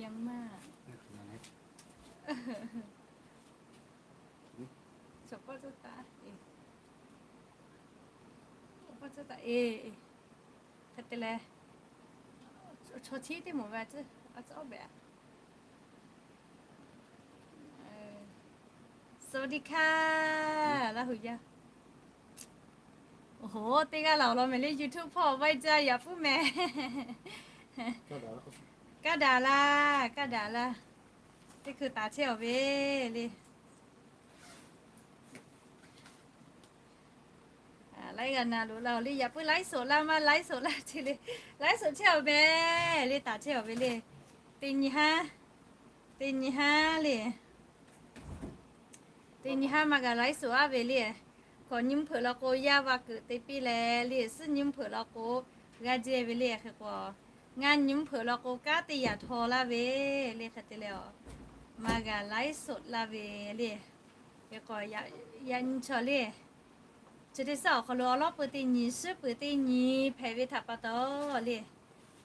Yaˇ maˇ, chaw pawˆ tcuhˉ taˍ, pawˆ tcuhˉ taˍ e. Hk'e te leh, chaw chi teˇ maˬ ve a tcuhˉ a tcuhˉ awˉ behꞈ a. สวัสดีค่ะ Laˇ hu yaˇ. Oˬ hoˬ, teˇ g'aˇ laˬ awˬ lawn mehˍ le, YouTube hpawˇ vaiˇ jaˇ yaꞈ puiˉ mehˍ. Kaˇ daꞈ laˇ, kaˇ daꞈ laˇ. Teˇ hkui taˍ chehˇ awˬ ve le. Laiˉ g'aˇ na loꞈ la awˬ le, yaꞈ puiˉ laiˉ soˍ laˇ maˇ laiˉ soˍ laˇ ce le. Laiˉ soˍ chehˇ awˬ mehˍ le, taˍ chehˇ awˬ ve le. Teˇ nyi haˉ, teˇ nyi haˉ le. Teˇ nyi haˉ maˇ g'a laiˉ soˍ aˉ ve le. Hkawꞈ nyi mvuhˇ hpeuꞈ law k'o, yaˇ va keuꞈ te piˇ leh le, suhˉ nyi mvuhˇ hpeuꞈ law k'o, g'a jehˇ ve le. Hk'e k'o, ngaˇ nyi mvuhˇ hpeuꞈ law k'o, kanˉ teˇ yaꞈ htaw laˇ ve le. Hk'e te leh, maˇ g'a laiˉ soˍ laˇ ve le. Hk'e k'o, yaꞈ nyi chaw le, chi teˇ suhˉ awˬ hk'aw lo awˬ lawˉ peuˬ teˇ nyi, suhˉ peuˬ teˇ nyi hpehꞈ ve htaꞈ pa taw le,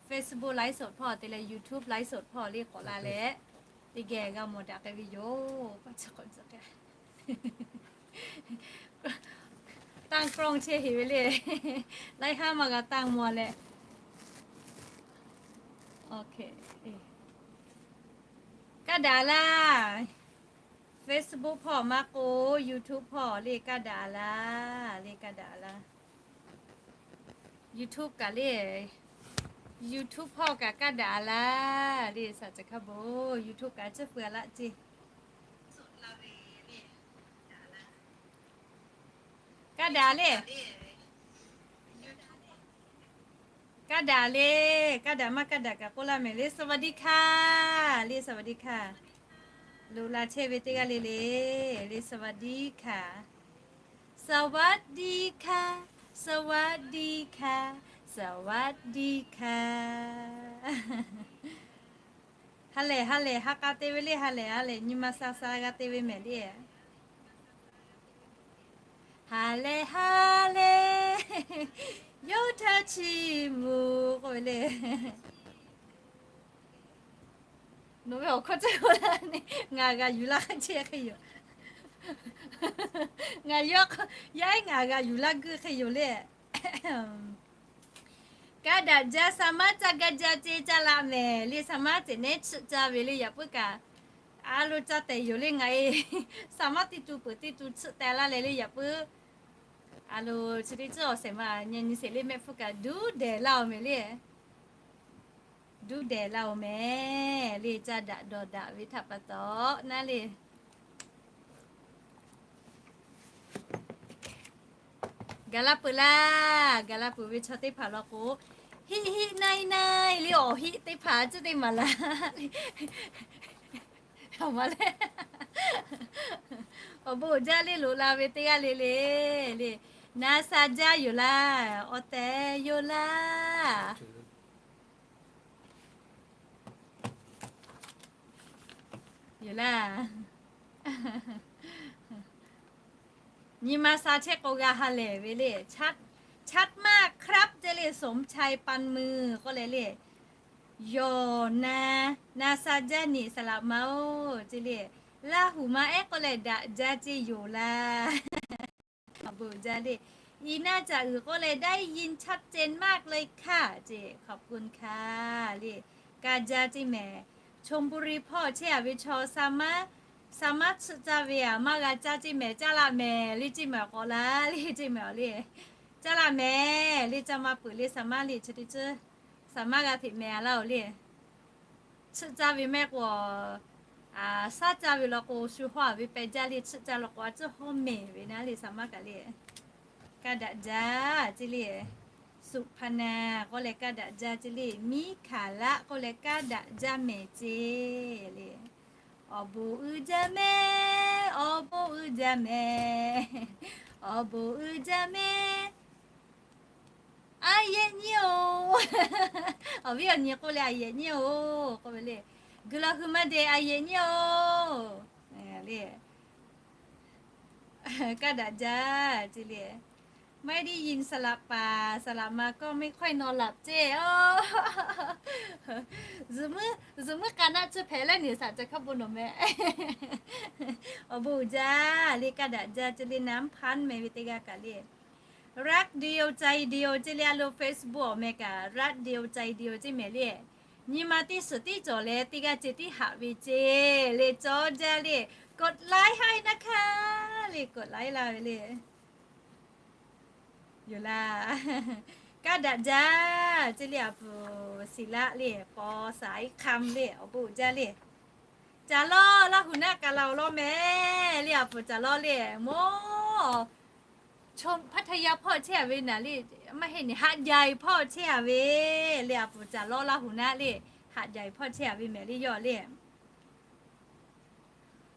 Facebook laiˉ soˍ hpawˇ te leh YouTube laiˉ soˍ hpawˇ le k'awꞈ la leh, teˇ geh g'a mawˬ daꞈ k'ai ve yoˬ. ตั้งกล้อง chehˇ heˍ ve le. Laiˉ haˉ maˇ g'a tanˇ maw leh. Kaˇ daꞈ laˇ. Facebook hpawˇ maˇ k'o, YouTube hpawˇ le kaˇ daꞈ laˇ, le kaˇ daꞈ laˇ. YouTube kaꞈ le, YouTube hpawˇ kaꞈ kaˇ daꞈ laˇ le. Saˍ caˬ hkaˇ bon, YouTube kaꞈ tcuhˉ pu a laˇ ce. Kaˇ daꞈ le. Kaˇ daꞈ le, kaˇ daꞈ maˇ kaˇ daꞈ kaꞈ k'oˆ laˇ mehˍ le, สวัสดีค่ะ le, สวัสดีค่ะ. Loꞈ la chehˇ ve teˇ g'aˇ le le, le สวัสดีค่ะ. สวัสดีค่ะ สวัสดีค่ะ สวัสดีค่ะ. Ha lehˬ ha lehˬ ha k'a te ve le, ha lehˬ ha lehˬ nyi ma sha sha g'a te ve mehˍ le. Ha lehˬ ha lehˬ, yawˇ htaꞈ chiˇ mvuh k'oˆ ve le. Nawˬ ve awˬ hkawˇ ceh k'oˆ la ne, ngaˬ g'a yuˬ laˇ hk'e ceh hk'e yoˬ. Ngaˬ yaˇ, yaˇ ehˉ ngaˬ g'a yuˬ laˇ guiˇ hk'e yoˬ le. Kaˇ daꞈ jaˇ, saˍ maˇ ca gaˇ jaˇ ce caˇ laˇ mehˍ le, saˍ maˇ ceh nehˉ chiˆ caˇ ve le, yaꞈ puiˉ kaꞈ a lo ca tehꞈ yoˬ le ngaˬ e. Saˍ maˇ teˇ tu peuˬ teˇ tu chiˆ teh laˇ leh le, yaꞈ puiˉ a lo chi teˇ ceuˬ awˬ shehˍ ma nyi nyi sheˍ le, mehˆ hpfuhˇ kaꞈ duˇ dehˬ laˇ oˬ mehˍ le. Duˇ dehˬ laˇ oˬ mehˍ le, caˇ daꞈ dawˬ daꞈ ve htaꞈ pa taw naˉ le. Gaˬ la peuˬ laˇ, gaˬ la peuˬ ve chaw teˇ hpaˍ law k'o, hiˆ hiˆ naˇ iˉ naˇ iˉ le awˬ hiˆ teˇ hpaˍ cuˇ teˇ maˍ laˇ. Awˬ ma le, awˬ bon jaˇ le loꞈ la ve teˇ g'aˇ le le, le, na sha jaˇ yoˬ laˇ, awˬ tehˬ yoˬ laˇ. Yoˬ laˇ. Nyi ma sha chehˇ k'o g'a ha lehˬ ve le. ชัดมากครับ ce le, สมชายปันมือ k'oˆ leh le. Yawˬ na, na sha jaˇ niꞈ saˍ laꞈ ma oˬ ce le. Laˇ huˍ ma ehˉ k'oˆ leh daꞈ jaˇ ce yoˬ laˇ. Awˬ bon jaˇ le. อีน่าจะ uiˍ k'oˆ leh ได้ยินชัดเจนมากเลยค่ะ ce, ขอบคุณค่ะ le. Kaˇ jaˇ ce mehˍ. ชลบุรี hpawˇ chehˇ a ve chaw, saˍ maˇ chiˆ caˇ ve a maˇ g'a caˇ ce mehˍ, caˇ laˇ mehˍ le ce mehˍ k'awꞈ la le ce mehˍ le. Caˇ laˇ mehˍ le, caˇ maˇ peuˬ le, saˍ maˇ le chi teˇ ceuˬ, saˍ maˇ g'a hteꞈ mehˍ a laˇ oˬ le. Chiˆ caˇ ve mehˆ k'o, a, shaˉ caˇ ve law k'o shu hawˇ a ve peh jaˇ le, chiˆ caˇ law k'o a tcuhˉ hawˇ mehˍ ve naˉ le, saˍ maˇ kaꞈ le. Kaˇ daꞈ jaˇ ce le. สุพรรณา k'oˆ leh kaˇ daꞈ jaˇ ce le. มิขลา k'oˆ leh kaˇ daꞈ jaˇ mehˍ ce le. Awˬ bon uiˍ jaˇ mehˍ, awˬ bon uiˍ jaˇ mehˍ, awˬ bon uiˍ jaˇ mehˍ. A yehˬ nyi oˬ. Awˬ viˉ awˬ nyi k'oˆ leh a yehˬ nyi oˬ k'oˆ ve le. Guiˬ la hui maˇ de a yehˬ nyi oˬ le. Kaˇ daꞈ jaˇ ce le. ไม่ได้ยิน สลับป่า สลับมาก็ไม่ค่อยนอนหลับ เจ้ อ๋อ zuhꞈ muiˉ k'a naˆ tcuhˇ hpehꞈ leh niˬ shaꞈ ca hk'a bon nawˬ meh. Awˬ bon uiˍ jaˇ le, kaˇ daꞈ jaˇ ce le, น้ำพัน meh ve teˇ g'aˇ kaꞈ le. รักเดียวใจเดียว ce le, a lo Facebook awˬ meh kaꞈ รักเดียวใจเดียว ce meh le. Nyi ma teˇ suhˍ tiˉ cawˬ leh teˇ g'aˇ ceh tiˉ haꞈ ve ce le, cawˬ jaˇ le. กดไลค์ให้นะคะ le, กดไลค์ laˇ ve le. Yoˬ laˇ. Kaˇ daꞈ jaˇ ce le, a puˍ siˍ laˆ le, paw saˍ iˉ hk'am le, awˬ bon uiˍ jaˇ le. Caˍ lawˇ Laˇ huˍ naˆ kaꞈ la awˬ lawn meh le, a puˍ caˍ lawˇ le, mawˇ พัทยา hpawˇ chehˇ a ve naˍ le, maˇ heˆ nyi Haꞈ jaˍ hpawˇ chehˇ a ve le, a puˍ caˍ lawˇ Laˇ huˍ naˆ le, Haꞈ jaˍ hpawˇ chehˇ a ve meh le, yawˇ le.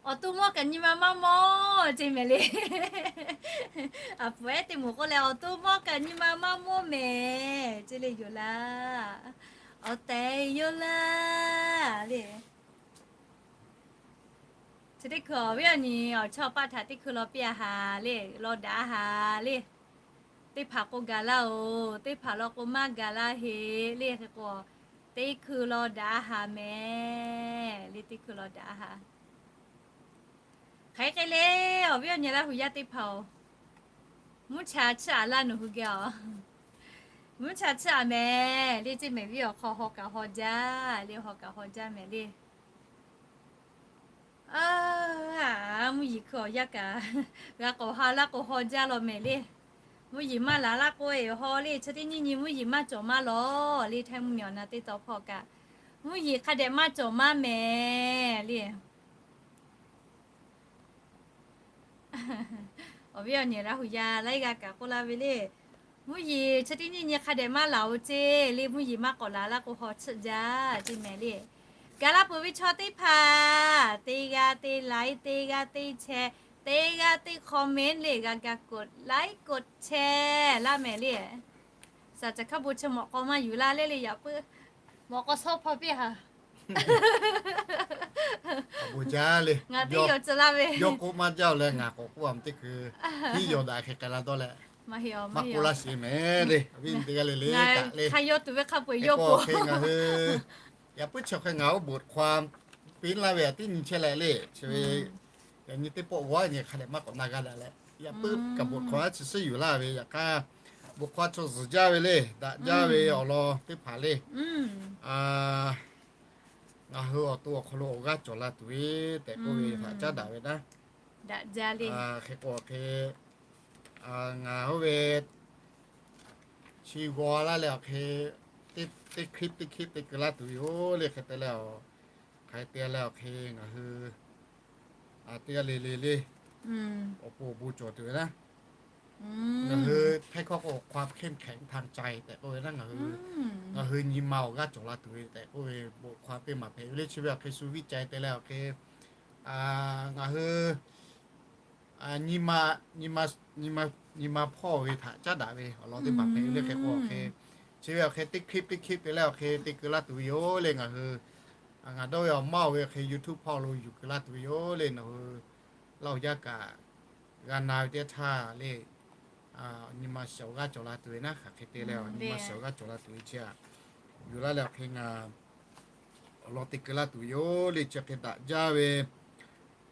Awˬ to mawˇ kaꞈ nyi ma maˇ mawˇ ce meh le. A puˍ ehˉ teˇ moˍ k'oˆ leh, awˬ to mawˇ kaꞈ nyi ma maˇ mawˇ meh ce le, yoˬ laˇ. Awˬ tehˬ yoˬ laˇ le. Chi teˇ hkui awˬ viˉ awˬ nyi awˬ chawˇ paˆ htaꞈ teˇ hkui law piˇ a haˍ le, law daꞈ a haˍ le. Teˇ hpaˍ k'o gaˬ laˇ oˬ, teˇ hpaˍ law k'o maˇ gaˬ laˇ heˆ le. Hk'e k'o, teˇ hkui law daꞈ a haˍ meh le, teˇ hkui law daꞈ a haˍ. Hk'aˬ hk'e le, awˬ viˉ awˬ nyi Laˇ huˍ yaˇ teˇ hpaˍ-oˬ, mvuhˇ cha chiˇ aꞈ laˇ nawˬ hui geh-oˬ. Mvuhˇ cha chiˇ aꞈ meh le, ce meh viˉ awˬ hk'aw haw kaꞈ haw jaˇ le, haw kaꞈ haw jaˇ meh le. Mvuhˇ yeˬ hkui awˬ yanˇ kaꞈ g'a k'awꞈ ha laˇ k'o haw jaˇ law meh le. Mvuhˇ yeˬ maˇ laˬ laˇ k'o eˬ haw le, chi teˇ nyiˇ nyi mvuhˇ yeˬ maˇ cawˬ maˇ lawˬ le, htaiˇ mvuhˇ miˬ awˬ na teˇ taw hpawˇ kaꞈ, mvuhˇ yeˬ hk'a dehꞈ maˇ cawˬ maˇ meh le. Awˬ viˉ awˬ nyi Laˇ huˍ yaˇ laiˉ g'aˇ kaꞈ k'oˆ laˇ ve le. Mvuhˇ yeˬ chi teˇ nyiˇ nyi hk'a dehꞈ maˇ laˬ oˬ ce le, mvuhˇ yeˬ maˇ k'awꞈ laˬ laˇ k'o haw chiˇ jaˇ ce meh le. Gaˬ la peuˬ ve chaw teˇ hpaˍ, teˇ g'aˇ teˇ like, teˇ g'aˇ teˇ share, teˇ g'aˇ teˇ comment le, g'a ga กดไลค์ กดแชร์ laˇ meh le. Shaˍ caˬ hkaˇ bon chi mawꞈ k'aw maˇ yuˬ laˇ le le, yaꞈ puiˉ mawꞈ k'aw shawˉ hpaw piˇ haˍ. Awˬ bon jaˇ le. Ngaˬ teˇ yawˇ tcuh laˇ ve, yawˇ k'oˆ maˇ jaˇ-oˬ leh ngaˬ k'awꞈ k'oˆ a teˇ hkui, hiˉ yaw daꞈ hk'e k'ai la dawˇ leh, maˇ k'oˆ laˇ sheˍ meh le. Awˬ viˉ teˇ g'aˇ le le kaꞈ le, hk'a yawˇ tuˬ ve hk'a peu-eˬ yawˇ k'oˆ hk'e ngaˬ hui, yaꞈ puiˉ chi hk'e ngaˬ hui บทความ piˇ laˇ ve a teˇ nyi chehˇ leh le, chi ve yaꞈ nyi teˇ pawˆ g'awˇ nyi hk'a dehꞈ maˇ k'awꞈ na g'a daꞈ leh, yaꞈ puiˉ kaꞈ บทความ chi suhˉ yuˬ laˇ ve, yaꞈ hk'aˇ บทความ chaw zuhˬ jaˇ ve le, daꞈ jaˇ ve awˬ lawn teˇ hpaˍ le. Ngaˬ hui awˬ to awˬ hk'aw lo awˬ g'aˇ cawˬ la tuˬ ve tehꞈ k'oˆ ve htaꞈ caˉ daꞈ ve naˉ. Daꞈ jaˇ le. Hk'e k'o hk'e, ngaˬ oˇ ve chi g'aw laˇ leh awˬ hk'e, teˇ คลิป teˇ คลิป te keu laˇ tuˬ ve yoˬ le. Hk'e te leh, hk'aˬ hk'e te leh awˬ hk'e ngaˬ hui teˇ g'aˇ le le le awˬ pon awˬ bon cawˬ tuˬ ve naˉ. Ngaˬ hui htaiˇ hkawˇ k'o ความเข้มแข็งทางใจ tehꞈ k'oˆ ve naˉ, ngaˬ hui, ngaˬ hui nyi ma awˬ g'aˇ cawˬ la tuˬ ve tehꞈ k'oˆ ve บทความ teˇ maˬ hpehꞈ ve le. Chi ve awˬ hk'e shu viˇ ca-e te leh awˬ hk'e, ngaˬ hui nyi ma, nyi ma hpawˇ ve htaꞈ caˉ daꞈ ve awˬ lawn teˇ maˬ hpehꞈ ve le. Hk'e k'o awˬ hk'e, chi ve awˬ hk'e teˇ คลิป teˇ คลิป te leh awˬ hk'e te keu laˇ tuˬ ve yoˬ le. Ngaˬ hui, ngaˬ dawˇ ve awˬ maˇ-oˬ ve awˬ hk'e YouTube hpawˇ lo yuˬ keu laˇ tuˬ ve yoˬ le. Nawˬ hui Laˇ huˍ yaˇ kaꞈ g'a na ve teˇ htaˇ le, nyi ma shiˍ awˬ g'aˇ cawˬ la tuˬ ve naˉ. Hk'aˬ hk'e te leh nyi ma shiˍ awˬ g'aˇ cawˬ la tuˬ ve chi aꞈ, yuˬ laˇ leh awˬ hk'e ngaˬ awˬ lawn te keu laˇ tuˬ ve yoˬ le. Chi hk'e daꞈ jaˇ ve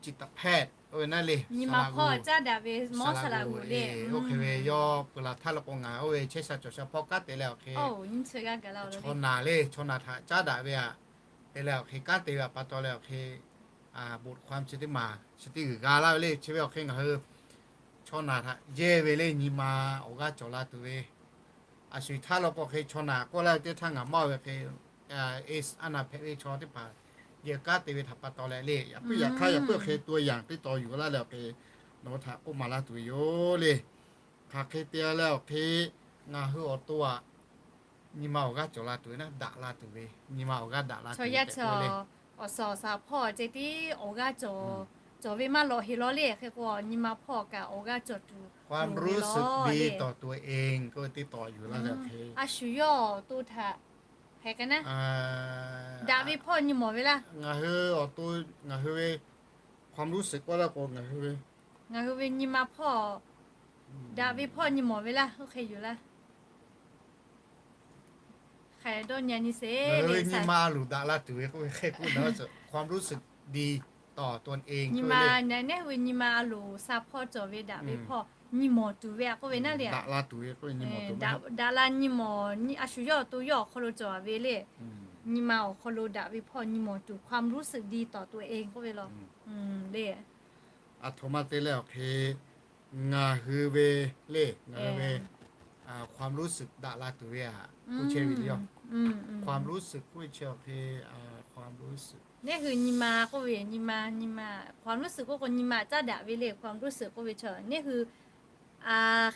จิตแพทย์ oˇ ve naˉ le, nyi ma hpawˇ caˉ daꞈ ve mawˇ saˍ laꞈ g'oˍ le, oˇ hk'e ve yawˇ peu laˬ htaˇ la k'o ngaˬ oˇ ve chehˇ sha cawˬ sha hpawˇ kanˉ te leh awˬ hk'e, chaw naˬ le, chaw naˬ htaꞈ caˉ daꞈ ve aꞈ, te leh awˬ hk'e kanˉ te ve aꞈ pa taw leh awˬ hk'e, บทความ chi teˇ maˬ chi teˇ g'uiˬ g'a laˇ ve le. Chi ve awˬ hk'e ngaˬ hui chaw naˬ htaꞈ jehˇ ve le, nyi ma awˬ g'aˇ cawˬ la tuˬ ve. A shu htaˇ la k'o hk'e chaw naˬ k'oˆ laˇ ve teˇ htaˇ ngaˬ maˇ ve hk'e, AIDS a naˬ hpehꞈ ve chaw teˇ hpaˍ yehˬ kanˉ te ve htaꞈ pa taw leh le, yaꞈ puiˉ yaꁈ hk'aˇ yaꞈ puiˉ hk'e ตัวอย่าง teˇ taw yuˬ laˇ leh awˬ hk'e, nawˬ hui htaꞈ k'oˆ maˍ laˇ tuˬ ve yoˬ le. Hk'aˬ hk'e te leh awˬ hk'e ngaˬ hui awˬ to aꞈ nyi ma awˬ g'aˇ cawˬ la tuˬ ve naˉ, daꞈ la tuˬ ve, nyi ma awˬ g'aˇ daꞈ la tuˬ ve tehꞈ k'oˆ le. Awˬ suhˍ awˬ shaˍ hpawˇ ceh tiˉ awˬ g'aˇ cawˬ, cawˬ ve maˇ lawꞈ heˍ law le. Hk'e k'o nyi ma hpawˇ kaꞈ awˬ g'aˇ cawˬ tuˬ, ความรู้สึกดีต่อตัวเอง k'oˆ ve teˇ taw yuˬ laˇ leh hk'e, a shu yawˇ awˬ to htaꞈ hk'e k'ai naˉ, daꞈ ve hpawˇ nyi mawˬ ve laˇ. Ngaˬ hui awˬ to, ngaˬ hui ve ความรู้สึก k'oˆ laˇ k'o ngaˬ hui ve, ngaˬ hui ve nyi ma hpawˇ Daꞈ ve hpawˇ nyi mawˬ ve laˇ, oˇ hk'e yuˬ laˇ. Hk'e dawˇ nyi nyi sheˍ le, nyi ma a loˍ daꞈ la tuˬ ve k'oˆ ve hk'e k'oˆ na, ความรู้สึกดีต่อตนเอง nyi ma, nehˉ hui nyi ma a loˍ sha hpawˇ cawˬ ve daꞈ ve hpawˇ nyi mawˬ tuˬ ve a k'oˆ ve naˉ le. Daꞈ la nyi mawˬ, a shu yawˇ awˬ to yawˇ awˬ hk'aw lo cawˬ ve le. Nyi ma awˬ hk'aw lo daꞈ ve hpawˇ nyi mawˬ tuˬ ความรู้สึกดีต่อตนเอง k'oˆ ve law le. Aˬ htoꞈ ma te leh awˬ hk'e ngaˬ hui ve le, ngaˬ hui ve ความรู้สึก daꞈ la tuˬ ve a k'oˆ chehˇ ve le. ความรู้สึก k'oˆ ve chi awˬ hk'e, nehˉ hui nyi ma k'oˆ ve, nyi ma, nyi ma, ความรู้สึก k'oˆ k'o nyi ma caˉ daꞈ ve le. ความรู้สึก k'oˆ ve chi nehˉ hui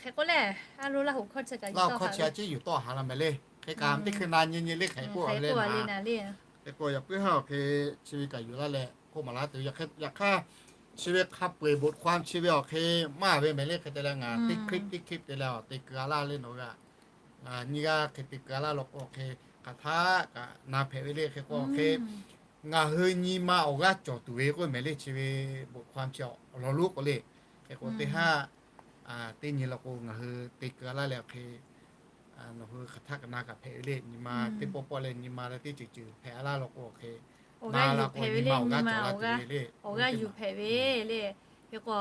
hk'e k'oˆ leh, a lo Laˇ huˍ hkawˇ chi kaꞈ, Laˇ huˍ hkawˇ chi a ciˉ yuˬ tawˆ haˍ la mehˍ le. Hk'e kaꞈ teˇ hkui na nyi nyi le hk'e k'oˆ le na le. Hk'e k'o yaꞈ puiˉ haˉ awˬ hk'e chi ve kaꞈ yuˬ laˇ leh k'oˆ maˍ laˇ tuˬ. Yaꞈ hk'aˇ chi ve hk'a peu-eˬ บทความ chi ve awˬ hk'e maˇ ve mehˍ le. Hk'e te leh ngaˬ teˇ คลิป teˇ คลิป te leh awˬ te keu a laˇ le nawˬ hui a. Nyi g'aˇ hk'e te keu a laˇ law k'o hk'e hk'aˬ htaˇ kaꞈ na hpehꞈ ve le. Hk'e k'o hk'e ngaˬ hui nyi ma awˬ g'aˇ cawˬ tuˬ ve k'oˆ mehˍ le. Chi ve บทความ chi awˬ lawn lonˉ k'o le. Hk'e k'o teˇ haˉ teˇ nyi law k'o ngaˬ hui te keu a laˇ leh awˬ hk'e nawˬ hui hk'aˬ htaˇ kaꞈ na kaꞈ hpehꞈ ve le. Nyi ma teˇ pawˆ pawˆ leh nyi ma leh teˇ ceuˬ ceuˬ hpehꞈ a laˇ law k'o hk'e, awˬ g'aˇ yuˬ hpehꞈ ve le, nyi ma awˬ g'aˇ yuˬ hpehꞈ ve le. Hk'e k'o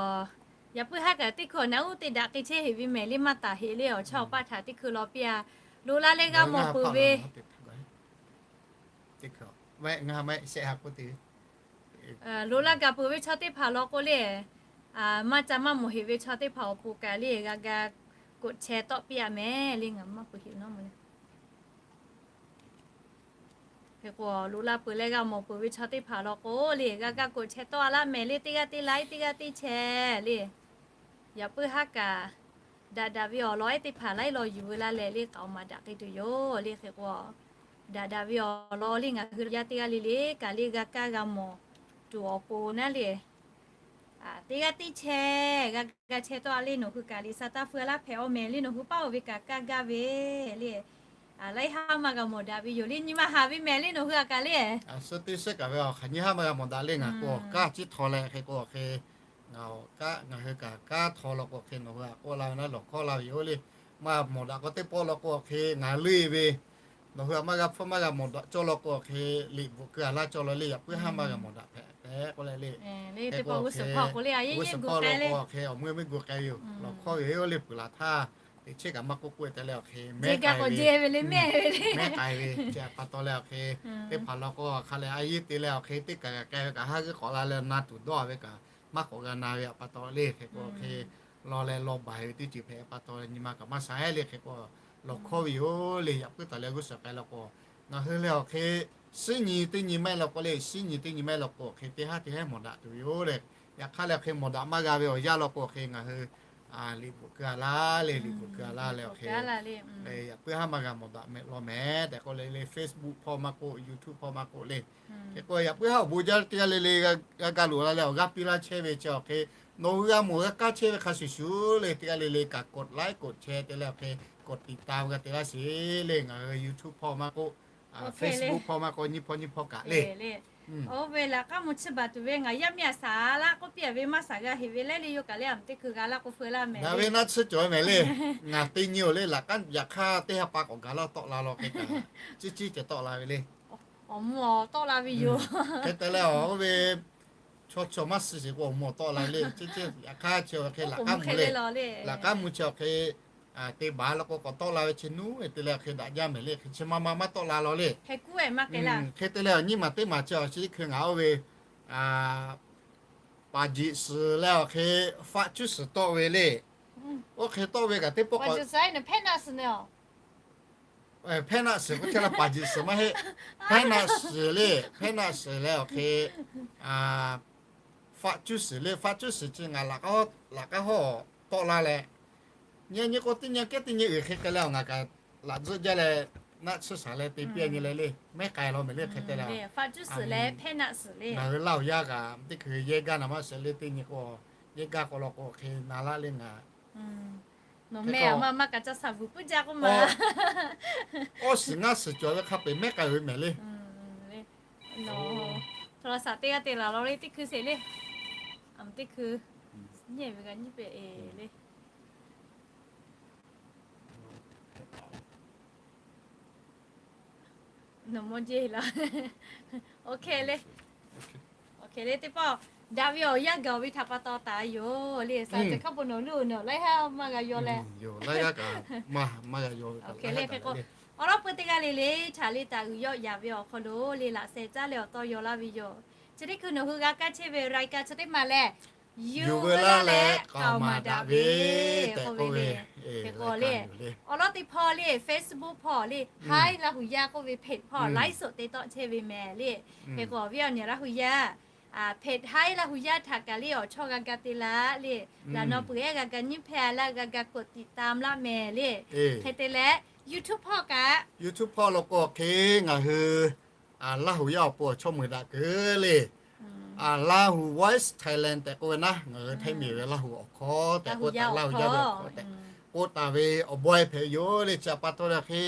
yaꞈ puiˉ haˉ kaꞈ teˇ hkui awˬ na uˉ te daꞈ k'ai chehˇ heꞈ ve mehˍ le, maˇ taˍ heꞈ le. Awˬ chawˇ awˬ paˇ htaꞈ teˇ hkui law piˇ a, loꞈ laˇ leh g'a mawˬ peuˬ ve loꞈ laˇ gaˬ peuˬ ve chaw teˇ hpaˍ law k'o le, maˇ ca maˇ mawˬ heꞈ ve chaw teˇ hpaˍ awˬ pon kaꞈ le g'a ga กดแชร์ tawˆ piˇ a mehˍ le. Ngaˬ maˇ peuˬ heꞈ nawˉ ma le. Hk'e k'o loꞈ la peuˬ leh g'a mawˬ peuˬ ve chaw teˇ hpaˍ law k'o le g'a ga กดแชร์ tawˆ a laˇ mehˍ le. Teˇ g'aˇ teˇ like, teˇ g'aˇ teˇ share le. Yaꞈ puiˉ haˉ kaꞈ daꞈ daꞈ ve awˬ lawn ehˉ teˇ hpaˍ laiˉ law yuˬ veu la leh le k'aoˍ maˍ daꞈ k'ai tuˬ yoˬ le. Hk'e k'o daꞈ daꞈ ve awˬ lawn le ngaˬ hui yaˇ teˇ g'aˇ le le kaꞈ le g'a kaˇ g'a mawˬ tuˬ awˬ pon naˉ le. Teˇ g'aˇ teˇ share g'a ga share tawˆ a le nawˬ hui kaꞈ liꞈ sa taˇ feu a laˇ hpehꞈ awˬ mehˍ le. Nawˬ hui paˇ oˬ ve kaꞈ kaˇ gaˇ ve le. Laiˉ haˉ maˇ g'a mawˬ daꞈ ve yoˬ le. Nyi ma haˍ ve mehˍ le nawˬ hui a kaꞈ le. Suh teˇ suhˉ kaꞈ ve awˬ hk'aˬ nyi haˉ maˇ g'a mawˬ daꞈ le. Ngaˬ k'o awˬ kaˇ ciˉ htaw leh hk'e k'o awˬ hk'e ngaˬ awˬ kaˇ ngaˬ hui kaꞈ kaˇ htaw law k'o hk'e nawˬ hui a k'oˆ la ve naˉ lawˬ hkawˇ la ve yoˬ le. Maˇ mawˬ daꞈ k'o teˇ pawˆ law k'o awˬ hk'e ngaˬ leuˇ ve nawˬ hui a maˇ g'a hpfuhˇ maˇ g'a mawˬ daꞈ cawˇ law k'o awˬ hk'e liꞈ bvuhꞈ keu a laˇ cawˇ law le. Yaꞈ puiˉ haˉ maˇ g'a mawˬ daꞈ hpehꞈ tehꞈ k'oˆ leh le. Hk'e k'o awˬ hk'e g'uˇ suhˍ hpawˇ law k'o awˬ hk'e awˬ meuˇ miˇ gu k'ai ve yoˬ. Lawˬ hkawˇ ve yoˬ le. Peuˬ laˬ htaˇ teꞈ chiˉ kaꞈ maˇ k'oˆ k'oˆ e te leh awˬ hk'e mehˉ k'ai ve, mehˉ k'ai ve chi a pa taw leh awˬ hk'e teˇ hpaˍ law k'o hk'a leh a yeˇ te leh awˬ hk'e teˇ kaˬ kaꞈ k'ai ve kaꞈ haˉ g'euˆ k'awꞈ la leh na tuˬ dawˇ ve kaꞈ maˇ k'awꞈ g'a na ve a pa taw le. Hk'e k'o awˬ hk'e law leh law baˬ ve teˇ ceuˬ hpehꞈ pa taw leh nyi ma kaꞈ maˇ sha heˆ le. Hk'e k'o lawˬ hkawˇ ve yoˬ le. Yaꞈ puiˉ taˍ leh g'uˇ suhˍ k'ai law k'o ngaˬ hui leh awˬ hk'e suˉ nyi teˇ nyi maˇ heˆ law k'o le, suˉ nyi teˇ nyi maˇ heˆ law k'o awˬ hk'e teˇ haˉ teˇ haˉ mawˬ daꞈ tuˬ ve yoˬ le. Yaꞈ hk'aˇ leh awˬ hk'e mawˬ daꞈ maˇ g'a ve awˬ yanˇ law k'o awˬ hk'e ngaˬ hui liꞈ bvuhꞈ keu a laˇ le. Liꞈ bvuhꞈ keu a laˇ leh awˬ hk'e yaꞈ puiˉ haˉ maˇ g'a mawˬ daꞈ mehˍ law mehˍ tehꞈ k'oˆ le le. Facebook hpawˇ maˇ k'oˆ, YouTube hpawˇ maˇ k'oˆ le. Hk'e k'o yaꞈ puiˉ haˉ awˬ bon jaˇ teˇ g'aˇ le le g'a ga loꞈ la leh awˬ g'aˇ piˇ laˇ chehˇ ve chi awˬ hk'e nawˬ hui g'a mawˬ g'a kaˇ chehˇ ve hk'a shuˍ shuˍ le. Teˇ g'aˇ le le kaꞈ กดไลค์ กดแชร์ te leh awˬ hk'e กดติดตาม g'a te laˇ sheˍ le. Ngaˬ hui YouTube hpawˇ maˇ k'oˆ, Facebook hpawˇ maˇ k'oˆ nyiˇ hpawˇ nyiˇ hpawˇ kaꞈ le. Oˇ ve laꞈ k'aˉ mvuh chi baˬ tuˬ ve ngaˬ yaˇ miˇ a shaˍ laˇ k'oˆ piˇ a ve maˇ shaˍ g'a heꞈ ve leh le. Yawˇ kaꞈ le a teˇ hkui g'a laˇ k'o feu laˇ mehˍ ve naˉ tsuhˇ cawˬ ve mehˍ le. Ngaˬ te nyi oˬ le laꞈ k'aˉ yaꞈ hk'aˇ teˇ ha pa k'awꞈ gaˬ laˇ tawˆ la law hk'e kaꞈ ciˉ ciˉ ceh tawˆ la ve le. Awˬ mvuh awˬ tawˆ la ve yoˬ. Hk'e te leh awˬ oˇ ve chaw chaw maˇ suh sheˍ k'o awˬ mvuh awˬ tawˆ la ve le. Ciˉ ciˉ yaꞈ hk'aˇ chi awˬ hk'e laꞈ k'aˉ mvuh le. Laꞈ k'aˉ mvuh chi awˬ hk'e te baˬ law k'o k'awꞈ tawˆ la ve chi nuˉ te leh awˬ hk'e daꞈ jaˇ mehˍ le. Hk'e chi ma ma maˇ tawˆ la law le. Hk'e te leh awˬ nyiˇ maˬ teˇ maˬ chi awˬ chi teˇ hkui ngaˬ oˇ ve paˍ jiꞈ suhˍ leh awˬ hk'e faˆ cuˉ suhˍ tawˆ ve le. Oˇ hk'e tawˆ ve kaꞈ teˇ pawˆ k'awꞈ hpehˇ naˆ suhˍ k'oˆ chehˇ la paˍ jiꞈ suhˍ maˇ heˆ. Hpehˇ naˆ suhˍ le. Hpehˇ naˆ suhˍ leh awˬ hk'e faˆ cuˉ suhˍ le. Faˆ cuˉ suhˍ chi ngaˬ laꞈ k'aˉ hawˉ tawˆ la leh nyi nyi k'o teˇ nyi kehˉ teˇ nyi uiˍ hk'e k'ai leh awˬ ngaˬ kaꞈ laꞈ tzuhˆ jaˇ leh naˆ tsuhˇ shaˍ leh te piˇ nyi leh le. Mehˉ k'ai law mehˍ le. Hk'e te leh ngaˬ hui Laˇ huˍ yaˇ kaꞈ teˇ hkui yehˇ gaˇ na maˇ sheˍ le. Teˇ nyi k'o yehˇ gaˇ k'o law k'o hk'e na laˇ le ngaˬ. Nawˬ meh a ma maˇ kaꞈ ca shaˍ vuiˬ puiˉ jaˇ k'oˆ ma. Awˇ shiˍ ngaˇ shiˍ cawˬ ve hk'a peu-eˬ mehˉ k'ai ve mehˍ le. Nawˬ htaꞈ la shaˍ teˇ g'aˇ te laˬ law le teˇ hkui sheˍ le. Teˇ hkui nyi ve g'a nyi pehꞈ le. Nawˬ mawˇ jeˇ la. Oˇ hk'e le, oˇ hk'e le teˇ pawˆ daꞈ ve awˬ yanˇ gaˬ ve htaꞈ pa taw taˍ yoˬ le. Saˍ laꞈ caˬ hk'a bon nawˬ nuˇ nawˬ laiˉ haˉ maˇ g'a yaw leh, oˇ hk'e le hk'e k'o, awˬ lawn peu teˇ g'aˇ le le htaꞈ le taˍ uiˍ yawˆ yaˍ ve awˬ hk'aw lo le laꞈ sheh caˉ leh awˬ tawˇ yaw laˇ ve yoˬ. Chi teˇ hkui nawˬ hui g'a kaˇ chehˇ ve รายการ chi teˇ maˬ lehˬ, yuˬ veu laˇ leh k'aoˍ maˍ daꞈ ve tehꞈ k'oˆ ve le. Hk'e k'o le, awˬ lawn teˇ hpawˇ le Facebook hpawˇ le, Hi Laˇ hu Yaˇ k'oˆ ve page hpawˇ ไลฟ์สด te tawˆ chehˇ ve mehˍ le. Hk'e k'o awˬ viˉ awˬ nyi Laˇ hu Yaˇ, page Hi Laˇ hu Yaˇ htaꞈ kaꞈ le awˬ chawˇ g'a ga te laˇ le. Laꞈ naw peuˬ ehˉ g'a ga nyiˇ hpehˇ laˇ, g'a ga กดติดตาม laˇ mehˍ le. Hk'e te leh YouTube hpawˇ kaꞈ, YouTube hpawˇ lo k'o hk'e ngaˬ hui Laˇ hu Yaˇ awˬ pon awˬ chawˇ meuˍ daꞈ keu le. Laˇ hu Voice Thailand tehꞈ k'oˆ ve naˉ, ngaˬ hui Htaiˇ miˬ ve Laˇ hu awˬ hkawˇ tehꞈ k'oˆ taˍ, Laˇ hu Yaˇ ve awˬ hkawˇ tehꞈ k'oˆ taˍ ve awˬ bawehˇ hpehꞈ yoˬ le. Chi pa taw leh hk'e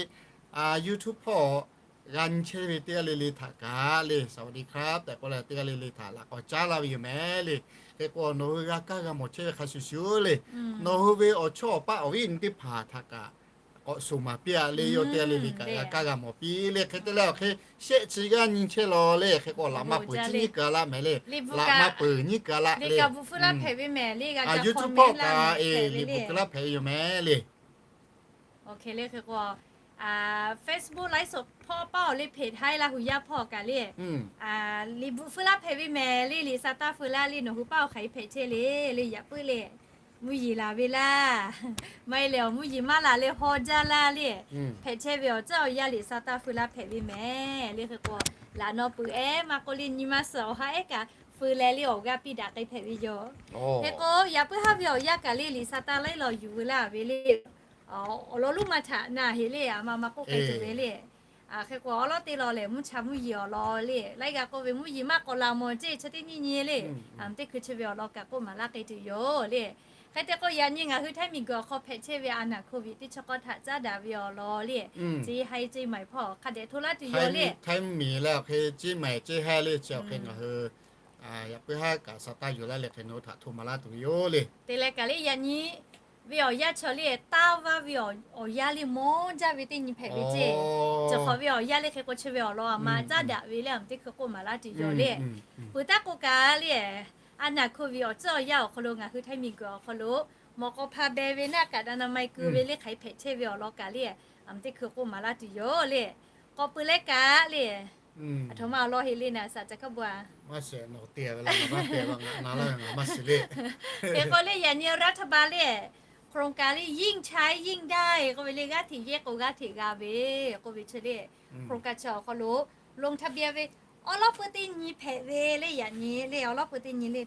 YouTube hpawˇ g'a nyi chehˇ ve teˇ g'aˇ le le htaꞈ kaꞈ le สวัสดีครับ tehꞈ k'oˆ leh teˇ g'aˇ le le htaꞈ laꞈ k'awꞈ caˉ laˇ ve yoˬ mehˍ le. Hk'e k'o nawˬ hui g'a kaˇ g'a mawˬ chehˇ ve hk'a shuˍ shuˍ le, nawˬ hui ve awˬ chawˇ awˬ paˆ awˬ viˉ awˬ nyi teˇ hpaˍ htaꞈ kaꞈ k'awꞈ shuˍ maˍ piˇ a le. Yawˇ teˇ g'aˇ le le kaꞈ g'a kaˇ g'a mawˬ piˇ le. Hk'e te leh awˬ hk'e shehˆ chi g'aˇ nyi chehˇ law le. Hk'e k'o laꞈ maˇ peuˬ chi nyiˇ keu a laˇ mehˍ le. Laꞈ maˇ peuˬ nyiˇ keu a laˇ le. YouTube hpawˇ kaꞈ e liꞈ bvuhꞈ keu laˇ hpehꞈ ve yoˬ mehˍ le. Facebook ไลฟ์สด hpawˇ paˆ awˬ le page Hi Laˇ hu Yaˇ hpawˇ kaꞈ le, liꞈ bvuhꞈ feu laˇ hpehꞈ ve mehˍ le. Liꞈ sa taˇ feu laˇ le, nawˬ hui paˇ awˬ hk'aˬ hk'e hpehꞈ chehˇ le le. Yaꞈ puiˉ le, mvuhˇ yeˬ laˬ ve laˇ, maˇ heˆ leh awˬ mvuhˇ yeˬ maˇ laˬ leh haw jaˇ laˇ le. Hpehꞈ chehˇ ve awˬ ceuˬ awˬ yanˇ liꞈ sa taˇ feu laˇ hpehꞈ ve mehˍ le. Hk'e k'o laꞈ naw peuˬ ehˉ maˇ k'oˆ le, nyi ma suhˍ awˬ ha ehˉ kaꞈ feu leh le awˬ g'aˇ piˇ daꞈ k'ai hpehꞈ ve yoˬ. Hk'e k'o yaꞈ puiˉ haˉ ve awˬ yanˇ kaꞈ le liꞈ sa taˇ laiˉ law yuˬ veu laˇ ve le. Awˬ lawn lonˉ maˇ htaꞈ na heˍ le, a ma ma k'oˆ k'ai tuˬ ve le. Hk'e k'o awˬ lawn te law lehˬ mvuhˇ cha mvuhˇ yeˬ awˬ lawn le, laiˉ g'a k'oˆ ve mvuhˇ yeˬ maˇ k'awꞈ laˬ mawˬ ceˇ chi teˇ nyiˇ nyi le. Teˇ hkui chi ve awˬ lawn kaꞈ k'oˆ maˍ laˇ k'ai tuˬ yoˬ le. Hk'e te k'o yaꞈ nyi ngaˬ hui Htaiˇ miˬ guiˬ awˬ hk'aw hpehꞈ chehˇ ve a naˍ โควิด teˇ chi k'awˇ htaꞈ caˉ daꞈ ve awˬ lawn le, ceˇ haiˇ ceˇ maiˍ hpawˇ hk'a dehꞈ hto laˇ tuˬ yoˬ le. Htaiˇ miˬ leh awˬ hk'e ceˇ maiˍ ceˇ haiˇ le chi awˬ hk'e ngaˬ hui yaꞈ puiˉ haˉ kaꞈ sa taˇ yuˬ laˇ leh hk'e nawˬ hui htaꞈ hto maˍ laˇ tuˬ ve yoˬ le. Te leh kaꞈ le yaꞈ nyi ve awˬ yanˇ chaw le, taˇ vaˇ ve awˬ yanˇ le mawˇ jaˇ ve teˇ nyi hpehꞈ ve ceˇ. Chi hk'awꞈ ve awˬ yanˇ le hk'e k'o chi ve awˬ lawn a ma caˉ daꞈ ve le, a teˇ hkui k'oˆ maˍ laˇ tuˬ yoˬ le. Peuˬ taˉ k'o kaꞈ le, a naˍ โควิด awˬ ceuˬ awˬ yanˇ awˬ hk'aw lo ngaˬ hui Htaiˇ miˬ guiˬ awˬ hk'aw lo mawꞈ k'aw hpa beh ve naˆ kaꞈ อนามัย keu ve le hk'aˬ hk'e hpehꞈ chehˇ ve awˬ lawn kaꞈ le, a teˇ hkui k'oˆ maˍ laˇ tuˬ yoˬ le. K'awꞈ peuˬ leh kaꞈ le, aˬ htoꞈ ma awˬ lawn heˆ le naˍ saˍ ca hkaˉ bon a. Hk'e k'o le yaꞈ nyi รัฐบาล le โครงการ le ยิ่งใช้ยิ่งได้ k'oˆ ve le, g'aˇ hteꞈ yehˇ k'o g'aˇ hteꞈ g'a ve k'oˆ ve chi le, โครงการ chi awˬ hk'aw lo ลงทะเบียน ve awˬ lawn peu teˇ nyi hpehꞈ ve le. Yaꞈ nyi le awˬ lawn peu teˇ nyi le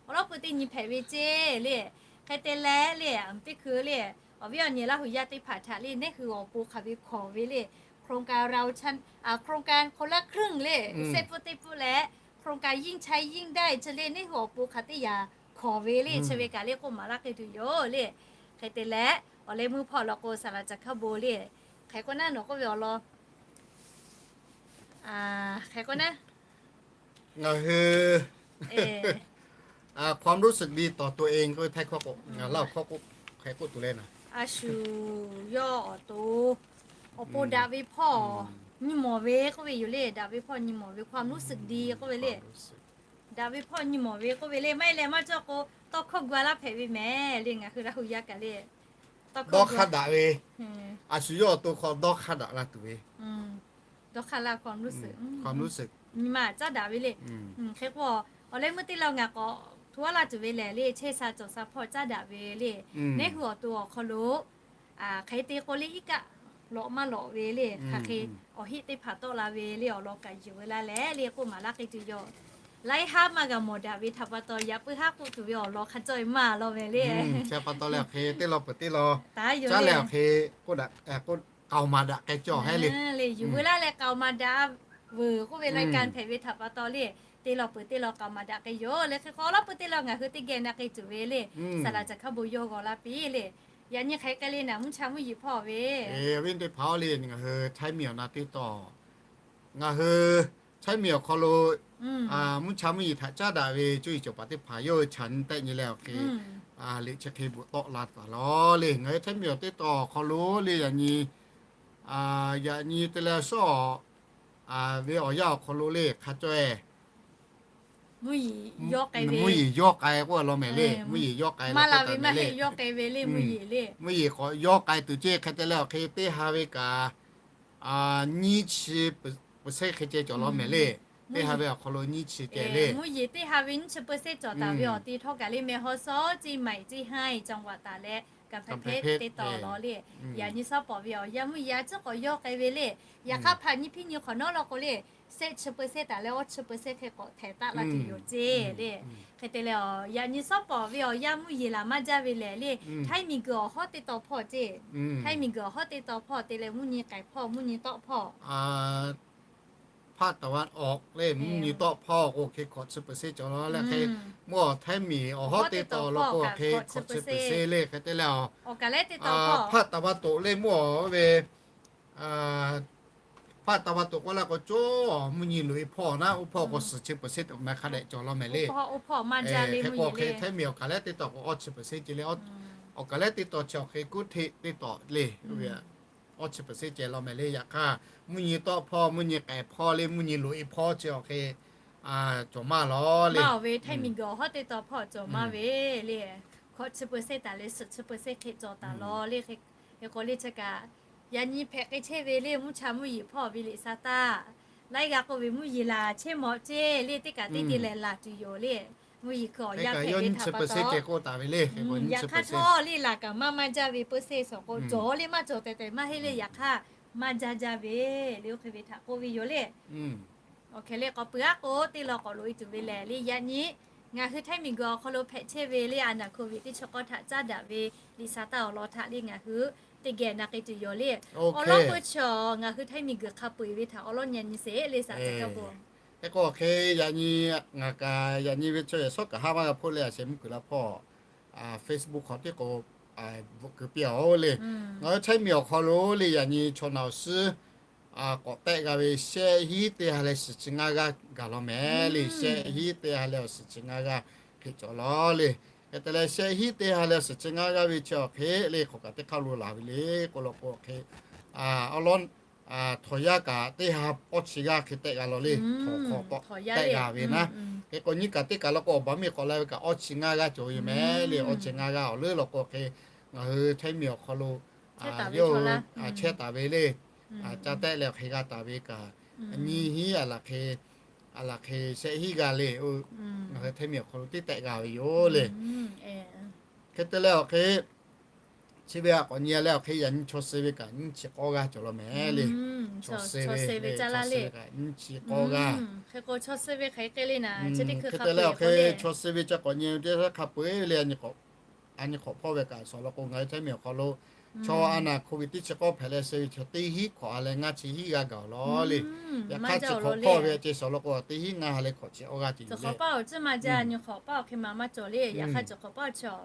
awˬ lawn peu teˇ nyi hpehꞈ ve ceˇ le. Hk'e te leh le, teˇ hkui le, awˬ viˉ awˬ nyi Laˇ hu yaˇ teˇ hpaˍ htaꞈ le neˇ hui awˬ pon hk'aˬ ve hkawˍ ve le, โครงการ เราชนะ โครงการ คนละครึ่ง le, sehˆ pfuhˆ teˇ pfuhˆ leh โครงการ ยิ่งใช้ยิ่งได้ chi le neˇ hui awˬ pon hk'aˬ teˇ yaꞈ hkawˍ ve le, chi ve kaꞈ le k'oˆ maˍ laˇ k'ai tuˬ yoˬ le. Hk'e te leh awˬ leh meuˇ hpawˇ law k'o saˍ laꞈ ca hkaˉ bon le, hk'e k'oˆ naˉ nawˬ k'oˆ ve awˬ lawn hk'e k'oˆ naˉ, ngaˬ hui ความรู้สึกดีต่อตัวเอง k'oˆ ve Htaiˇ hkawˇ k'o, ngaˬ Laˇ hu hkawˇ k'o, hk'e k'oˆ tuˬ le naˍ. A shu yawˇ awˬ to awˬ pon daꞈ ve hpawˇ nyi mawˬ ve k'oˆ ve yoˬ le. Daꞈ ve hpawˇ nyi mawˬ ve ความรู้สึกดี k'oˆ ve le. Daꞈ ve hpawˇ nyi mawˬ ve k'oˆ ve le. Maˇ heˆ leh maˇ cawˇ k'o tawˇ hkawˇ gu a laˇ hpehꞈ ve mehˍ le. Ngaˬ hui Laˇ hu yaˇ kaꞈ le, dawˇ hk'aˇ daꞈ ve, a shu yawˇ awˬ to hk'aw dawˇ hk'aˇ daꞈ la tuˬ ve, dawˇ hk'aˇ la ความรู้สึก nyi ma caˉ daꞈ ve le. Hk'e k'o, awˬ leh meuˇ teˇ law ngaˬ k'awꞈ hto a laˇ tuˬ ve lehˬ le, chehˇ sha cawˬ sha hpawˇ caˉ daꞈ ve le. Neˇ hui awˬ to awˬ hk'aw lo hk'e te k'o le iˉ kaˆ lawꞈ maˇ lawꞈ ve le, hk'aˬ hk'e awˬ heˆ teˇ hpaˍ tawˆ la ve le, awˬ lawn kaꞈ yuˬ ve laˇ leh le k'oˆ maˍ laˇ k'ai tuˬ yoˬ. Laiˉ haˉ maˇ g'a mawˬ daꞈ ve htaꞈ pa taw yaꞈ puiˉ haˉ k'oˆ tuˬ ve awˬ lawn hk'a cawˇ e maˇ law mehˍ le. Chi pa taw leh awˬ hk'e teˇ law peuˬ teˇ law caˉ leh awˬ hk'e k'oˆ daꞈ, k'aoˍ maˍ daꞈ k'ai cawˬ hehˉ le. Yuˬ veu laˇ leh k'aoˍ maˍ daꞈ veuˬ k'oˆ ve รายการ hpehꞈ ve htaꞈ pa taw le, teˇ law peuˬ teˇ law k'aoˍ maˍ daꞈ k'ai yoˬ le. Hk'e k'o awˬ lawn peu teˇ law ngaˬ hui teˇ geh na k'ai tuˬ ve le, saˍ laꞈ ca hkaˉ bon yawˇ g'aw laˇ piˇ le. Yaꞈ nyi hk'aˬ hk'e k'ai le naˍ, mvuhˇ cha mvuhˇ yeˬ hpawˇ ve, awˬ viˉ teˇ hpaˍ le, ngaˬ hui Htaiˇ miˬ awˬ na teˇ taw ngaˬ hui Htaiˇ miˬ awˬ hk'aw lo mvuhˇ cha mvuhˇ yeˬ htaꞈ caˉ daꞈ ve cuˇ yiˍ cawˬ paˍ teˇ hpaˍ yawˇ hui chaꞈ nyi tehˆ nyi leh awˬ hk'e liꞈ chi hk'e bvuhꞈ tawˆ la taˍ law le. Ngaˬ hui Htaiˇ miˬ awˬ teˇ taw awˬ hk'aw lo le yaꞈ nyi Yaꞈ nyi te leh shawˉ ve awˬ yanˇ awˬ hk'aw lo le hk'a caweh, mvuhˇ yeˬ yawˇ k'ai k'oˆ law mehˍ le. Mvuhˇ yeˬ yawˇ k'ai law k'oˆ taˍ mehˍ le. Mvuhˇ yeˬ k'awꞈ yawˇ k'ai tuˬ ceˇ hk'e te leh awˬ hk'e teˇ ha ve kaꞈ nyiˇ chi percent hk'e ceh cawˬ law mehˍ le. Teˇ ha ve awˬ hk'aw lo nyiˇ chi ceh le. Mvuhˇ yeˬ teˇ ha ve nyiˇ chi percent cawˬ taˍ ve awˬ te htawˇ kaꞈ le, แม่ฮ่องสอน ceˇ maiˬ ceˇ เชียงราย จังหวัดตาก leh กำแพงเพชร te tawˆ law le. Yaꞈ nyi shawˉ pawˍ ve awˬ yanˇ mvuhˇ yeˬ a ciˉ k'awꞈ yawˇ k'ai ve le. Yaꞈ hk'aˇ hpaˍ nyiˇ hpiˇ nyi hk'awꞈ nawˉ law k'o le, shehˆ chi percent taˍ leh awˇ chi percent hk'e k'awꞈ htehˍ taˆ la tuˬ yoˬ ceˇ le. Hk'e te leh, yaꞈ nyi shawˉ pawˍ ve awˬ yanˇ mvuhˇ yeˬ laˬ maˇ jaˇ ve lehˬ le, htaiˇ miˬguiˬ awˬ hawˉ teˇ taw hpawˇ ceˇ. Htaiˇ miˬguiˬ awˬ hawˉ teˇ taw hpawˇ te leh mvuhˇ nyi k'ai hpawˇ, mvuhˇ nyi tawˆ hpawˇ ภาคตะวันออก le, mvuhˇ nyi tawˆ hpawˇ k'o hk'e hkawꞈ chi percent cawˬ law leh hk'e, mvuhˇ awˬ htaiˇ miˬ awˬ hawˉ teˇ taw law k'o hk'e hkawꞈ chi percent le. Hk'e te leh, ภาคตะวันตก le mvuhˇ awˬ ve ภาคตะวันตก k'oˆ laˇ k'o cawˇ mvuhˇ nyi loꞈ e hpawˇ naˉ, oˇ hpawˇ k'o suhˍ chi percent teˇ maˬ hk'a dehꞈ cawˬ law mehˍ le. Hk'e k'o hk'e htaiˇ miˬ awˬ kaˍ lehˉ teˇ taw k'o awˇ chi percent ceh le. Awˬ kaˍ lehˉ teˇ taw chi awˬ hk'e กรุงเทพ teˇ taw le, awˇ chi percent ceh law mehˍ le. Yaꞈ hk'aˇ mvuhˇ nyi tawˆ hpawˇ, mvuhˇ nyi k'ai hpawˇ le, mvuhˇ nyi loꞈ e hpawˇ chi awˬ hk'e cawˬ maˇ law le. Awˬ ve htaiˇ miˬguiˬ awˬ hawˉ teˇ taw hpawˇ cawˬ maˇ ve le. Hkawꞈ chi percent taˍ leh suhˍ chi percent hk'e cawˬ taˍ law le. Hk'e k'o le chi kaꞈ, yaꞈ nyi hpehꞈ k'ai chehˇ ve le mvuhˇ cha mvuhˇ yeˬ hpawˇ ve liꞈ sa taˇ laiˉ g'a k'oˆ ve mvuhˇ yeˬ laˬ chehˇ mawˬ ceˇ le, teˇ kaꞈ teˇ te lehˬ laˬ tuˬ yoˬ le. Mvuhˇ yeˬ hkui awˬ yanˇ hpehꞈ ve htaꞈ pa taw, yaꞈ hk'aˇ htawˇ le laˬ kaꞈ maˇ maˇ jaˇ ve เปอร์เซ็นต์ shawˍ k'o cawˬ le maˇ cawˬ tehꞈ tehꞈ maˇ heˆ le. Yaꞈ hk'aˇ maˇ jaˇ jaˇ ve le, oˇ hk'e ve htaꞈ k'oˆ ve yoˬ le. Awˬ hk'e le k'awꞈ peuˬ aˉ k'o teˇ law k'awꞈ loꞈ e tuˬ ve lehˬ le, yaꞈ nyi ngaˬ hui htaiˇ miˬguiˬ awˬ hk'aw lo hpehꞈ chehˇ ve le a naˍ โควิด teˇ chi k'awˇ htaꞈ caˉ daꞈ ve liꞈ sa taˇ awˬ lawn htaꞈ le ngaˬ hui teˇ geh na k'ai tuˬ yoˬ le. Awˬ lawn k'o chi awˬ ngaˬ hui htaiˇ miˬguiˬ hk'a peu-eˬ ve htaꞈ awˬ lawn nyi a nyi sheˍ le saˍ ceh kaˇ bo. Hk'e k'o hk'e yaꞈ nyi ngaˬ kaꞈ yaꞈ nyi ve chaw yehˬ shawˉ kaꞈ haˉ maˇ g'a hpoˆ leh a sheh mvuhˇ kuiˬ la hpawˇ Facebook hk'aw tiˉ k'o bvuhꞈ keu piˇ a oˬ le. Ngaˬ hui htaiˇ miˬ awˬ hk'aw lo le yaꞈ nyi chaw naˍ awˬ suhˉ k'awꞈ tehˆ g'a ve shehˆ hiˉ teˇ ha leh suhˍ chi ngaˇ g'aˇ gaˬ law mehˍ le. Shehˆ hiˉ teˇ ha leh awˬ suhˍ chi ngaˇ g'aˇ hk'e cawˬ law le. Hk'e te leh shehˆ hiˉ teˇ ha leh awˬ suhˍ chi ngaˇ g'aˇ ve chi awˬ hk'e le hk'awꞈ kaꞈ teˇ hk'aˇ lo laˬ ve le k'oˆ law k'o hk'e, awˬ lawn htawnˍ yaˇ kaꞈ teˇ ha awˇ chi g'aˇ hk'e tehˆ g'a law le. Htawnˍ hk'awꞈ k'awꞈ tehˆ g'a ve naˉ. Hk'e k'o nyiˇ kaꞈ teˇ kaꞈ law k'o awˬ baˬ miˇ k'awꞈ la ve kaꞈ awˇ chi ngaˇ g'aˇ cawˬ ve yoˬ mehˍ le. Awˇ chi ngaˇ g'aˇ awˬ leuˉ law k'o hk'e ngaˬ hui htaiˇ miˬ awˬ hk'aw lo yawˇ hui chehˇ taˍ ve le. Ca tehˆ leh awˬ hk'e g'a taˍ ve kaꞈ nyiˇ hiˉ a laˬ hk'e, a laˬ hk'e shehˆ hiˉ g'aˇ le. Ngaˬ hui htaiˇ miˬ awˬ hk'aw lo teˇ tehˆ g'a ve yoˬ le. Hk'e te leh awˬ hk'e chi ve a k'awꞈ nyi leh awˬ hk'e yaꞈ nyi chaw suh ve kaꞈ nyiˇ chi k'awˇ g'aˇ cawˬ law mehˍ le. Chaw suh ve kaꞈ nyiˇ chi k'awˇ g'aˇ. Hk'e te leh awˬ hk'e chaw suh ve ca k'awꞈ nyi teˇ hk'aˇ hk'a peu-eˬ le. A nyi hk'awꞈ hpawˇ ve kaꞈ shawˍ law k'o ngaˬ hui htaiˇ miˬ awˬ hk'aw lo chaw a naˍ โควิด teˇ chi k'awˇ hpehꞈ leh suh ve chaw teˇ hiˉ hk'awꞈ a leh ngaˇ chi hiˉ g'aˇ gaˬ law le. Yaꞈ hk'aˇ chi hk'awꞈ hpawˇ ve a ceh shawˍ law k'o teˇ hiˉ ngaˇ ha leh hk'awꞈ chi awˇ g'aˇ ceh yoˬ le. Hk'awꞈ paˇ awˬ ceuˬ maˇ jaˇ nyi hk'awꞈ paˇ awˬ hk'e maˍ maˇ cawˬ le. Yaꞈ hk'aˇ chi hk'awꞈ paˇ awˬ chaw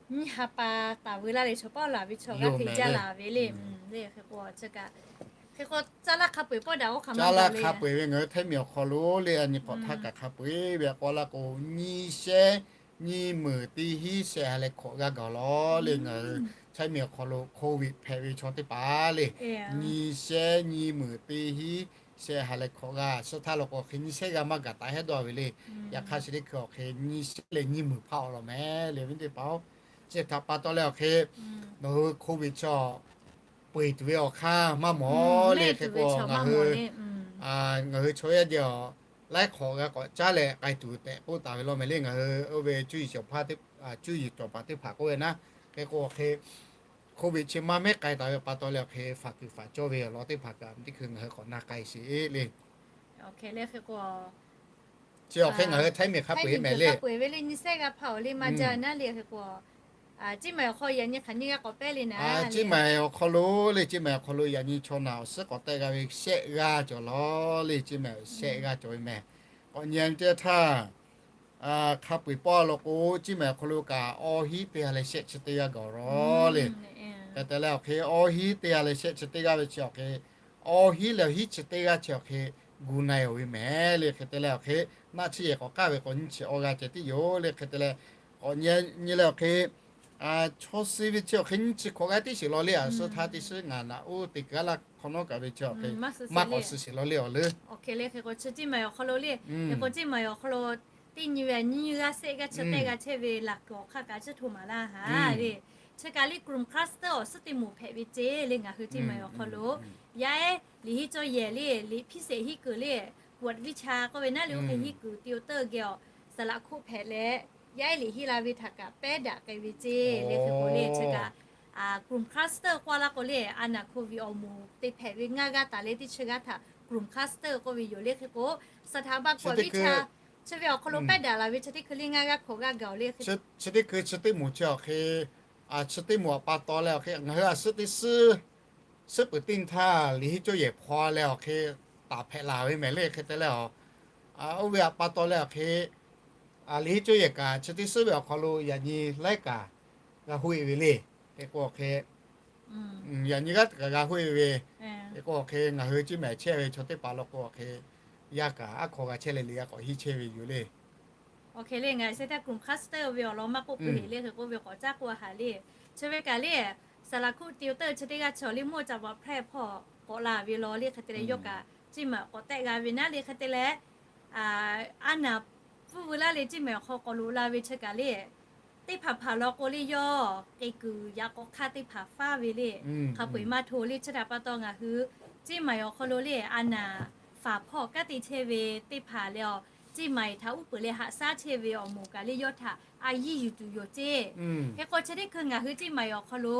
nyiˇ ha pa taˍ veu laˇ leh chaw paˇ awˬ laˬ ve chaw g'aˇ hk'e jaˇ laˬ ve le. Hk'e k'o, hk'e k'o caˇ laˇ hk'a peu-eˬ pawˆ daꞈ oˇ hk'aˬ ma caˇ laˇ hk'a peu-eˬ ve ngaˬ hui htaiˇ miˬ awˬ hk'aw lo le a nyi hk'awꞈ htaˇ kaꞈ hk'a peu-eˬ ve a k'aw laˇ k'o nyiˇ shehˆ nyiˇ meunˍ teˇ hiˉ shehˆ ha leh hk'awꞈ g'aˇ gaˬ law le. Ngaˬ hui htaiˇ miˬ awˬ hk'aw lo โควิด hpehꞈ ve chaw teˇ hpaˍ le nyiˇ shehˆ nyiˇ meunˍ teˇ hiˉ shehˆ ha leh hk'awꞈ g'aˇ suh htaˇ law k'o hk'e nyiˇ shehˆ g'aˇ maˇ gaˬ taˍ hehˉ dawˇ ve le. Yaꞈ hk'aˇ chi teˇ hkui awˬ hk'e nyiˇ shehˆ leh nyiˇ meunˍ hpaˇ awˬ lawn mehˍ le ve teˇ hpaˍ-oˬ. Chi htaꞈ pa taw leh awˬ hk'e ngaˬ hui โควิด chaw peu-eˬ tuˬ ve awˬ hk'aˇ maˇ mawˬ le. Hk'e k'o ngaˬ hui ngaˬ hui chaw yaˇ jeh awˬ laiˉ hk'awꞈ g'a k'awꞈ caˉ leh k'ai tuˬ tehꞈ k'oˆ taˍ ve law mehˍ le. Ngaˬ hui oˇ ve cuˇ yiˍ cawˬ hpaˇ, cuˇ yiˍ cawˬ paˍ teˇ hpaˍ k'oˆ ve naˉ, hk'e k'o awˬ hk'e โควิด chi maˇ mehˉ k'ai taˍ ve pa taw leh awˬ hk'e faˍ kuiˬ faˍ cawˇ ve awˬ lawn teˇ hpaˍ kaꞈ teˇ hkui ngaˬ hui k'awꞈ na k'ai sheˍ le. Chi awˬ hk'e ngaˬ hui htaiˇ miˬ hk'a peu-eˬ mehˍ le. Hk'a peu-eˬ ve le nyiˇ shehˆ g'aˇ hpaˇ awˬ le maˇ jaˇ naˉ le. Hk'e k'o Ceˇ maiˬ awˬ hk'aw yaꞈ nyi hk'aˬ nyiˇ g'aˇ k'awꞈ pehˇ le naˉ. Ceˇ maiˬ awˬ hk'aw lo le, Ceˇ maiˬ awˬ hk'aw lo yaꞈ nyi chaw naˬ awˬ suhˉ k'awꞈ tehˆ g'a ve shehˆ g'aˇ cawˬ law le. Ceˇ maiˬ shehˆ g'aˇ cawˬ ve mehˍ. K'awꞈ nyi teˇ htaˇ hk'a peu-eˬ pawˆ law k'o, Ceˇ maiˬ awˬ hk'aw lo kaꞈ awˇ hiˉ teˇ g'aˇ leh shehˆ chi teˇ g'aˇ gaˬ law le. Hk'e te leh awˬ hk'e awˇ hiˉ teˇ g'aˇ leh shehˆ chi teˇ g'aˇ ve chi awˬ hk'e, awˬ hiˉ leh hiˉ chi teˇ g'aˇ chi awˬ hk'e gu na-e-oˬ ve mehˍ le. Hk'e te leh awˬ hk'e naˆ chi yehˬ k'awꞈ k'aˉ ve k'o nyiˇ chi awˇ g'aˇ ceh tiˉ yoˬ le. Hk'e te leh k'awꞈ nyi leh awˬ hk'e Chaw suh ve chi awˬ hk'e nyiˇ chi hkawꞈ g'aˇ tiˉ shiˍ law le, a suh htaˇ teˇ shiˉ ngaˬ naꞈ oˇ te kuiˬ a laˇ hk'awꞈ nawˉ kaꞈ ve chi awˬ hk'e maˇ k'awꞈ suh shiˍ law le awˬ leuˉ. Awˬ hk'e le hk'e k'o chi teˇ maˬ awˬ hk'aw lo le, hk'e k'o teˇ maˬ awˬ hk'aw lo teˇ nyi ve nyiˇ g'aˇ shehˆ g'aˇ chi tehˆ g'a chehˇ ve laˬ kuiˬ awˬ hk'aˇ kaꞈ ciˉ hto maˍ laˇ ha le. Chi kaꞈ le Chrome Cluster awˬ suhˉ teˇ moˍ hpehꞈ ve ceˇ le ngaˬ hui teˇ maˬ awˬ hk'aw lo. Yaˇ ehˉ liꞈ henˇ cawˇ yehˬ le, liꞈ hpiˇ shehˍ henˇ kuiˬ le, กวดวิชา k'oˆ ve naˉ le oˇ hk'e henˇ kuiˬ te oˇ teuˆ geh awˬ saˍ laꞈ hkoˆ hpehꞈ leh, yaˇ ehˉ liꞈ henˇ la ve htaꞈ kaꞈ pehˉ daꞈ k'ai ve ceˇ le hk'e k'o le chi kaꞈ Chrome Cluster k'oˆ laˇ k'o le, a naˍ โควิด awˬ moˍ te hpehꞈ ve ngaˇ g'aˇ taˍ leh teˇ chi g'aˇ htaꞈ Chrome Cluster k'oˆ ve yoˬ le hk'e k'o, สถาบัน กวดวิชา chi ve awˬ hk'aw lo pehˉ daꞈ la ve chi teˇ hkui le ngaˇ g'aˇ hkawꞈ g'aˇ gaˬ awˬ le hk'e chi teˇ hkui chi teˇ moˍ chi awˬ hk'e, chi teˇ moˍ awˬ pa taw leh awˬ hk'e ngaˬ hui a suhˉ teˇ suhˉ suhˉ peuˬ teˇ htaˇ liꞈ henˇ cawˇ yehˬ hpaw leh awˬ hk'e taˍ hpehꞈ laˬ ve mehˍ le hk'e te leh a, oˇ ve awˬ pa taw leh awˬ hk'e liꞈ henˇ cawˇ yehˬ kaꞈ chi teˇ suhˉ ve awˬ hk'aw lo yaꞈ nyi laiˉ kaꞈ g'a hoˆ e ve le. Hk'e k'o awˬ hk'e yaꞈ nyi g'aˇ kaꞈ g'a hoˆ e ve. Hk'e k'o awˬ hk'e ngaˬ hui ciˇ mehˍ chehˇ ve chaw teˇ hpaˍ law k'o awˬ hk'e yaˇ kaꞈ aˉ hk'aw g'a chehˇ leh liꞈ g'a k'awꞈ henˇ chehˇ ve yoˬ le. Awˬ hk'e le ngaˬ hui se htaˇ กลุ่ม cluster ve awˬ lawn maˇ k'oˆ peuˬ heˍ le hk'e k'oˆ ve k'awꞈ caˉ k'oˆ a haˍ le. Chi ve kaꞈ le, saˍ laꞈ hkuˆ te oˇ teuˆ chi teˇ g'aˇ chi awˬ le mawˇ ca vaꞈ hpehˇ hpawˇ k'awꞈ la ve law le hk'e te leh yawˇ kaꞈ ciˇ mehˍ k'awꞈ tehˆ g'a ve naˉ le hk'e te leh, a naˍ pfuhˇ veu laˇ le ciˇ mehˍ awˬ hk'aw k'awꞈ loꞈ la ve chi kaꞈ le, teˇ hpaˍ hpaˍ law k'o le yawˇ k'e kuiˬ yaꞈ k'aw hk'aˇ teˇ hpaˍ faˉ ve le. Hk'a peu-eˬ maˇ hto le chi htaꞈ pa taw ngaˬ hui ciˇ mehˍ awˬ hk'aw lo le a naˍ faˍ hpawˇ kanˉ te chehˇ ve teˇ hpaˍ leh awˬ, ciˇ mehˍ htaꞈ uˉ peunˍ leh haꞈ shaˉ chehˇ ve awˬ moˍ kaꞈ le yawˇ htaꞈ a yiˇ yuˬ tuˬ yoˬ ceˇ. Hk'e k'o chi teˇ hkui ngaˬ hui ciˇ mehˍ awˬ hk'aw lo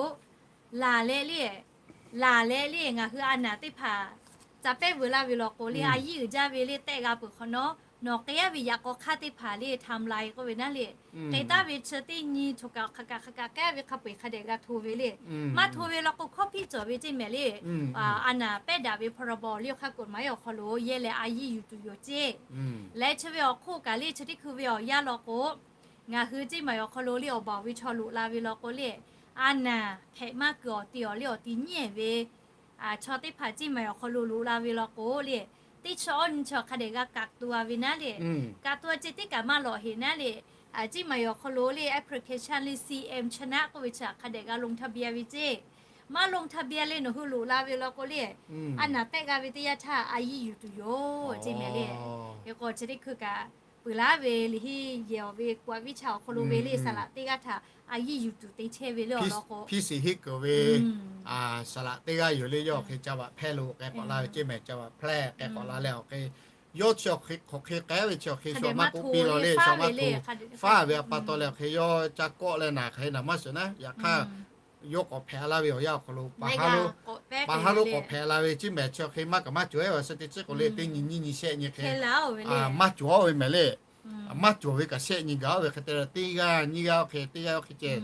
laˬ leh le, laˬ leh le ngaˬ hui a naˍ teˇ hpaˍ ca pehˉ veu laˇ ve law k'o le a yiˇ uiˍ jaˇ ve le tehˆ g'a peuˬ hk'awꞈ nawˉ, nawˬ k'e yaˇ ve yaꞈ k'aw hk'aˇ teˇ hpaˍ le ไทม์ไลน์ k'oˆ ve naˉ le, k'e taˍ ve chi teˇ nyi choˬ kaꞈ hk'aˬ kaꞈ hk'aˬ kaꞈ k'e ve hk'a peu-eˬ hk'a dehꞈ g'a hto ve le. Maˇ hto ve law k'o hkawˇ hpiˇ cawˬ ve ceˇ mehˍ le. A naˍ pehˉ daꞈ ve พรบ le awˬ hk'aˇ กฎหมาย awˬ hk'aw lo yehˇ leh a yiˇ yuˬ tuˬ yoˬ ceˇ. Leh chi ve awˬ hk'oˆ kaꞈ le chi teˇ hkui ve awˬ yanˇ law k'o, ngaˬ hui ciˇ mehˍ awˬ hk'aw lo le awˬ baˬ ve chaw loꞈ la ve law k'o le, a naˍ hpehꞈ maˇ kuiˬ awˬ te awˬ le awˬ ti nyi ve chaw teˇ hpaˍ ciˇ mehˍ awˬ hk'aw lo loꞈ la ve law k'o le, teˇ chi awˇ nyi chi awˬ hk'a dehꞈ g'a กักตัว ve naˉ le, กักตัว ceˇ teˇ kaꞈ maˇ lawꞈ heˍ naˉ le, ciˇ mehˍ awˬ hk'aw lo le application le CM China k'oˆ ve chi htaꞈ hk'a dehꞈ g'a ลงทะเบียน ve ceˇ. Maˇ ลงทะเบียน le nawˬ hui loꞈ la ve law k'o le, a naˍ tehˆ g'a ve teˇ yanˇ htaˇ a yiˇ yuˬ tuˬ yoˬ ceˇ mehˍ le. Hk'e k'o chi teˇ hkui kaꞈ peuˬ laˉ ve liꞈ henˇ yehˬ awˬ ve กวดวิชา awˬ hk'aw lo ve le saˍ laꞈ teˇ g'aˇ htaꞈ a yiˇ yuˬ tuˬ te chehˇ ve le awˬ lawn k'o, hpiˇ shiˍ henˇ kuiˬ ve saˍ laꞈ teˇ g'aˇ yoˬ le yawˇ hk'e ca vaꞈ hpehˇ lo k'ai k'awꞈ la ve ceˇ mehˍ ca vaꞈ hpehˇ k'ai k'awꞈ la leh awˬ hk'e, yawˇ chi awˬ hk'e hk'aˬ hk'e k'ai ve chi awˬ hk'e shu maˇ k'oˆ piˇ law le shu maˇ hto faˉ ve awˬ pa taw leh awˬ hk'e yawˇ ca kawˆ leh naˍ hk'aˬ hk'e naˍ maˇ shiˍ naˉ. Yaꞈ hk'aˇ yawˇ k'awꞈ hpehꞈ la ve awˬ yanˇ awˬ hk'aw lo pa ha lo k'awꞈ hpehꞈ la ve ceˇ mehˍ chi awˬ hk'e maˇ kaꞈ maˇ cawˬ-e ve suh te ciˉ k'o le teˇ nyi nyiˇ nyi shehˆ nyi hk'e maˇ cawˬ-a ve mehˍ le. Maˇ cawˬ ve kaꞈ shehˆ nyi gaˬ-a ve hk'e te leh teˇ g'aˇ nyiˇ g'aˇ oˇ hk'e teˇ g'aˇ oˇ hk'e ceh,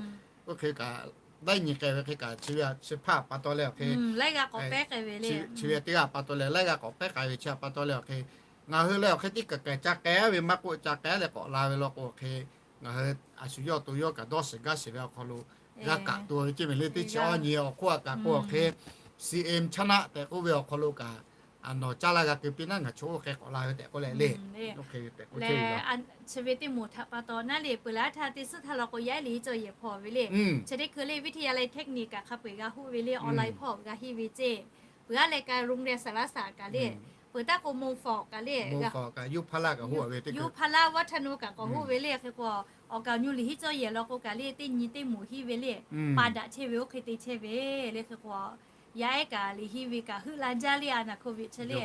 oˇ hk'e kaꞈ daiˇ nyi k'ai ve hk'e kaꞈ chi ve chi hpaˇ pa taw leh awˬ hk'e chi ve teˇ g'aˇ pa taw leh laiˉ g'aˇ k'awꞈ pehˉ k'ai ve chi htaꞈ pa taw leh awˬ hk'e, ngaˬ hui leh awˬ hk'e teˇ kaˬ kaˬ ca k'ai ve maˇ k'oˆ ca k'ai leh k'awꞈ la ve law k'o awˬ hk'e, ngaˬ hui a shu yawˇ to yawˇ kaꞈ dawˇ shiˍ gaˇ shiˍ ve awˬ hk'aw lo g'a kaꞈ to ve ceˇ mehˍ le. Teˇ chi awˇ nyi awˬ hk'oˆ a kaꞈ k'oˆ awˬ hk'e, CM China tehꞈ k'oˆ ve awˬ hk'aw lo kaꞈ nawˬ caˇ laˇ g'a keu piˇ naˉ ngaˬ chaw oˇ hk'e k'awꞈ la ve tehꞈ k'oˆ leh le. Chi ve teˇ moˍ htaꞈ pa taw naˉ le peuˬ laˇ htaˇ teˇ suhˉ htaˇ law k'o yaˇ ehˉ liꞈ henˇ cawˇ yehˬ hpawˇ ve le. Chi teˇ hkui le วิทยาลัยเทคนิค kaꞈ hk'a peu-eˬ g'a hoˆ ve le online hpawˇ g'a henˇ ve ceˇ. Peuˬ-a leh kaꞈ โรงเรียนสารศาสตร์ kaꞈ le, peuˬ taˉ k'o ม.ฟ kaꞈ le, ม.ฟ kaꞈ ยุพพละ kaꞈ hoˆ ve teˇ ยุพพละวัฒนโน kaꞈ k'awꞈ hoˆ ve le hk'e k'o, awˬ kaˍ awˬ nyu liꞈ henˇ cawˇ yehˬ law k'o kaꞈ le teˇ nyi teˇ moˍ henˇ ve le, pa daꞈ chehˇ ve oˇ hk'e te chehˇ ve le hk'e k'o, yaˇ ehˉ kaꞈ liꞈ henˇ ve kaꞈ heuˆ la jaˇ le a naˍ โควิด chi le.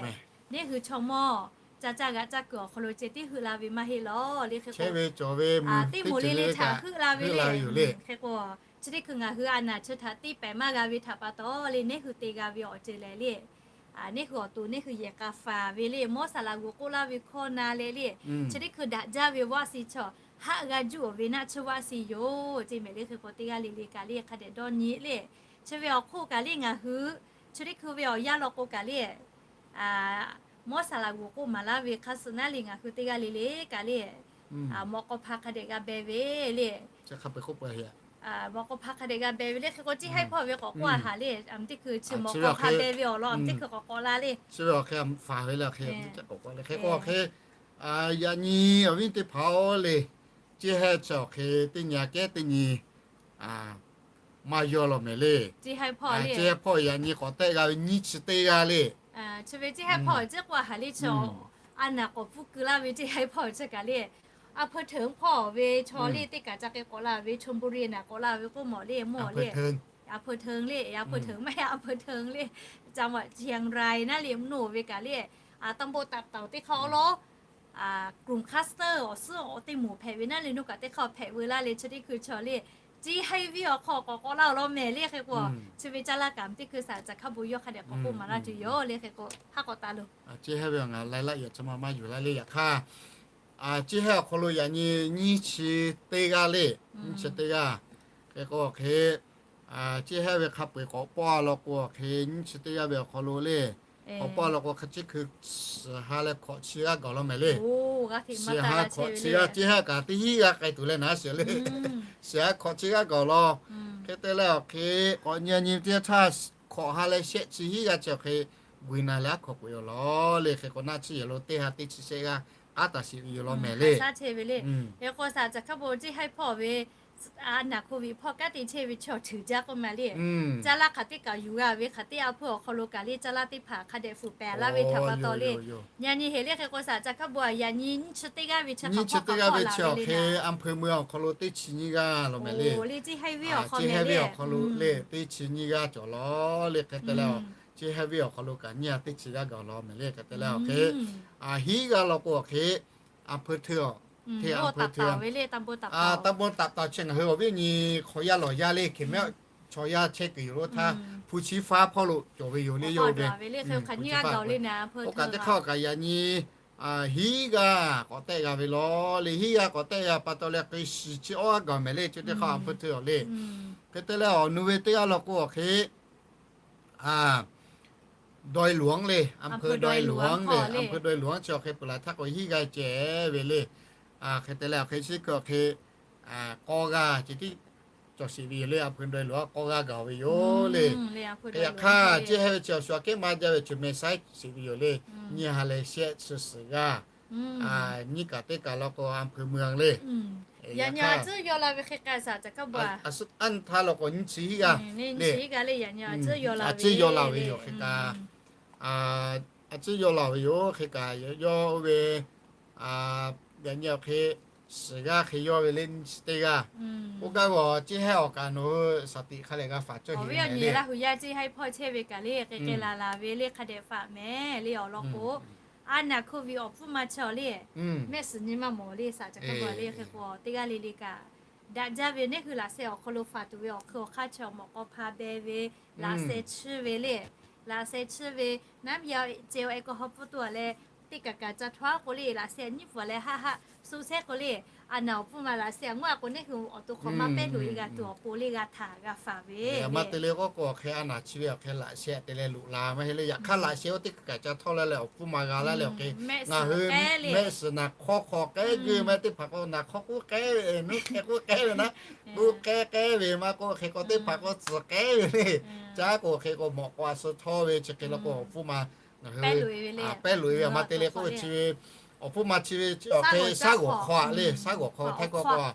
Neˇ hui chaw mawˇ ca caˇ g'aꞈ caˇ kuiˬ awˬ hk'aw lo ceh tiˉ heuˆ la ve maˇ heˆ law le hk'e k'o, teˇ moˍ le le htaꞈ heuˆ la ve le. Hk'e k'o, chi teˇ hkui ngaˬ hui a naˍ chi htaꞈ teˇ pehˍ maˇ g'a ve htaꞈ pa taw le neˇ hui te g'a ve awˬ ceuˬ lehˬ le, neˇ hui awˬ to neˇ hui yehˬ k'a faˍ ve le mawˇ saˍ laꞈ g'oˍ k'oˆ laˇ ve hkawˇ na leh le, chi teˇ hkui daꞈ jaˇ ve วัคซีน chaw haˆ g'a juˇ-oˬ ve naˆ chi วัคซีน yoˬ ceˇ mehˍ le hk'e k'o teˇ g'aˇ le le kaꞈ le hk'a dehꞈ dawˇ nyi le. Chi ve awˬ hk'oˆ kaꞈ le ngaˬ hui chi teˇ hkui ve awˬ yanˇ law k'o kaꞈ le mawˇ saˍ laꞈ g'oˍ k'oˆ maˍ laˇ ve hk'a suh naˉ le ngaˬ hui teˇ g'aˇ le le kaꞈ le mawꞈ k'aw hpa hk'a dehꞈ g'a beh ve le. Mawꞈ k'aw hpa hk'a dehꞈ g'a beh ve le hk'e k'o, ciˇ haiˉ hpawˇ ve k'awꞈ k'oˆ a haˍ le, teˇ hkui chi mawꞈ k'aw hpa beh ve awˬ lawn teˇ hkui k'awꞈ k'awꞈ la le. Chi ve awˬ hk'e faˍ ve le awˬ hk'e, hk'e k'o awˬ hk'e, yaꞈ nyi awˬ viˉ teˇ hpaˍ-oˬ le, ciˇ haiˉ chi awˬ hk'e teˇ nyi aꞈ kehˉ teˇ nyi maˇ yaw law mehˍ le. Chi hk'e hpawˇ yaꞈ nyi k'awꞈ tehˆ g'a ve nyiˇ chi teˇ g'aˇ le. A hpeu hteunˍ hpawˇ chi kaꞈ le, a hpeu hteunˍ hpawˇ ve chaw le teˇ kaꞈ ca hk'e k'awꞈ la ve, Chonburi naˬ k'awꞈ la ve k'oˆ mawˬ le, mawˬ le. A hpeu hteunˍ le, a hpeu hteunˍ maˇ heˆ, a hpeu hteunˍ le, ca maꞈ Chiang Rai naˉ le mvuhˇ naw ve kaꞈ le, a ตำบลตับเต่า teˇ hk'aˇ awˬ lawn กลุ่มคลัสเตอร์ awˬ suhˉ awˬ teˇ moˍ hpehꞈ ve naˉ le, nawˬ kaꞈ teˇ hk'aˇ hpehꞈ veu laˇ le, chi teˇ hkui chaw le. Chi hk'e ve awˬ hk'aw k'awꞈ k'awꞈ la awˬ lawn mehˍ le hk'e k'o, chi ve caˇ laˇ kaꞈ teˇ hkui saˍ caˬ hk'a bon yawˇ hk'a dehꞈ k'awꞈ k'oˆ maˍ laˇ tuˬ yoˬ le hk'e k'o, haˉ k'awꞈ taˍ loˬ. Chi hk'e ve ngaˬ laiˉ laꞈ yaꞈ chi ma maˇ yuˬ laˇ le yaꞈ hk'aˇ, chi hk'e awˬ hk'aw lo yaꞈ nyi nyiˇ chi teˇ g'aˇ le, nyiˇ chi teˇ g'aˇ. Hk'e k'o hk'e, chi hk'e ve hk'a peu-eˬ k'awꞈ pawˇ law k'o hk'e, nyiˇ chi teˇ g'aˇ ve awˬ hk'aw lo le, k'awꞈ pawˇ law k'o hk'a chi hkui suhˍ ha leh hkawꞈ chi g'aˇ gaˬ law mehˍ le. Suhˍ ha hkawꞈ chi g'aˇ, chi hk'e kaꞈ teˇ hinˉ g'aˇ k'ai tuˬ leh naˉ sheˍ le. Suhˍ ha hkawꞈ chi g'aˇ gaˬ law. Hk'e te leh awˬ hk'e k'awꞈ nyi nyi teˇ htaˇ hkawꞈ ha leh shehˆ chi hinˉ g'aˇ chi awˬ hk'e Guiˬ naˬ leh aˉ hkawꞈ k'oꞈ e-oˬ law le. Hk'e k'o naˆ tsuhˇ yehˬ lo teˇ ha teˇ chi shehˆ g'aˇ k'aˉ taˍ sheˍ ve yoˬ law mehˍ le. Hk'e k'o saˍ caˬ hk'a bon chi hk'e hpawˇ ve, a naˬ โควิด hpawˇ kanˉ te chehˇ ve chaw ceuˬ jaˇ k'oˆ ma le. Caˇ laˇ hk'aˬ teˇ kaꞈ yuˬ g'a ve hk'aˬ teˇ a hpeuˇ awˬ hk'aw lo kaꞈ le caˇ laˇ teˇ hpaˍ hk'a dehꞈ fuˍ pehˍ laˇ ve htaꞈ pa taw le. Yaꞈ nyi heˍ le hk'e k'o saˍ caˬ hk'a bon yaꞈ nyi nyiˇ chi teˇ g'aˇ ve chi hk'aˬ hpawˇ kaꞈ pawˇ la ve le naˉ. อำเภอเมือง awˬ hk'aw lo teˇ chi nyiˇ g'aˇ law mehˍ le. Chi hk'e ve awˬ hk'aw lo le teˇ chi nyiˇ g'aˇ cawˬ law le. Hk'e te leh, chi hk'e ve awˬ hk'aw lo kaꞈ nyiˇ g'aˇ teˇ chi g'aˇ gaˬ law mehˍ le. Hk'e te leh awˬ hk'e, a hinˉ g'aˇ law k'o awˬ hk'e, อำเภอเถิง a hpeu hteˇ a hpeu hteˇ, a ตำบลตับเต่า chi ngaˬ hui awˬ viˉ awˬ nyi hk'aw yaˇ lawˬ yaˇ le hk'e mehˆ, chaw yaˇ chehˇ kuiˬ yoˬ lo htaˇ, hpu chi faˉ hpawˇ lo cawˬ ve yoˬ le, yawˇ ve hpu chi faˉ. Oˇ kaꞈ teˇ hk'aˇ kaꞈ yaꞈ nyi hinˉ g'aˇ k'awꞈ tehˆ g'a ve law le. Hinˉ g'aˇ k'awꞈ tehˆ g'a pa taw leh hk'e shiˍ chi awˇ g'aˇ gaˬ mehˍ le. Chi teˇ hk'aˇ a hpeu hteˇ le. Hk'e te leh awˬ nu ve teˇ g'aˇ law k'o awˬ hk'e, ดอยหลวง le, อำเภอดอยหลวง le, อำเภอดอยหลวง chi awˬ hk'e peuˬ laˬ htaˇ k'o hinˉ g'aˇ ceh ve le. Hk'e te leh awˬ hk'e chi hkui awˬ hk'e k'awˇ g'aˇ ceh tiˉ cawˬ sheˍ ve yoˬ le. อำเภอดอยหลวง k'awˇ g'aˇ gaˬ ve yoˬ le. Hk'e yaꞈ hk'aˇ chi hk'e ve chi awˬ shu aꞈ kehˉ maˇ jaˇ ve chi meh saiˉ sheˍ ve yoˬ le. Nyiˇ ha leh shehˆ chi suhˍ g'aˇ, nyiˇ kaꞈ teˇ kaꞈ law k'o a hpeu meuˇ le. Yaꞈ nyi a tcuhˉ yaw la ve hk'e k'ai saˍ caˬ hk'a bon a, a suhˉ anˇ htaˇ law k'o nyiˇ chi hiˉ g'aˇ le. A tcuhˉ yaw la ve yoˬ hk'e kaꞈ, a tcuhˉ yaw la ve yoˬ hk'e kaꞈ, yawˇ oˇ ve yaꞈ nyi awˬ hk'e suhˍ g'aˇ hk'e yawˇ ve le nyiˇ chi teˇ g'aˇ. Oˇ gaˇ ve awˬ chi hk'e awˬ kaꞈ nawˬ hui shaˍ tiꞈ hk'a lehˬ g'a faˍ cawˇ heˍ ve le. Laˇ hui yaˇ chi hk'e hpawˇ chehˇ ve kaꞈ le hk'e hk'e laˬ laˬ ve le hk'a dehꞈ faˍ mehˍ le awˬ lawn k'o, a naˬ โควิด awˬ hpfuhˇ ma chaw le, mehˆ suhˍ nyi maˇ mawˬ le saˍ caˬ hk'a bon le hk'e k'o teˇ g'aˇ le le kaꞈ daꞈ jaˇ ve neˉ hui laꞈ sheh awˬ hk'aw lo faˍ tuˬ ve awˬ hk'ui awˬ hk'aˇ chi awˬ mawꞈ k'aw hpa beh ve, laꞈ sheh chiˇ ve le, laꞈ sheh chiˇ ve, naˉ mi ya ceh awˬ e k'o haw pfuhˇ tuˬ a leh, teˇ kaꞈ kaꞈ ca htaw a k'o le laꞈ sheh nyiˉ pfuhˍ leh haˆ haˆ suh shehˉ k'o le, a naˬ awˬ hpfuhˇ ma laꞈ sheh a mvuhˇ a k'o neˉ hui awˬ to hk'awꞈ maˇ pehˉ loꞈ e g'a tuˬ awˬ pon le g'a htaꞈ g'a faˍ ve. Maˇ te le k'oˆ k'o awˬ hk'e a naˬ chi ve awˬ hk'e laꞈ sheh te leh loꞈ la maˇ heˆ le. Yaꞈ hk'aˇ laꞈ sheh oˇ teˇ kaꞈ kaꞈ ca htawˇ la leh awˬ hpfuhˇ ma g'a laˇ leh awˬ hk'e ngaˬ hui mehˆ suhˍ naˬ hk'awˇ hk'aw k'ehˉ geuˆ maˇ teˇ hpaˍ k'o naˬ hk'awˇ k'oˆ k'ehˉ ve, nuˇ hk'e k'oˆ k'ehˉ ve naˉ, k'oˆ k'ehˉ k'ehˉ ve maˇ k'oˆ hk'e k'o teˇ hpaˍ k'o tcuhˍ k'ehˉ ve le. Caˉ k'o hk'e k'o mawꞈ k'aw a suh htawˇ ve chi hk'e law k'o awˬ hpfuhˇ ma ngaˬ hui pehˉ loꞈ e ve maˇ te le k'oˆ ve chi ve awˬ hpfuhˇ ma chi ve chi awˬ hk'e shaˉ g'awˬ hk'aw a le, shaˉ g'awˬ hk'aw htaiˇ hkawˇ k'o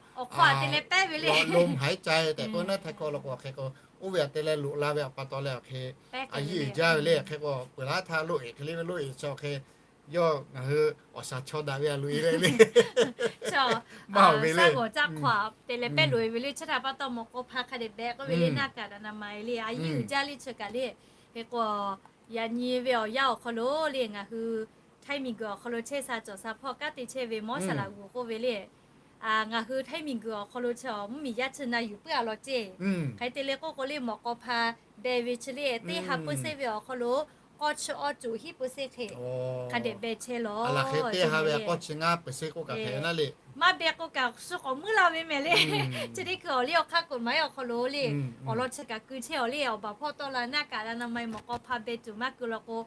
ลมหายใจ tehꞈ k'oˆ naˉ htaiˇ hkawˇ law k'o awˬ hk'e k'o, oˇ ve aꞈ te leh loꞈ la ve awˬ pa taw leh awˬ hk'e a yiˇ uiˍ jaˇ ve le. Hk'e k'o peuˬ laˇ htaˇ loꞈ e hk'e le ve loꞈ e chi awˬ hk'e yawˇ ngaˬ hui awˬ shaˍ chaw daꞈ ve a loꞈ e le le maˇ ve le. Shaˉ g'awˬ caˇ hk'aw a te leh pehˉ loꞈ e ve le chi htaꞈ pa taw mawꞈ k'aw hpa hk'a dehꞈ beh k'oˆ ve le naˇ kaꞈ daꞈ na ma e le a yiˇ uiˍ jaˇ le chi kaꞈ le. Hk'e k'o yaꞈ nyi ve awˬ yanˇ awˬ hk'aw lo le ngaˬ hui htaiˇ miˬ guiˬ awˬ hk'aw lo chehˇ sha cawˬ sha hpawˇ kanˉ te chehˇ ve mawˉ shaˍ laꞈ g'uˬ k'oˆ ve le. Ngaˬ hui htaiˇ miˬ guiˬ awˬ hk'aw lo chi mvuhˇ miˬ yaˇ chi na yuˬ puiˉ a law ceˇ. Hk'e te le k'oˆ k'o le mawꞈ k'aw hpa beh ve chi le teˇ ha peu sheˆ ve awˬ hk'aw lo k'awˇ chi awˇ cuˬ hiˉ peu sheˆ hk'e hk'a dehꞈ beh chehˇ law. Teˇ ha ve k'awˇ chi ngaˇ peu sheˆ k'oˆ kaꞈ hpehꞈ naˉ le. Maˇ beh k'o kaꞈ shu k'awꞈ muiˉ la ve mehˍ le. Chi teˇ hkui awˬ liˇ awˬ hk'aˇ k'oꞈ maˍ e awˬ hk'aw lo le awˬ lawn chi kaꞈ keu chehˇ awˬ le awˬ baˬ hpawˇ tawˆ la naˇ kaꞈ daꞈ na ma e mawꞈ k'aw hpa beh tuˬ maˇ keu law k'o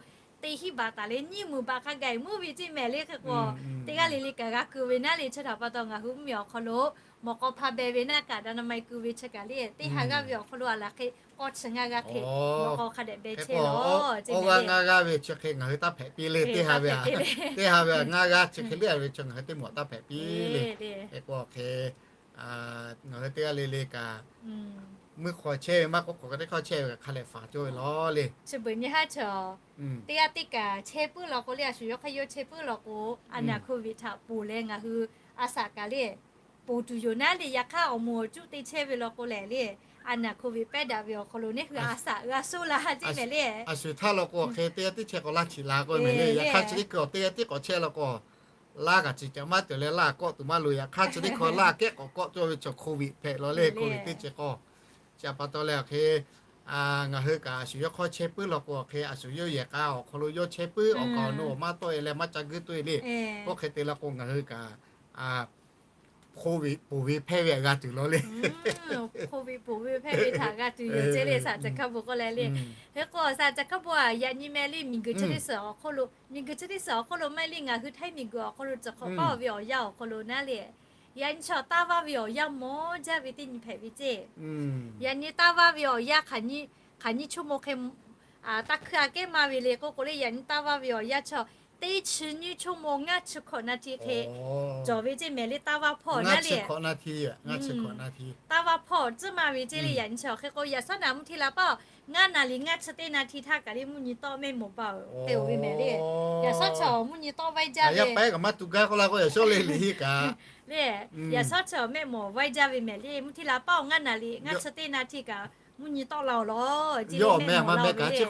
teˇ hiˉ baꞈ taˍ leh nyiˇ muiˬ baꞈ hk'a gaˬ muiˉ ve ceˇ mehˍ le. Hk'e k'o teˇ g'aˇ le le kaꞈ g'a keu ve naˉ le chi htaꞈ pa taw ngaˬ hui mvuhˇ miˬ awˬ hk'aw lo mawꞈ k'aw hpa beh ve naˇ kaꞈ daꞈ na ma e keu ve chi kaꞈ le teˇ ha g'aˇ ve awˬ hk'aw lo a laˬ hk'e k'awˇ chi ngaˇ g'aˇ hk'e mawꞈ k'aw hk'a dehꞈ beh chehˇ law. Awˇ g'aˇ ngaˇ g'aˇ ve chi hk'e ngaˬ hui taˇ hpehꞈ piˇ le teˇ ha ve, teˇ ha ve ngaˇ g'aˇ chi hk'e le ve chi ngaˬ hui teˇ mawˬ taˇ hpehꞈ piˇ le. Hk'e k'o hk'e ngaˬ hui teˇ g'aˇ le le kaꞈ, mvuhˇ hk'aw chehˇ ve maˇ k'oˆ, hk'aw ka teˇ hk'aˇ chehˇ ve hk'a lehˬ faˍ cawˇ ve law le. Chi beuꞈ nyi haˉ chaw, teˇ g'aˇ teˇ kaꞈ chehˇ puiˉ law k'o le, a shu yawˇ hk'aˇ yawˇ chehˇ puiˉ law k'o, a naˍ hk'oˆ ve htaꞈ ponˬ leh ngaˬ hui a shaꞈ kaꞈ le, ponˬ tuˬ yoˬ naˉ le. Yaꞈ hk'aˇ awˬ moˍ awˬ cuˇ te chehˇ ve law k'o lehˬ le, a naˍ hk'oˆ ve pehˉ daꞈ ve awˬ hk'aw lo neˇ hui a shaꞈ g'a shoˉ la ha teˇ mehˍ le. A shu htaˇ law k'o, hk'e teˇ g'aˇ teˇ chehˇ k'awꞈ laˇ htiꞈ la k'oˆ ve mehˍ le. Yaꞈ hk'aˇ chi teˇ hkui teˇ g'aˇ teˇ k'awꞈ chehˇ law k'o, laˇ kaꞈ chi caꞈ maˇ tuˬ leh laˇ kawˆ tuˬ maˇ loˍ. Yaꞈ hk'aˇ chi teˇ hkui laˇ kehˉ k'awꞈ kawˆ cawˇ ve chaw hk'oˆ ve hpehꞈ law le, hk'oˆ ve teˇ ceuˬ k'o. Chi pa taw leh awˬ hk'e, ngaˬ hui kaꞈ a shu yawˇ hk'aˇ chehˇ puiˉ law k'o, awˬ hk'e a shu yawˇ yehˬ k'a awˬ hk'aw lo yawˇ chehˇ puiˉ awˬ kaˍ awˬ nu awˬ maˇ tawˆ e leh maˇ ca guiˇ tawˆ e le. Oˇ hk'e te law k'o ngaˬ hui kaꞈ hk'oˆ ve ponˬ ve hpehˇ ve htaꞈ g'a tuˬ law le. Hk'oˆ ve ponˬ ve hpehˇ ve htaꞈ g'a tuˬ yoˬ ceˇ le, shaˍ caˬ hkaˇ bon k'oˆ leh le. Hk'e k'o shaˍ caˬ hkaˇ bon a, yaꞈ nyi mehˍ le, miˬguiˬ chi teˇ suhˍ awˬ hk'oˆ lo, miˬguiˬ chi teˇ suhˍ awˬ hk'oˆ lo maˇ heˆ le, ngaˬ hui htaiˇ miˬguiˬ awˬ hk'aw lo tcuh hk'awꞈ paˇ ve awˬ yanˇ awˬ hk'aw lo naˉ le, yaꞈ nyi chaw taˇ vaˇ ve awˬ yanˇ mawˬ jaˇ ve teˇ nyi hpehꞈ ve ceˇ. Yaꞈ nyi taˇ vaˇ ve awˬ yanˇ hk'aˬ nyi chaw mawˬ hk'e taˇ hkuiˇ aꞈ kehˉ maˇ ve le k'oˆ k'o le, yaꞈ nyi taˇ vaˇ ve awˬ yanˇ chaw teˇ chi nyiˇ chaw mawˬ ngaˇ chi hkawꞈ naˍ htiˇ hk'e cawˬ ve ceˇ mehˍ le, taˇ vaˇ hpawˇ naˉ le. Taˇ vaˇ hpawˇ tcuhˉ maˇ ve ceˇ le, yaꞈ nyi chaw hk'e k'o yaꞈ shawˉ naˍ mvuhˇ htiˇ la paˇ ngaˇ naˍ liˍ ngaˇ chi teˇ naˍ htiˇ htaˇ kaꞈ le mvuhˇ nyi tawˆ mehˆ mawˬ ba te oˬ ve mehˍ le. Yaꞈ shawˉ chaw mvuhˇ nyi tawˆ vaiˇ jaˇ ve kaꞈ le, yaꞈ shawˉ chaw mehˆ mawˬ vaiˇ jaˇ ve mehˍ le. Mvuhˇ htiˇ la paˇ ngaˇ naˍ liˍ ngaˇ chi teˇ naˍ htiˇ kaꞈ mvuhˇ nyi tawˆ la awˬ law ceˇ le, mehˆ mawˬ la ve le.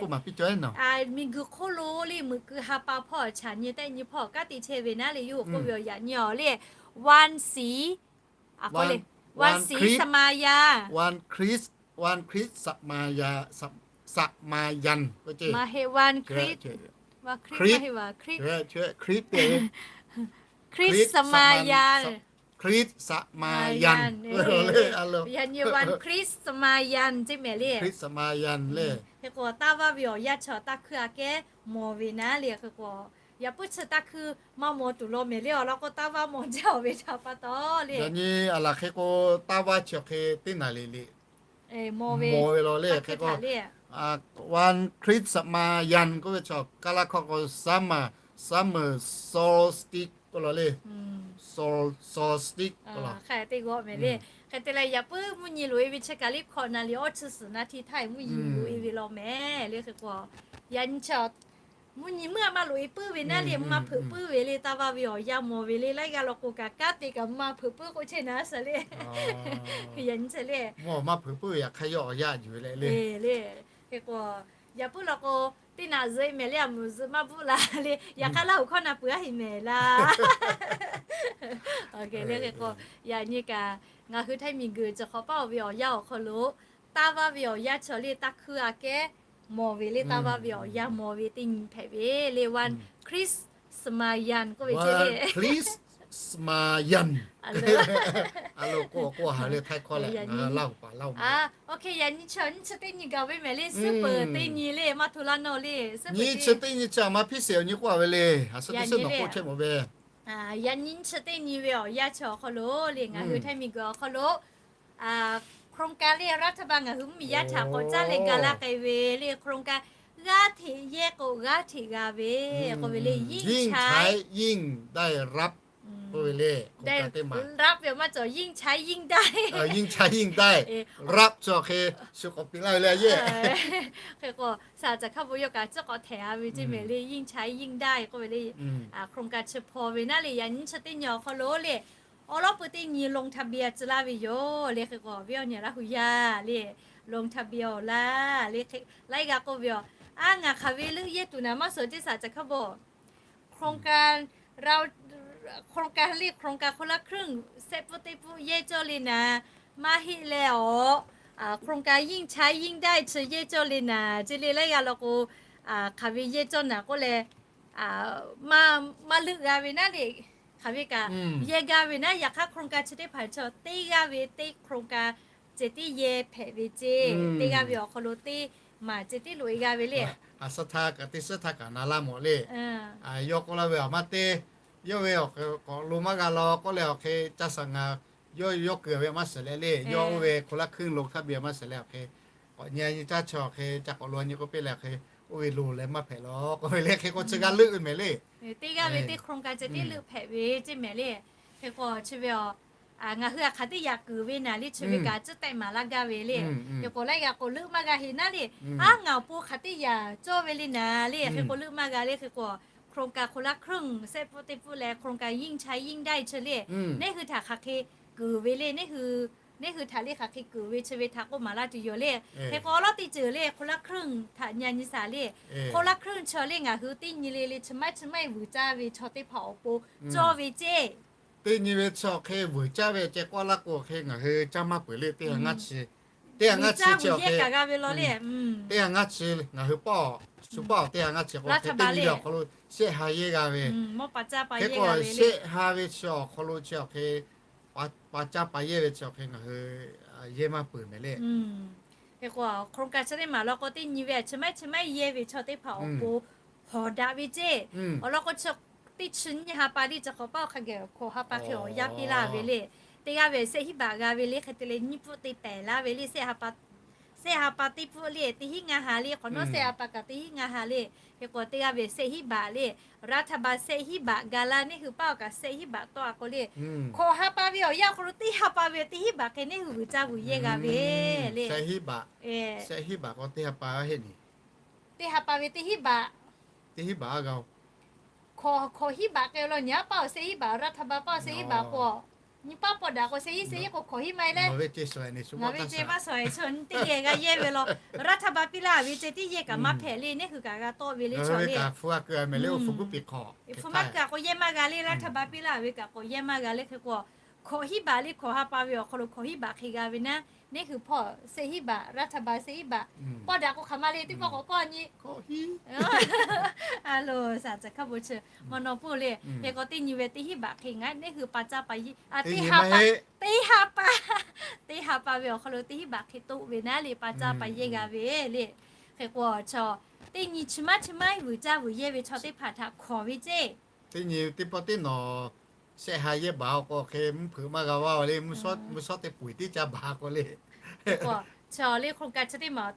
Miˬguiˬ hk'oˆ lo le meuꞈ keu ha pa hpawˇ chaꞈ nyi tehˆ nyi hpawˇ kanˉ te chehˇ ve naˉ le, yawˇ hui k'oˆ ve awˬ yaꞈ nyi awˬ le, วันศรี วันศรี สมาญาณ วันคริสต์ วันคริสต์ สมาญาณ สมาญาณ maˇ heˆ วันคริสต์ วันคริสต์ maˇ heˆ วันคริสต์ คริสต์ สมาญาณ คริสต์ สมาญาณ yaꞈ nyi วันคริสต์ สมาญาณ ceˇ mehˍ le. Hk'e k'o taˇ vaˇ ve awˬ yanˇ chaw taˇ hkuiˇ aꞈ kehˉ mawˬ ve naˉ le. Hk'e k'o yaꞈ puiˉ chi taˇ hkuiˇ maˇ mawˬ tuˬ law mehˍ le, awˬ lawn k'o taˇ vaˇ mawˬ jaˇ oˬ ve htaꞈ pa taw le. Yaꞈ nyi a laˬ hk'e k'o taˇ vaˇ chi awˬ hk'e teˇ naˍ liˍ liˍ mawˬ ve law le. Hk'e k'o วันคริสต์ สมาญาณ k'oˆ ve chaw Kaˇlaˇ hkawˇ k'o summer, summer solstice k'oˆ law le. Solstice k'oˆ law. Hk'e te g'awˇ mehˍ le. Hk'e te leh yaꞈ puiˉ mvuhˇ nyi loꞈ e ve chi kaꞈ le hkawꞈ naˍ liˍ awˇ chi suhˍ naˉ htiˇ htaˇ mvuhˇ nyi loꞈ e ve law mehˍ le. Hk'e k'o yaꞈ nyi chaw mvuhˇ nyi meuˇ a maˇ loꞈ e puiˉ ve naˉ le, maˇ hpeuꞈ puiˉ ve le, taˇ vaˇ ve awˬ yanˇ mawˬ ve le, laiˉ g'aˇ law k'o kaꞈ kanˉ te kaꞈ maˇ hpeuꞈ puiˉ k'oˆ chehˇ naˉ suhˍ le. Yaꞈ nyi chi le maˇ hpeuꞈ puiˉ ve yaꞈ hk'aˇ yawˇ awˬ yanˇ yuˬ ve leh le. Hk'e k'o yaꞈ puiˉ law k'o teˇ naꞈ zuhꞈ e mehˍ le, a muˬ zuhꞈ maˇ bvuhˆ la le. Yaꞈ hk'aˇ Laˇ huˍ hkawˇ na peuˬ a heˍ mehˍ laˇ. Hk'e k'o yaꞈ nyi kaꞈ ngaˬ hui htaiˇ miˬguiˬ cawˬ hk'awꞈ paˇ oˬ ve awˬ yanˇ awˬ hk'aw lo taˇ vaˇ ve awˬ yanˇ chaw le taˇ hkuiˇ aꞈ kehˉ mawˬ ve le, taˇ vaˇ ve awˬ yanˇ mawˬ ve teˇ nyi hpehꞈ ve le. วันคริสต์ สมาญาณ k'oˆ ve ceˇ le. Hk'e k'o k'oˆ ha le htaiˇ hkawˇ leh Laˇ huˍ paˍ Laˇ huˍ. Oˇ hk'e yaꞈ nyi chaw nyiˇ chi teˇ nyi gaˬ ve mehˍ le, suhˉ peuˬ teˇ nyi le, maˇ hto laˇ nawˇ le. Nyiˇ chi teˇ nyi chi a ma hpiˇ sheˍ awˬ nyi k'oˆ a ve le. A suhˉ teˇ suhˉ nawˬ k'oˆ chehˇ mawˬ ve. Yaꞈ nyi nyiˇ chi teˇ nyi ve awˬ yanˇ chaw awˬ hk'aw lo le, ngaˬ hui htaiˇ miˬguiˬ awˬ hk'aw lo โครงการ le, รัฐบาล ngaˬ hui mvuhˇmiˬ yaˇ htaꞈ k'awꞈ caˉ leh ga laˇ k'ai ve le. โครงการ g'aˇ hteꞈ yehˇ k'o g'aˇ hteꞈ g'a ve k'oˆ ve le. ยิ่งใช้ ยิ่งได้รับ k'oˆ ve le. Teˇ maˬ รับ ve awˬ maˇ cawˬ, ยิ่งใช้ ยิ่งได้ ยิ่งใช้ ยิ่งได้ รับ chaw hk'e shu k'awꞈ piˇ laˇ ve le a yeˇ. Hk'e k'o shaˍ caˬ hkaˇ bon yawˇ kaꞈ tcuhˉ k'awꞈ htehꞈ a ve ceˇ mehˍ le. ยิ่งใช้ ยิ่งได้ k'oˆ ve le. โครงการ chi hpaw ve naˉ le, yaꞈ nyi chi teˇ nyi awˬ hk'aw lo le awˉ lawˉ peu teˇ nyi ลงทะเบียน tcuh laˇ ve yoˬ le. Hk'e k'o ve awˬ nyi Laˇ huˍ yaˇ le ลงทะเบียน awˬ laˇ le. Laiˉ g'aˇ k'oˆ ve yoˬ. A, ngaˬ hk'aˬ ve leuˆ yehˇ tuˬ naˍ maˇ suhˍ ceˇ shaˍ caˬ hkaˇ bon. โครงการ เรา โครงการ le, โครงการ คนละครึ่ง shehˆ pfuhˇ teˇ pfuhˇ yehˇ cawˇ le naˍ, maˇ heˆ leh awˬ โครงการ ยิ่งใช้ ยิ่งได้ chi yehˇ cawˇ le naˍ ceˇ le. Laiˉ g'aˇ law k'o hk'aˬ ve yehˇ cawˇ naˍ k'oˆ leh maˇ leuˆ g'a ve naˉ le. Hk'aˬ ve kaꞈ yehˇ gaˇ ve naˉ. Yaꞈ hk'aˇ โครงการ chi teˇ hpaˍ chaw teˇ g'aˇ ve teˇ โครงการ ceh tiˉ yehˇ hpehꞈ ve ceˇ. Teˇ g'aˇ ve awˬ hk'aw lo teˇ maˬ ceh tiˉ loꞈ e g'a ve le. A suhˉ htaˇ kaꞈ teˇ suhˉ htaˇ kaꞈ na laˇ mawˬ le. Yawˇ k'oˆ laˇ ve awˬ maˇ te, yawˇ ve awˬ hk'e k'awꞈ lo maˇ g'a law k'oˆ leh awˬ hk'e ca saˍ ngaˬ yawˇ yawˇ kuiˬ ve maˇ suhˍ leh le. Yawˇ oˇ ve คนละครึ่ง ลงทะเบียน maˇ suhˍ leh awˬ hk'e k'awꞈ nyi nyi caˇ chaw awˬ hk'e ca k'awꞈ lo nyi k'oˆ piˇ leh awˬ hk'e oˇ ve loˬ leh maˇ hpehꞈ law k'oˆ ve le. Hk'e k'o chi g'a leuˆ ve mehˍ le. Teˇ g'aˇ ve teˇ โครงการ ceh tiˉ leuˆ hpehꞈ ve ceˇ mehˍ le. Hk'e k'o chi ve awˬ ngaˬ hui a hk'aˬ teˇ yaꞈ kuiˬ ve naˍ le, chi ve kaꞈ tcuhˉ tehˆ maˍ laˇ gaˇ ve le. Hk'e k'o laiˉ g'a k'o leuˆ maˇ g'a heˍ naˉ le. Aˉ, ngaˬ awˬ pon hk'aˬ teˇ yaꞈ cawˇ ve le naˍ le. Hk'e k'o leuˆ maˇ g'a le. Hk'e k'o โครงการคนละครึ่ง shehˆ pfuhˆ teˇ pfuhˆ leh โครงการยิ่งใช้ยิ่งได้ chi le, neˇ hui htaꞈ hk'aˬ hk'e kuiˬ ve le. Neˇ hui htaꞈ le hk'aˬ hk'e kuiˬ ve chi ve htaꞈ k'oˆ maˍ laˇ tuˬ yoˬ le. Hk'e k'o awˉ lawˉ teˇ ceuˬ le, คนละครึ่ง htaꞈ nyi nyi shaˍ le. คนละครึ่ง chi le ngaˬ hui teˇ nyi le le chi maiˉ chi maiˉ vuiˬ caˇ ve chaw teˇ hpaˍ awˬ pon cawˇ ve ceˇ. Teˇ nyi ve chi awˬ hk'e vuiˬ caˇ ve ceh k'oˆ laˇ k'o, hk'e ngaˬ hui caˇ maˇ peuˬ le. Teˇ g'aˇ ngaˇ chi, teˇ g'aˇ ngaˇ chi chi awˬ hk'e, teˇ g'aˇ ngaˇ chi ngaˇ hui paˇ, shu paˇ awˬ teˇ g'aˇ ngaˇ chi k'o, hk'e teˇ nyi ve awˬ hk'aw lo shehˆ ha yehˇ g'a ve. Hk'e k'o shehˆ ha ve chi awˬ hk'aw lo chi awˬ hk'e pa caˇ pa yehˇ ve chi awˬ hk'e ngaˬ hui yehˇ maˇ peuˬ mehˍ le. Hk'e k'o โครงการ chi teˇ maˬ law k'o teˇ nyi ve chi maiˉ chi maiˉ yehˇ ve chaw teˇ hpaˍ awˬ pon hawˍ daꞈ ve ceˇ. Awˬ lawn k'o chi teˇ chi nyiˇ ha pa le chi hk'awꞈ paˇ awˬ hk'a geh hkawꞈ ha pa hk'e awˬ yaˇ piˇ laˇ ve le. Teˇ g'aˇ ve shehˆ hiˉ baꞈ g'a ve le. Hk'e te leh nyiˇ pfuhˆ te pehˍ laˇ ve le. Shehˆ ha pa teˇ pfuhˆ le, teˇ hiˉ ngaˇ ha le, k'awꞈ nawˉ shehˆ ha pa kaꞈ teˇ hiˉ ngaˇ ha le. Hk'e k'o teˇ g'aˇ ve shehˆ hiˉ baꞈ le. รัฐบาล shehˆ hiˉ baꞈ ga laˇ, neˇ hui paˇ awˬ kaꞈ shehˆ hiˉ baꞈ tawˆ a k'o le, hkawꞈ ha pa ve awˬ yanˇ awˬ hk'aw lo teˇ ha pa ve teˇ hiˉ baꞈ hk'e neˇ hui vuiˬ caˇ vuiˬ yehˇ g'a ve le. Shehˆ hiˉ baꞈ, shehˆ hiˉ baꞈ k'o teˇ ha pa heˆ ni. Teˇ ha pa ve teˇ hiˉ baꞈ, teˇ hiˉ baꞈ a g'a-oˬ. Hkawꞈ hiˉ baꞈ k'e lo nyi a paˇ awˬ shehˆ hiˉ baꞈ, รัฐบาล paˇ awˬ shehˆ hiˉ baꞈ k'o, nyi paˇ pawˆ daꞈ k'o shehˆ hiˉ shehˆ hiˉ k'o hkawꞈ hiˉ maˇ heˆ le. Ngaˬ ve ceˇ maˇ sawˍ e chaw nyi teˇ geh g'a yehˇ ve law. รัฐบาล piˇ laˇ ve ceˇ teˇ yehˇ kaꞈ maˇ hpehꞈ le. Neˇ hui kaꞈ g'a tawˆ ve le chaw le. Hpu maˇ kaꞈ k'awꞈ yehˇ maˇ g'a le. รัฐบาล piˇ laˇ ve kaꞈ k'awꞈ yehˇ maˇ g'a le. Hk'e k'o hkawꞈ hiˉ baꞈ le, hkawꞈ ha pa ve awˬ hk'aw lo hkawꞈ hiˉ baꞈ hk'e g'a ve naˉ, neˇ hui hpawˇ shehˆ hiˉ baꞈ, รัฐบาล shehˆ hiˉ baꞈ pawˆ daꞈ k'o hk'aˬ ma le. Teˇ pawˆ k'awꞈ kawˇ nyi a lo shaˍ caˬ hkaˇ bon chi maˇ nawˇ puˇ le. Hk'e k'o teˇ nyi ve teˇ hiˉ baꞈ hk'e ngaˬ neˇ hui pa caˇ pa yehˇ, teˇ ha pa, teˇ ha pa ve awˬ hk'aw lo teˇ hiˉ baꞈ hk'e toˆ ve naˉ le, pa caˇ pa yehˇ g'a ve le. Hk'e k'o chaw teˇ nyi chi maˇ chi maˇ vuiˬ caˇ vuiˬ yehˇ ve chaw teˇ hpaˍ htaꞈ hkawˍ ve ceˇ. Teˇ nyi teˇ pawˆ teˇ nawˬ shehˆ ha yehˇ baˬ k'o hk'e mvuhˇ hpeuꞈ maˇ g'a vaˇ le. Mvuhˇ shawˉ teˇ puiˬ tiˉ caˇ baˬ k'o le. Chaw le โครงการ chi teˇ maˬ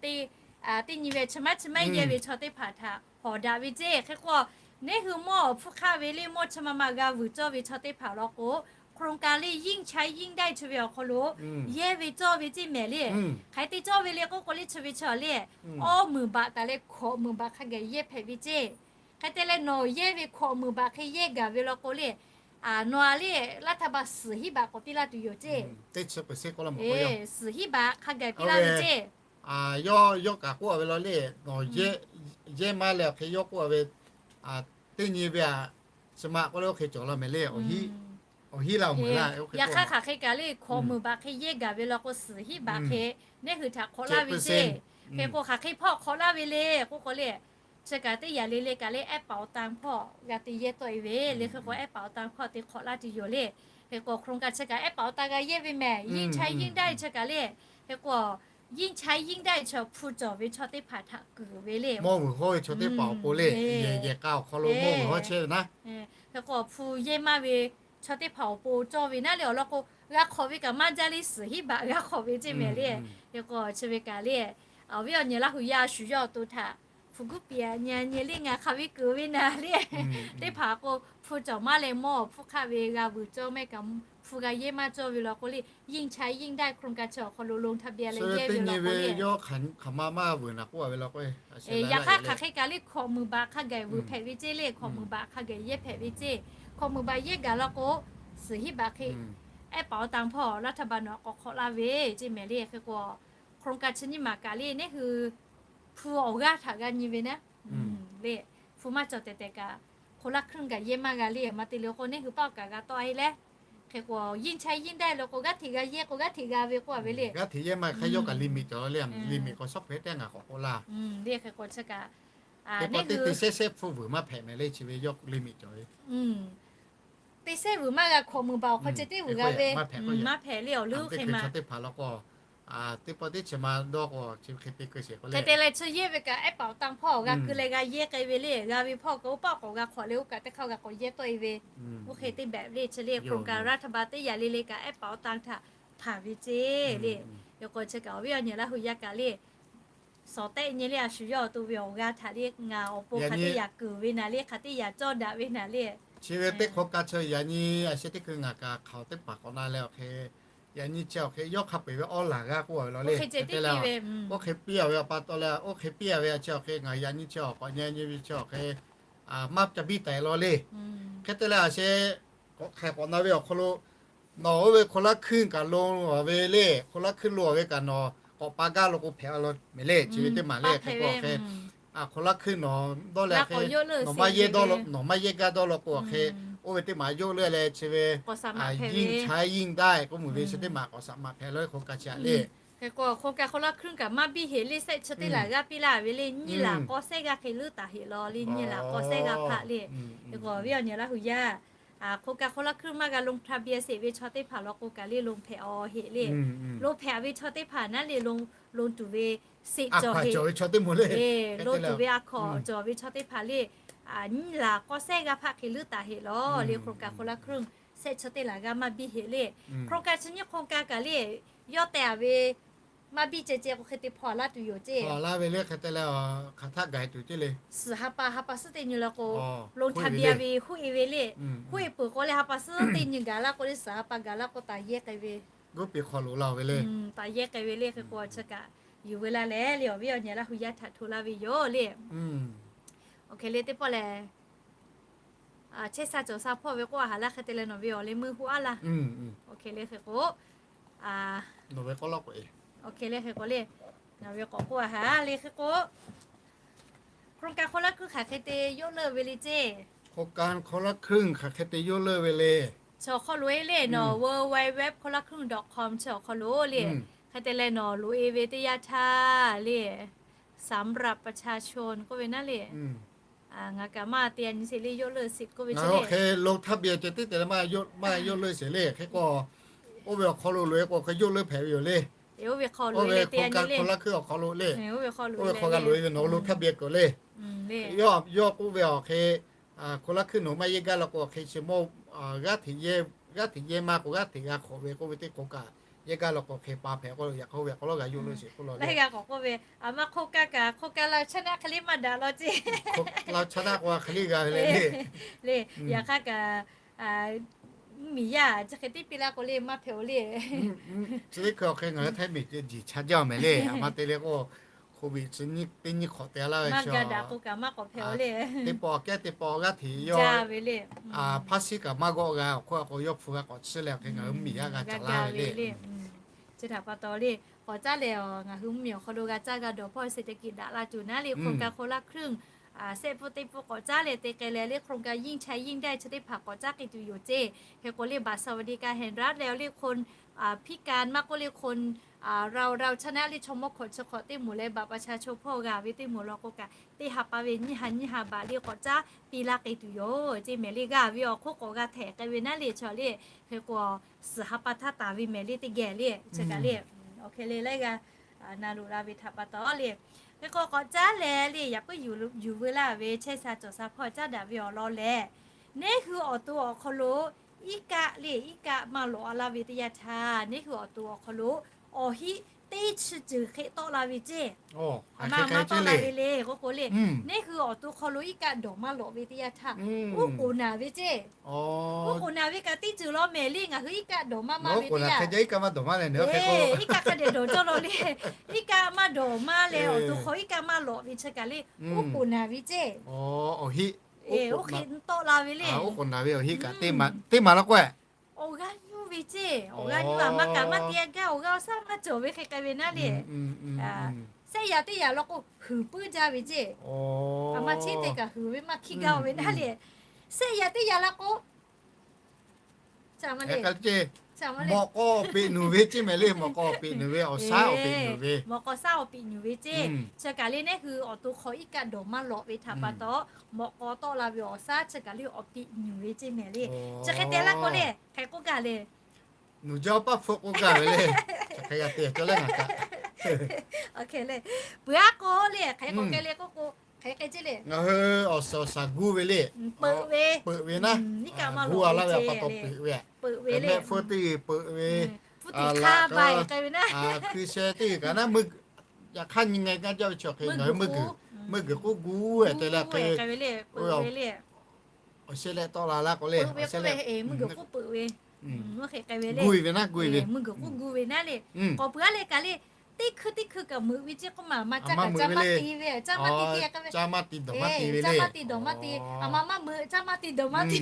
teˇ nyi ve chi maˇ chi maˇ yehˇ ve chaw teˇ hpaˍ htaꞈ hawˍ daꞈ ve ceˇ. Hk'e k'o neˇ hui mawˇ awˬ hpfuhˇ hk'aˆ ve le, mawˇ chi ma ma g'a vuiˬ cawˇ ve chaw teˇ hpaˍ law k'o, โครงการ le ยิ่งใช้ยิ่งได้ chi ve awˬ hk'aw lo yehˇ ve cawˇ ve ceˇ mehˍ le. Hk'aˬ hk'e te cawˇ ve le k'oˆ k'o le, chi ve chi le awˇ meunˍ baꞈ taˍ leh hkawꞈ meunˍ baꞈ hk'a geh yehˇ hpehꞈ ve ceˇ. Hk'e te leh nawˬ yehˇ ve hkawꞈ meunˍ baꞈ hk'e yehˇ gaˬ ve law k'o le, nawˬ a le รัฐบาล suhˍ hiˉ baꞈ k'awꞈ piˇ laˇ tuˬ yoˬ ceˇ. Suhˍ hiˉ baꞈ hk'a geh piˇ laˇ ve ceˇ. Yawˇ yawˇ kaꞈ k'oˆ a ve law le, nawˬ yehˇ maˇ leh awˬ hk'e yawˇ k'oˆ a ve, teˇ nyi ve a, chi ma k'oˆ le oˇ hk'e cawˬ law mehˍ le. Awˬ hiˉ la meuˍ laˇ. Yaꞈ hk'aˇ hk'aˬ hk'e kaꞈ le hkawꞈ meunˍ baꞈ hk'e yehˇ gaˬ ve law k'o suhˍ hiˉ baꞈ hk'e neˇ hui htaꞈ hk'awꞈ laˇ ve ceˇ. Hk'e k'o h'aˬ hk'e hpawˇ hk'awꞈ laˇ ve le k'oˆ k'o le, chi kaꞈ teˇ yanˇ le le kaꞈ le แอปเป๋าตัง hpawˇ g'a te yehˇ tawˆ e ve le. Hk'e k'o แอปเป๋าตัง hpawˇ te hk'awꞈ laˇ tuˬ yoˬ le. Hk'e k'o โครงการ chi kaꞈ แอปเป๋าตัง g'a yehˇ ve mehˍ. ยิ่งใช้ยิ่งได้ chi kaꞈ le. Hk'e k'o ยิ่งใช้ยิ่งได้ chi hpu cawˬ ve chaw teˇ hpaˍ htaꞈ kuiˬ ve le. Mawˇ vuiˬ hawˇ ve chaw teˇ hpaˍ awˬ pon le, yehˬ yehˬ k'a awˬ hk'aw lo mawˇ vuiˬ hawˇ chehˇ ve naˉ. Hk'e k'o hpu yehˇ maˇ ve chaw teˇ hpaˍ awˬ pon cawˇ ve naˉ le. Awˬ lawn k'o g'a hk'awꞈ ve kaꞈ maˇ jaˇ le, suhˍ hiˉ baꞈ g'a hk'awꞈ ve ceˇ mehˍ le. Hk'e k'o chi ve kaꞈ le, awˬ viˉ awˬ nyi Laˇ hu yaˇ shu yawˇ awˬ to htaꞈ hpu guˉ piˍ a nyi a nyi le ngaˬ hk'aˬ ve kuiˬ ve naˉ le. Teˇ hpaˍ k'o hpu cawˬ maˇ leh mawˇ awˬ hpfuhˇ hk'aˆ ve g'a vuiˬ cawˇ mehˆ kaꞈ hpu g'a yehˇ maˇ cawˇ ve law k'o le, ยิ่งใช้ยิ่งได้ โครงการ chi awˬ hk'aw lo ลงทะเบียน le yehˇ ve law k'o le, hk'aˬ ma maˇ vuiˬ naˬ k'oˆ a ve law k'o, yaꞈ hk'aˇ hk'aˬ hk'e kaꞈ le hkawꞈ meunˍ baꞈ hk'a geh vuiˬ hpehꞈ ve ceˇ le. Hkawꞈ meunˍ baꞈ hk'a geh yehˇ hpehꞈ ve ceˇ. Hkawꞈ meunˍ baꞈ yehˇ gaˬ law k'o, suhˍ hiˉ baꞈ hk'e แอปเป๋าตัง hpawˇ รัฐบาล nawˬ k'awꞈ hk'awꞈ laˇ ve ceˇ mehˍ le. Hk'e k'o โครงการ chi nyiˇ maˬ kaꞈ le neˇ hui hpu awˬ g'aˇ htaꞈ g'a nyi ve naˉ le. Hpu maˇ cawˬ tehꞈ tehꞈ kaꞈ คนละครึ่ง kaꞈ yehˇ maˇ g'a le. Maˇ te le k'o neˇ hui paˇ awˬ kaꞈ g'a tawˆ a e leh, hk'e k'o ยิ่งใช้ยิ่งได้ law k'o g'aˇ hteꞈ g'a yehˇ k'o g'aˇ hteꞈ g'a ve k'oˆ a ve le. G'aˇ hteꞈ yehˇ maˇ hk'aˇ yawˇ kaꞈ limit cawˬ le. Limit k'awꞈ shawˉ hpehꞈ tehꞈ ngaˬ k'awꞈ k'oˆ laˇ. Hk'e k'o chi kaꞈ teˇ pawˆ teˇ te shehˉ shehˉ hpu vuiˬ maˇ hpehꞈ mehˍ le. Chi ve yawˇ limit cawˬ ve. Teˇ shehˉ vuiˬ maˇ g'a, hkawꞈ meunˍ baꞈ awˬ hk'aw ceh teˇ vuiˬ g'a ve, maˇ hpehꞈ le awˬ leuˉ hk'e ma. Teˇ hpaˍ law k'o, teˇ pawˆ teˇ chi ma dawˇ k'o chi hk'e te keu sheˍ k'o le. Hk'e te leh chi yehˇ ve kaꞈ แอปเป๋าตัง hpawˇ g'a keu leh g'a yehˇ k'ai ve le. G'a ve hpawˇ k'o paˆ k'awꞈ g'a hk'awꞈ leh oˇ kaꞈ teˇ hk'aˇ g'a k'awꞈ yehˇ tawˆ e ve. Oˇ hk'e teˇ behꞈ le. Chi le โครงการ รัฐบาล teˇ yanˇ le le kaꞈ แอปเป๋าตัง htaꞈ hpanˍ ve ceˇ le. Yaꞈ k'o chi kaꞈ awˬ viˉ awˬ nyi Laˇ hu yaˇ kaꞈ le shawˍ tehˆ nyi le a shu yawˇ awˬ to ve awˬ g'aˇ htaꞈ le ngaˬ awˬ pon hk'aˬ teˇ yaꞈ kuiˬ ve naˉ le, hk'aˬ teˇ yaꞈ cawˇ daꞈ ve naˉ le. Chi ve teˇ hk'aw ka chi yaꞈ nyi a sheh teˇ hkui ngaˬ kaꞈ hk'aˬ teˇ hpaˍ k'awꞈ na leh awˬ hk'e, yaꞈ nyi chi awˬ hk'e yawˇ hk'a peu-eˬ ve awˇ laˬ g'aˇ k'oˆ a ve law le. Oˇ hk'e piˇ a ve awˬ pa taw leh, oˇ hk'e piˇ a ve chi awˬ hk'e ngaˬ yaꞈ nyi chi awˬ k'awꞈ nyi nyi ve chi awˬ hk'e maˇ ca biˇ taˍ law le. Hk'e te leh a sheh k'awꞈ hk'e k'awꞈ na ve awˬ hk'aw lo nawˬ oˇ ve hk'aw laˇ hkuiˇ kaꞈ lo a ve le. Hk'aw laˇ hkuiˇ lo a ve kaꞈ nawˬ k'awꞈ pa gaˇ lo k'o hpehꞈ a law mehˍ le. Chi ve teˇ maˬ le hk'e k'o hk'e hk'aˬ hk'e hk'aw laˇ hkuiˇ nawˬ dawˇ leh hk'e nawˬ maˇ yehˇ dawˇ law, nawˬ maˇ yehˇ gaˇ dawˇ law k'o hk'e, oˇ ve teˇ maˬ yawˇ lehˬ leh chi ve ยิ่งใช้ยิ่งได้ k'oˆ meuˬ ve chi teˇ maˬ k'awꞈ saꞈ maꞈ hpehꞈ la ve hk'aw ka chi a le. Hk'e k'o hk'aw ka hk'aw laˇ hkuiˇ kaꞈ maˇ biˇ heꞈ le. Sehˆ chi teˇ laˬ g'aˇ piˇ laˇ ve le. Nyiˇ laˬ k'awˇ sehˉ g'aˇ hk'e leuˉ taˍ heꞈ law le. Nyiˇ laˬ k'awˇ sehˉ g'aˇ hpaˆ le. Hk'e k'o viˉ awˬ nyi Laˇ hu yaˇ hk'aw ka hk'aw laˇ hkuiˇ maˇ g'a ลงทะเบียน sheˍ ve chaw teˇ hpaˍ law k'o kaꞈ le ลง hpehꞈ a heꞈ le. ลง hpehꞈ ve chaw teˇ hpaˍ naˉ le ลง tuˬ ve sheˍ cawˬ heꞈ, ลง tuˬ ve a hkaw cawˬ ve chaw teˇ hpaˍ le nyiˇ laˬ k'awˇ sehˉ g'aˇ hpaˆ hk'e leuˉ taˍ heꞈ law le. Hk'aw ka hk'aw laˇ hkuiˇ sehˆ chi teˇ laˬ g'aˇ maˇ biˇ heꞈ le. Hk'aw ka chi nyiˇ hk'aw ka kaꞈ le yawˇ tehˬ a ve maˇ biˇ ceh ceh k'o hk'e te hpaw laˇ tuˬ yoˬ ceˇ. Hpaw laˇ ve le hk'e te leh hk'aˬ htaˆ gaˬ tuˬ ceˇ le. Suhˍ ha pa ha pa suhˉ teˇ nyi la k'o, ลงทะเบียน ve huˉ e ve le. Huˉ e peuˬ k'o leh ha pa suhˉ teˇ nyi gaˬ laˇ k'o le, suhˍ ha pa gaˬ laˇ k'o taˍ yehˇ k'ai ve, g'oˇ piˍ hk'aw loꞈ la ve le. Taˍ yehˇ k'ai ve le. Hk'e k'o chi kaꞈ yuˬ ve laˇ leh le awˬ viˉ awˬ nyi Laˇ hu yaˇ htaꞈ hto laˇ ve yoˬ le. Oˇ hk'e le teˇ pawˆ lehˬ, chehˇ sha cawˬ sha hpawˇ ve k'oˆ a haˍ laˇ hk'e te leh nawˬ ve awˬ leh meuˇ hu aˉ laˇ. Oˇ hk'e le hk'e k'o, oˇ hk'e le hk'e k'o le, nawˬ ve k'awꞈ k'oˆ a haˍ le hk'e k'o, โครงการคนละครึ่ง hk'aˬ hk'e te yawˇ leuˆ ve le ceˇ. โครงการคนละครึ่ง hk'aˬ hk'e te yawˇ leuˆ ve le. Chi awˬ hk'aw lo e le nawˬ เว็บไซต์ คนละครึ่ง ดอทคอม chi awˬ hk'aw lo le, hk'e te leh nawˬ loꞈ e ve teˇ yanˇ htaˇ le สำหรับประชาชน k'oˆ ve naˉ le. Ngaˬ kaꞈ maˇ te a nyi sheˍ le, yawˇ leuˆ sheˍ k'oˆ ve chi le. Hk'e ลงทะเบียน ceh tiˉ te leh maˇ yawˇ leuˆ sheˍ le. Hk'e k'o, oˇ ve awˬ hk'aw lo loꞈ e k'o hk'e yawˇ leuˆ hpehꞈ ve yoˬ le. Oˇ ve hk'aw lo โครงการคนละครึ่ง awˬ hk'aw lo le, oˇ ve hk'aw lo loꞈ e ve nawˬ ลงทะเบียน kuˬ le. Yawˇ k'oˆ ve awˬ hk'e, คนละครึ่ง nawˬ maˇ yehˇ gaˇ la k'o hk'e chi mawˇ g'aˇ hteꞈ yehˇ ma k'o g'aˇ hteꞈ g'a hk'awꞈ ve k'oˆ ve teˇ k'o kaꞈ, yehˇ gaˇ la k'o hk'e pa hpehꞈ k'oˆ lo, yaꞈ hk'aˇ oˇ ve k'aw lawˉ g'a yawˇ leuˆ sheˍ k'oˆ law le. G'a k'awꞈ k'oˆ ve, a ma โครงการ kaꞈ โครงการ เราชนะ hk'e le maˇ daꞈ law ceˇ. เราชนะ k'o hk'e le g'a ve le le. Yaꞈ hk'aˇ kaꞈ mvuhˇmiˬ yaˇ chi hk'e tiˉ piˇ laˇ k'o le maˇ hpehꞈ o le. Chi teˇ hkui awˬ hk'e ngaˬ hui Htaiˇ miˬ ceh jiˬ cha jaˇ mehˍ le. A ma te le k'o, โควิด chi teˇ nyiˇ hk'awꞈ te laˇ ve maˇ ga daꞈ k'o kaꞈ maˇ k'awꞈ hpehꞈ o le. Teˇ pawˆ kehˉ teˇ pawˆ g'aˇ hteꞈ yawˇ ve le. Hpaˇ shiˉ kaꞈ maˇ g'awˆ g'a awˬ hk'oˆ a k'o yawˇ hpu g'a k'awꞈ chiˇ leh awˬ hk'e ngaˬ hui mvuhˇmiˬ yaˇ g'a caˍ laˇ ve le. Chi htaꞈ pa taw le, k'awꞈ caˉ leh ngaˬ hui mvuhˇmiˬ awˬ hk'aw lo g'a caˇ g'a dawˬ hpawˇ เศรษฐกิจ daꞈ la tuˬ naˉ le โครงการ คนละครึ่ง sehˆ pfuhˇ teˇ pfuhˇ k'awꞈ caˉ leh te k'ai leh le โครงการ ยิ่งใช้ยิ่งได้ chi teˇ hpaˍ k'awꞈ caˉ k'ai tuˬ yoˬ ceˇ. Hk'e k'o le บัตรสวัสดิการแห่งรัฐ leh le คนพิการ maˇ k'oˆ le คน เราเราชนะ le chaw mawˇ hkawꞈ chi hk'awꞈ teˇ moˍ leh บัตรประชาชน hpawˇ g'a ve teˇ moˍ law k'o kaꞈ teˇ ha pa ve nyiˇ ha nyiˇ ha บาท le k'awꞈ caˉ piˇ laˇ k'ai tuˬ yoˬ ceˇ mehˍ le. G'a ve awˬ hk'oˆ k'awꞈ g'a htehꞈ k'ai ve naˉ le chi le. Hk'e k'o, suhˍ ha pa htaˇ taˍ ve mehˍ le teˇ geh le chi kaꞈ le. Awˬ hk'e le laiˉ g'aˇ na loꞈ la ve htaꞈ pa taw le. Hk'e k'o k'awꞈ caˉ leh le yaꞈ puiˉ yuˬ veu laˇ ve chehˇ sha cawˬ sha hpawˇ caˉ daꞈ ve awˬ lawn lehˬ, neˉ hui awˬ to awˬ hk'aw lo iˉ kaˆ le iˉ kaˆ maˇ lawꞈ a laˇ ve teˇ yanˇ htaˇ, neˉ hui awˬ to awˬ hk'aw lo awˬ hiˆ teˇ chi ceuˬ hk'e tawˆ la ve ceˇ. A ma maˇ tawˆ la ve le k'oˆ k'o le, neˉ hui awˬ to hk'aw lo iˉ kaˆ dawˬ maˇ lawꞈ ve teˇ yanˇ htaˇ, uˉ k'oˍ naˍ ve ceˇ. Uˉ k'oˍ naˍ ve kaꞈ teˇ ceuˬ law mehˍ le. Ngaˬ hui iˉ kaˆ dawˬ maˇ maˇ ve teˇ yanˇ, iˉ kaˆ hk'a dehꞈ dawˬ cawˇ law le. Iˉ kaˆ maˇ dawˬ maˇ leh awˬ to hk'aw iˉ kaˆ maˇ lawꞈ ve chi kaꞈ le, uˉ k'oˍ naˍ ve ceˇ. Oˇ hk'e tawˆ la ve le. Uˉ k'oˍ naˍ ve awˬ hiˆ kaꞈ teˇ maˍ law k'o, awˬ g'aˇ nyuˇ ve ceˇ. Awˬ g'aˇ nyuˇ a ma kaꞈ maˇ te a gaˇ, awˬ g'aˇ awˬ shaˉ maˇ cawˬ ve hk'e k'ai ve naˉ le. Sehˆ yaꞈ teˇ yaꞈ law k'o huiˍ puiˉ jaˇ ve ceˇ. A ma cheˉ te kaꞈ huiˍ ve maˇ hkiˇ gaˇ ve naˉ le. Sehˆ yaꞈ teˇ yaꞈ law k'o, mawꞈ k'aw peꞈ nuˬ ve ceˇ mehˍ le. Mawꞈ k'aw peꞈ nuˬ ve, awˬ shaˉ awˬ peꞈ nuˬ ve, mawꞈ k'aw shaˉ awˬ peꞈ nuˬ ve ceˇ. Chi kaꞈ le neˉ hui awˬ to hk'aw iˉ kaˆ dawˬ maˇ lawꞈ ve htaꞈ pa taw, mawꞈ k'aw tawˆ la ve awˬ shaˉ chi kaꞈ le awˬ peꞈ nuˬ ve ceˇ mehˍ le. Chi hk'e te laˇ k'o le, hk'e k'oˆ gaˇ le, nuˬ jaˇ paˇ hpfuhˆ k'oˆ gaˇ ve le. Hk'e g'a te a cawˇ leh ngaˬ kaꞈ, peuˬ aˉ k'o le, hk'e k'awꞈ k'ai le k'oˆ k'o, hk'e k'ai ceˇ le. Ngaˬ hui awˬ suhˍ awˬ shaˍ gu ve le, peuˬ ve, iˉ kaˆ maˇ lawꞈ ve ceˇ, peuˬ ve le. Mehˆ hpfuhˇ teˇ peuˬ ve, pfuhˇ tiꞈ hk'a ba k'ai ve naˉ, hkui sheh teˇ g'uiˬ kaꞈ naˉ, yaꞈ hk'aˇ nyi ngaˬ gaˇ jaˇ ve chi awˬ hk'e ngaˬ hui meuˇ guiˬ k'oˆ gu e te leh hk'e, peuˬ ve le. awˬ shehˆ leh tawˆ la laˇ k'o le, mvuhˇ g'uiˬ k'oˆ peuˬ ve, mvuhˇ g'uiˬ k'oˆ gu ve naˉ le. K'awꞈ peuˬ aˉ leh kaꞈ le, teˇ hkui teˇ hkui kaꞈ meuꞈ ve ceˇ k'oˆ ma, ma caˇ kaꞈ caˇ maˇ te ve, caˇ maˇ te te k'o ve, caˇ maˇ te dawˬ maˇ te ve le, caˇ maˇ te dawˬ maˇ te, a ma maˇ meuꞈ caˇ maˇ te dawˬ maˇ te.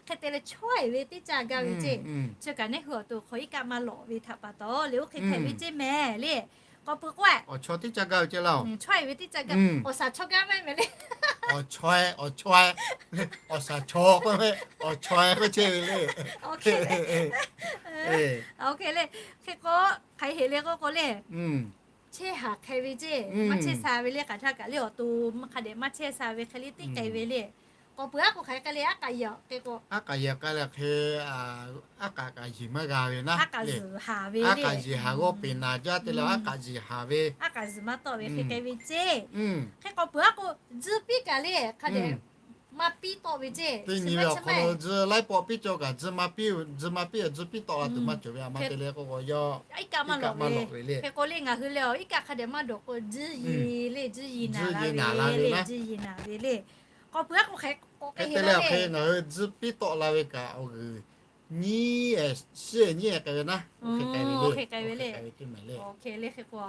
Hk'e te leh chaweh ve teˇ caˇ gaˇ ve ceˇ. Chi kaꞈ neˉ hui awˬ to hk'aw iˉ kaˆ maˇ lawꞈ ve htaꞈ pa taw le, oˇ hk'e hpehꞈ ve ceˇ mehˍ le. K'awꞈ peuˬ k'o, awˬ chaw teˇ caˇ gaˇ ve ceˇ laˇ-oˬ. Chaweh ve teˇ caˇ gaˇ, awˬ shaˍ chaw gaˇ maˇ mehˍ le. Awˬ chaweh, awˬ chaweh, awˬ shaˍ chaw k'oˆ ve, awˬ chaweh k'oˆ chehˇ ve le. Oˇ hk'e le, hk'e k'o, hk'aˬ hk'e heˆ le k'oˆ k'o le, chehˇ haˍ hk'e ve ceˇ, maˇ chehˇ sha ve le, hk'aˬ htaˇ kaꞈ le awˬ to hk'a dehꞈ maˇ chehˇ sha ve hk'e le teˇ k'ai ve le. K'awꞈ peuˬ aˉ k'o hk'aˬ hk'e k'ai le, aˉ k'aꞈ yeˬ k'ai le hk'e, aˉ k'aꞈ k'aꞈ yeˬ maˇ g'a ve naˉ, aˉ k'aꞈ yeˬ haˍ g'awˇ peꞈ naˍ jaˇ te le, aˉ k'aꞈ yeˬ haˍ ve, aˉ k'aꞈ yeˬ maˇ tawˆ ve hk'e k'ai ve ceˇ. Hk'e k'awꞈ peuˬ aˉ k'o, tzuhˇ piˇ kaꞈ le hk'a dehꞈ maˇ piˇ tawˆ ve ceˇ. Teˇ nyi ve awˬ hk'aw lo tzuhˇ laiˉ pawˆ piˇ cawˇ kaꞈ, tzuhˇ maˇ piˇ, tzuhˇ piˇ tawˆ la tuˬ maˇ cawˬ ve, a ma te le k'o k'o, yaˇ iˉ kaˆ maˇ lawꞈ ve le. Hk'e k'o le ngaˬ hui le iˉ kaˆ hk'a dehꞈ maˇ dawˬ k'o, tzuhˇ yi le, tzuhˇ yi naˍ la ve le, tzuhˇ yi naˍ ve le. K'awꞈ peuˬ aˉ k'o hk'e k'o hk'e te le, hk'e ngaˬ hui tzuhˇ piˇ tawˆ la ve kaꞈ awˬ g'uiˬ nyiˉ shiˉ nyiˉ k'ai ve naˉ, oˇ hk'e k'ai ve le. Oˇ hk'e k'ai ve le. Oˇ hk'e le hk'e k'o,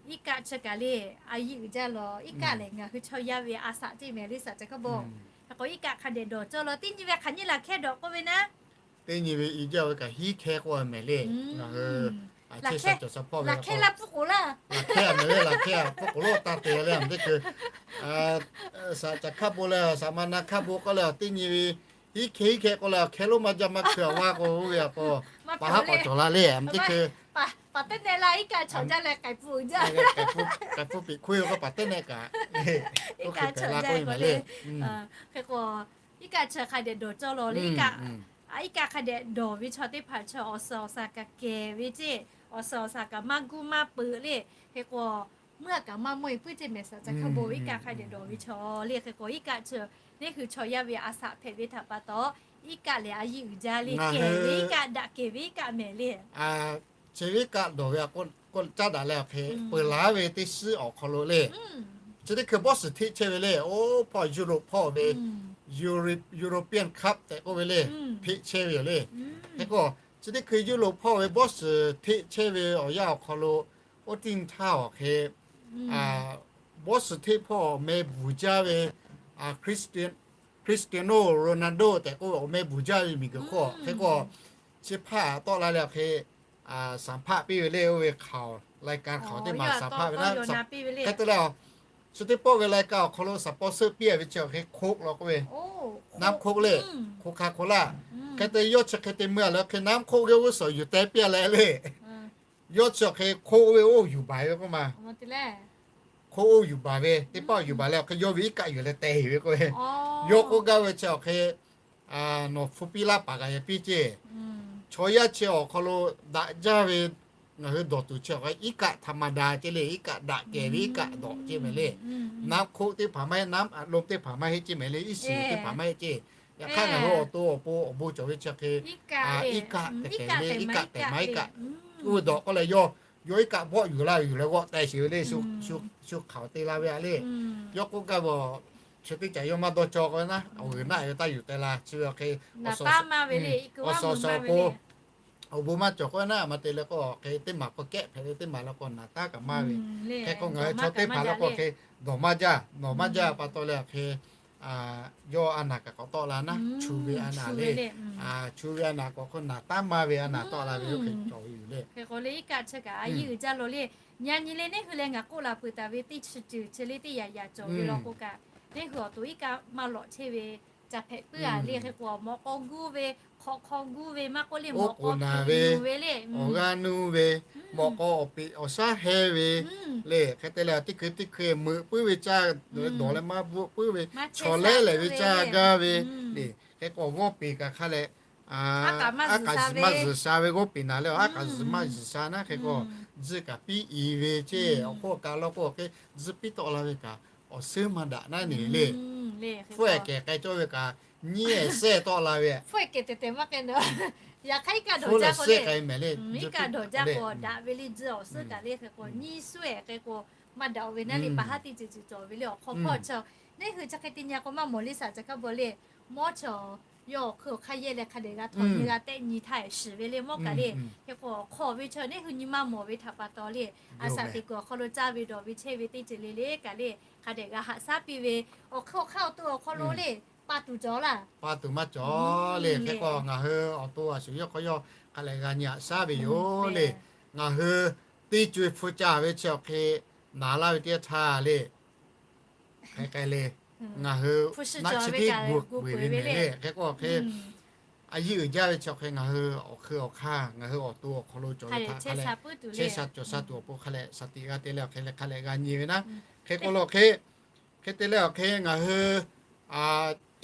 iˉ kaˆ chi kaꞈ le, a yiˇ uiˍ jaˇ law, iˉ kaˆ lehˬ ngaˬ hui chaw yaˇ ve a shaꞈ ceˇ mehˍ le, shaꞈ ca hk'a bon. Hk'e k'o iˉ kaˆ hk'a dehꞈ dawˬ cawˇ law, teˇ nyi ve hk'aˬ nyiˇ laˬ hkehˇ dawˬ k'oˆ ve naˉ, teˇ nyi ve i jaˇ ve kaꞈ hiˉ hkehˇ k'oˆ ve mehˍ le. Ngaˬ hui a chehˇ sha cawˬ sha hpawˇ ve laˬ hkehˇ la puˇ k'oˍ laˇ, laˬ hkehˇ a mehˍ le, laˬ hkehˇ a puˇ k'oˍ lonˉ taˇ te le, a teˇ hkui shaꞈ ca hk'a bon leh shaꞈ ma na hk'a bon k'oˆ leh, teˇ nyi ve hiˉ hkehˇ hiˉ hkehˇ k'oˆ leh, hkehˇ lonˉ maˇ jaˇ maˇ hkui a vaˇ k'o, oˇ ve a k'o, pa haˉ k'awꞈ cawˬ la le, a teˇ hkui paˍ teˇ nehˆ la iˉ kaˆ chaw jaˇ leh k'ai pfuhˍ jaˇ, k'ai pfuhˍ piꞈ hkui k'o paˍ teˇ nehˆ kaꞈ, iˉ kaˆ chaw jaˇ k'oˆ ve le. Hk'e k'o, iˉ kaˆ chi hk'a dehꞈ dawˬ cawˇ law le, iˉ kaˆ, iˉ kaˆ hk'a dehꞈ dawˬ ve chaw teˇ hpaˍ chi awˬ suhˍ awˬ shaˍ kaꞈ kehˬ ve ceˇ, awˬ suhˍ awˬ shaˍ kaꞈ maˇ guˇ maˇ peuˬ le. Hk'e k'o, meuˇ a kaꞈ maˇ mawˇ e puiˉ ceˇ mehˍ, shaꞈ ca hk'a bon iˉ kaˆ hk'a dehꞈ dawˬ ve chaw le. Hk'e k'o iˉ kaˆ chi neˉ hui chaw yaˇ ve a shaꞈ hpehꞈ ve htaꞈ pa taw, iˉ kaˆ lehˬ a yiˇ uiˍ jaˇ le, kehˬ ve iˉ kaˆ, daꞈ kehˬ ve iˉ kaˆ mehˍ le. Chi ve iˉ kaˆ dawˬ ve a k'o, caˉ daꞈ leh awˬ hk'e peuˬ laˬ ve teˇ shiˉ awˬ hk'aw lo le, chi teˇ hkui bawˇ shiˍ hteˆ chehˇ ve le. Oˇ hpawˇ Europe hpawˇ ve European Cup tehꞈ k'oˆ ve le, hteˆ chehˇ ve yoˬ le. Hk'e k'o, chi teˇ hkui Europe hpawˇ ve bawˇ shiˍ hteˆ chehˇ ve awˬ yanˇ awˬ hk'aw lo, oˇ tiˇ htaˇ awˬ hk'e bawˇ shiˍ hteˆ hpawˇ awˬ meh bvuhˬ jaˇ ve Cristiano Ronaldo tehꞈ k'oˆ ve awˬ meh bvuhˬ jaˇ ve miˬguiˬ hk'oˆ. Hk'e k'o, chi hpaˇ tawˆ la leh awˬ hk'e สัมภาษณ์ piˇ ve le, oˇ ve รายการ hk'aoˍ teˇ maˬ สัมภาษณ์ ve naˉ, hk'e te leh, chi teˇ pawˆ ve รายการ awˬ hk'aw lo สปอนเซอร์ piˇ a ve chi awˬ hk'e โค้ก law k'oˆ ve, น้ำโค้ก le, Coca-Cola. Hk'e te yawˇ chi hk'e te mui a leh hk'e น้ำโค้ก geh g'uˇ suhˍ yuˬ teh piˇ a leh le, yawˇ chi awˬ hk'e โค้ก oˇ ve oˇ yuˬ baˬ ve k'oˆ ma. โค้ก oˇ yuˬ baˬ ve, teˇ pawˆ yuˬ baˬ leh awˬ hk'e yawˇ ve iˉ kaˆ yuˬ leh teh heˍ ve k'oˆ ve. Yawˇ k'oˆ gaˇ ve chi awˬ hk'e nawˬ hpu piˇ laˇ paˍ kaꞈ yehˬ piˇ ceˇ. Chaw yaˇ chi awˬ hk'aw lo daꞈ jaˇ ve ngaˬ hui dawˬ tuˬ chi awˬ hk'e iˉ kaˆ ธรรมดา ceˇ le, iˉ kaˆ daꞈ kehˬ ve iˉ kaˆ dawˬ ceˇ mehˍ le. น้ำโค้ก teˇ hpaˍ maˇ heˆ, น้ำอัดลม teˇ hpaˍ maˇ heˆ ceˇ mehˍ le, iˉ shiˍ teˇ hpaˍ maˇ heˆ ceˇ. Yaꞈ hk'aˇ ngaˬ hui awˬ to awˬ pon awˬ bon cawˬ ve chi hk'e iˉ kaˆ tehꞈ kehˬ le, iˉ kaˆ tehꞈ maˇ iˉ kaˆ, oˇ ve dawˬ k'oˆ leh yawˇ, yawˇ iˉ kaˆ bawˆ yuˬ la yuˬ leh g'awˆ teh sheˍ ve le. Shu hk'aoˍ te la ve a le. Yawˇ k'oˆ gaˇ ve, chi teˇ caꞈ yawˇ maˇ dawˇ cawˇ k'o naˉ, awˬ g'uiˬ naˆ ve taˇ yuˬ teh la chi ve awˬ hk'e, awˬ suhˍ awˬ suhˍ awˬ pon awˬ bon maˇ cawˬ k'o naˉ, a ma te leh k'o awˬ hk'e teˇ maˬ k'o kehˆ hpehꞈ ve, teˇ maˬ leh k'o naˍ taˉ kaꞈ maˇ ve. Hk'e k'o ngaˬ hui chaw teˇ hpaˍ leh k'o hk'e dawˬ maˇ jaˇ, nawˬ maˇ jaˇ pa taw leh awˬ hk'e yawˇ a naˍ kaꞈ k'awꞈ tawˆ la naˉ, chu ve a naˍ le. Chu ve a naˍ k'awꞈ hk'e naˍ taˉ maˇ ve a naˍ tawˆ la ve yoˬ hk'e cawˬ ve yoˬ le. Hk'e k'o le iˉ kaˆ chi kaꞈ a yiˇ uiˍ jaˇ law le. Yaꞈ nyi le neˇ hui leh ngaˬ k'oˆ la peuˬ taˍ ve teˇ chi ceuˬ chi le teˇ yaꞈ yaꞈ cawˬ ve law k'o kaꞈ, neˇ hui awˬ to iˉ kaˆ maˇ lawꞈ chehˇ ve ca hpehꞈ puiˉ a le. Hk'e k'o mawꞈ k'aw guˇ ve, hk'awꞈ hk'aw guˇ ve maˇ k'oˆ le, mawꞈ k'aw naˍ ve, awˬ g'aˇ nuˇ ve, mawꞈ k'aw awˬ peꞈ awˬ shaˉ heh ve le. Hk'e te leh teˇ hkui teˇ hkui meuꞈ puiˉ ve caˇ dawˬ leh maˇ bvuhˆ puiˉ ve, chaw lehˉ lehˬ ve caˇ gaˇ ve le. Hk'e k'o g'awˇ peˬ kaꞈ hk'a leh aˉ kaꞈ maˇ zuhˬ sha ve g'awˇ peˬ naˍ leh, aˉ kaꞈ zuhˬ maˇ zuhˬ sha naˉ. Hk'e k'o tzuhˇ kaꞈ piˇ i ve ceˇ, awˬ hk'oˆ kaꞈ law k'o hk'e tzuhˇ piˇ tawˆ la ve kaꞈ awˬ suhˉ maˇ daꞈ naˉ neˬ le. Hpu ehˍ kehˬ k'ai cawˇ ve kaꞈ nyiˇ ehˍ sehˇ tawˆ la ve, yaꞈ hk'aˇ iˉ kaˆ dawˬ jaˇ k'o le, iˉ kaˆ dawˬ jaˇ k'o daꞈ ve le, tzuhˇ awˬ suhˉ kaꞈ le. Hk'e k'o nyiˇ suhˉ ehˍ hk'e k'o maˇ daꞈ ve naˉ le, paˍ haˉ teˇ ceuˬ ceuˬ cawˬ ve le, awˬ hk'aw hpawˇ chi Neˇ hui chi hk'e te nyi k'o maˇ mawˬ le, saˍ ca hkaˉ bawˬ le, mawˇ chaw yawˇ awˬ hk'eun awˬ hk'aˇ yehˇ leh hk'a dehꞈ g'a htawˇ nyi g'a tehˆ nyi htaˇ shiˍ ve le mawˇ kaꞈ le. Hk'e k'o awˬ hk'aw ve chaw neˇ hui nyi ma mawˬ ve htaꞈ pa taw le, a shaꞈ teꞈ kuiˬ awˬ hk'aw lo caˇ ve dawˬ ve chehˇ ve teˇ ceuˬ le le kaꞈ le, hk'a dehꞈ g'a haꞈ shaˉ piˇ ve, awˬ hk'eun awˬ hk'aˇ awˬ to awˬ hk'aw lo le, pa tuˬ cawˬ laˇ. Pa tuˬ maˇ cawˬ le. Hk'e k'o ngaˬ hui awˬ to a shuˍ yawˇ hk'aw yawˇ hk'a lehꞈ g'a nyi haꞈ shaˉ ve yoˬ le. Ngaˬ hui teˇ co e hpu ca ve chi awˬ hk'e naˍ laˇ ve teˇ yanˇ htaˇ le, hk'e k'ai le, ngaˬ hui naˆ chi tiˉ gu puiˍ ve mehˍ le. Hk'e k'o hk'e a yiˇ uiˍ jaˇ ve chi awˬ hk'e ngaˬ hui awˬ hk'eun awˬ hk'aˇ ngaˬ hui awˬ to awˬ hk'aw lo cawˬ ve htaꞈ hk'a lehꞈ chehˇ sha cawˬ sha tuˬ awˬ pon hk'a lehꞈ shaˍ tiꞈ g'a te leh awˬ hk'e leh hk'a lehꞈ g'a nyi ve naˉ. Hk'e k'o lo hk'e, hk'e te leh awˬ hk'e ngaˬ hui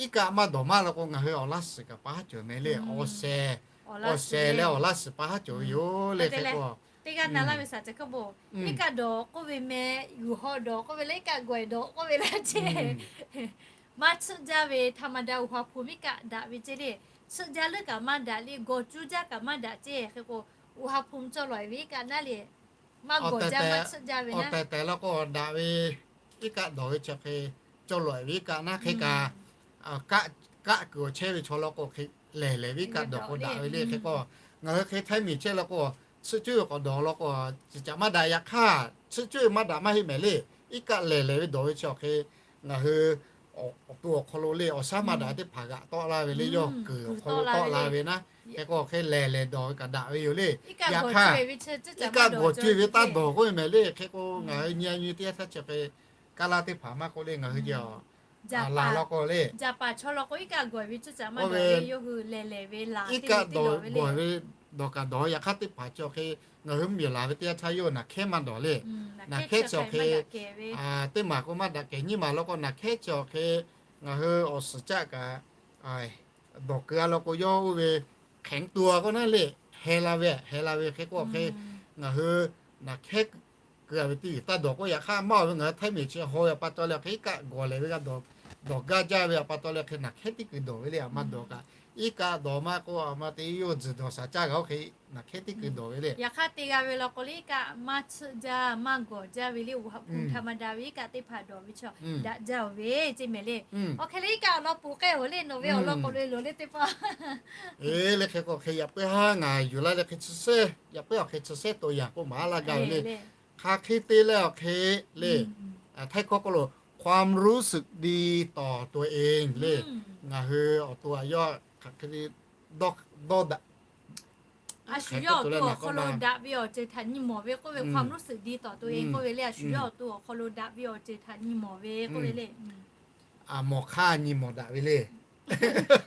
iˉ kaˆ maˇ dawˬ maˇ la k'o ngaˬ hui awˬ laˇ suhˍ kaꞈ pa haˉ cawˬ mehˍ le. Awˬ shehˍ, awˬ shehˍ leh awˬ laˇ suhˍ pa haˉ cawˬ ve yoˬ le. Hk'e k'o teˇ g'aˇ na laˇ ve saˍ ca hkaˉ bawˬ, iˉ kaˆ dawˬ k'oˆ ve meh, yuˬ haw dawˬ k'oˆ ve leh iˉ kaˆ gawˬ dawˬ k'oˆ ve laˇ ceh, maˇ tsuhˆ jaˇ ve ธรรมดา uˬ ha hpu iˉ kaˆ daꞈ ve ceh le. Tsuhˆ jaˇ leuˉ kaꞈ maˇ daꞈ le, gawˬ cuˇ jaˇ kaꞈ maˇ daꞈ ceh. Hk'e k'o uˬ ha hpu cawˇ lawˬ e ve iˉ kaˆ naˉ le, maˇ gawˬ jaˇ maˇ tsuhˆ jaˇ ve naˉ. Awˬ tehˬ tehˬ la k'o daꞈ ve iˉ kaˆ dawˬ ve chi hk'e cawˇ lawˬ e ve iˉ kaˆ naˉ. Hk'e kaꞈ kaˆ kuiˬ awˬ chehˇ ve chaw la k'o hk'e lehˬ lehˬ ve iˉ kaˆ dawˬ k'o daꞈ ve le. Hk'e k'o ngaˬ hui hk'e htaiˇ miˬ chehˇ la k'o tsuhˆ cuˇ ve k'awꞈ dawˬ la k'o, ciˬ caꞈ maˇ daꞈ. Yaꞈ hk'aˇ tsuhˆ cuˇ ve maˇ daꞈ maˇ heˆ mehˍ le. Iˉ kaˆ lehˬ lehˬ ve dawˬ ve chi awˬ hk'e ngaˬ hui awˬ to awˬ hk'aw lo le awˬ shaˉ maˇ daꞈ teˇ hpaˍ g'aꞈ tawˆ laˇ ve le, yawˇ kuiˬ awˬ hk'aw lo tawˆ la ve naˉ. Hk'e k'o hk'e lehˬ lehˬ dawˬ ve kaꞈ daꞈ ve yoˬ le. Yaꞈ hk'aˇ iˉ kaˆ gawˬ cuˇ ve taˇ dawˬ k'oˆ ve mehˍ le. Hk'e k'o ngaˬ hui nyi a nyi teˇ yanˇ htaˇ chi hk'e kaˇ laˇ teˇ hpaˍ maˇ k'oˆ le, ngaˬ hui jehˬ laˬ la k'o le, iˉ kaˆ dawˬ gawˬ ve dawˬ kaꞈ dawˬ. Yaꞈ hk'aˇ teˇ hpaˍ chi awˬ hk'e ngaˬ hui mvuhˇ miˬ laˬ ve teˇ yanˇ htaˇ yawˇ naˬ hkehˉ maˇ dawˬ le. Naˬ hkehˉ chi awˬ hk'e teˇ maˬ k'o maˇ daꞈ kehˬ nyiˇ maˬ la k'o naˬ hkehˉ chi awˬ hk'e ngaˬ hui awˬ suhˍ caˆ kaꞈ dawˬ keu a la k'o yawˇ oˇ ve hk'eꞈ tu a k'oˆ naˉ le, heh la ve heh la ve. Hk'e k'o awˬ hk'e ngaˬ hui naˬ hkehˉ keu a ve teˇ g'uiˬ taˇ dawˬ k'o, yaꞈ hk'aˇ maˇ awˬ ve ngaˬ hui htaiˇ miˬ chi haw ve a pa taw leh hk'e iˉ kaˆ gawˬ lehˬ ve g'a dawˬ, dawˬ gaˇ jaˇ ve a pa taw leh hk'e naˬ hkehˉ teˇ kuiˬ dawˬ ve le. A maˇ dawˬ kaꞈ iˉ kaˆ dawˬ maˇ k'oˆ a ma te yawˇ tzuhˬ dawˬ shaˍ caˇ g'a oˇ hk'e naˬ hkehˉ teˇ kuiˬ dawˬ ve le. Yaꞈ hk'aˇ te g'a ve la k'o le iˉ kaˆ maˇ tsuhˆ jaˇ maˇ gawˬ jaˇ ve le, uˬ ha hpu htaꞈ ma daꞈ ve iˉ kaˆ teˇ hpaˍ dawˬ ve chaw daꞈ jaˇ oˬ ve ceˇ mehˍ le. Awˬ hk'e le iˉ kaˆ awˬ lawn poˬ k'ai oˬ le nawˬ ve awˬ lawn k'o le loˬ le teˇ pawˆ. Eˬ le hk'e k'o hk'e yaꞈ puiˉ haˉ ngaˬ yuˬ laˇ leh hk'e chi sehˉ yaꞈ puiˉ awˬ hk'e chi sehˉ to yaꞈ k'oˆ maˍ laˇ gaˇ ve le. Hk'aˬ hk'e te leh awˬ hk'e le, htaiˇ hkawˇ k'oˆ lo ความรู้สึกดีต่อตัวเอง le. Ngaˬ hui awˬ to a yawˇ hk'aˬ hk'e dawˇ daꞈ, a shu yawˇ awˬ to awˬ hk'aw lo daꞈ ve awˬ ceuˬ htaꞈ nyi mawˬ ve k'oˆ ve ความรู้สึกดีต่อตัวเอง k'oˆ ve le. A shu yawˇ awˬ to awˬ hk'aw lo daꞈ ve awˬ ceuˬ htaꞈ nyi mawˬ ve k'oˆ ve le. Mawˬ hk'aˇ nyi mawˬ daꞈ ve le.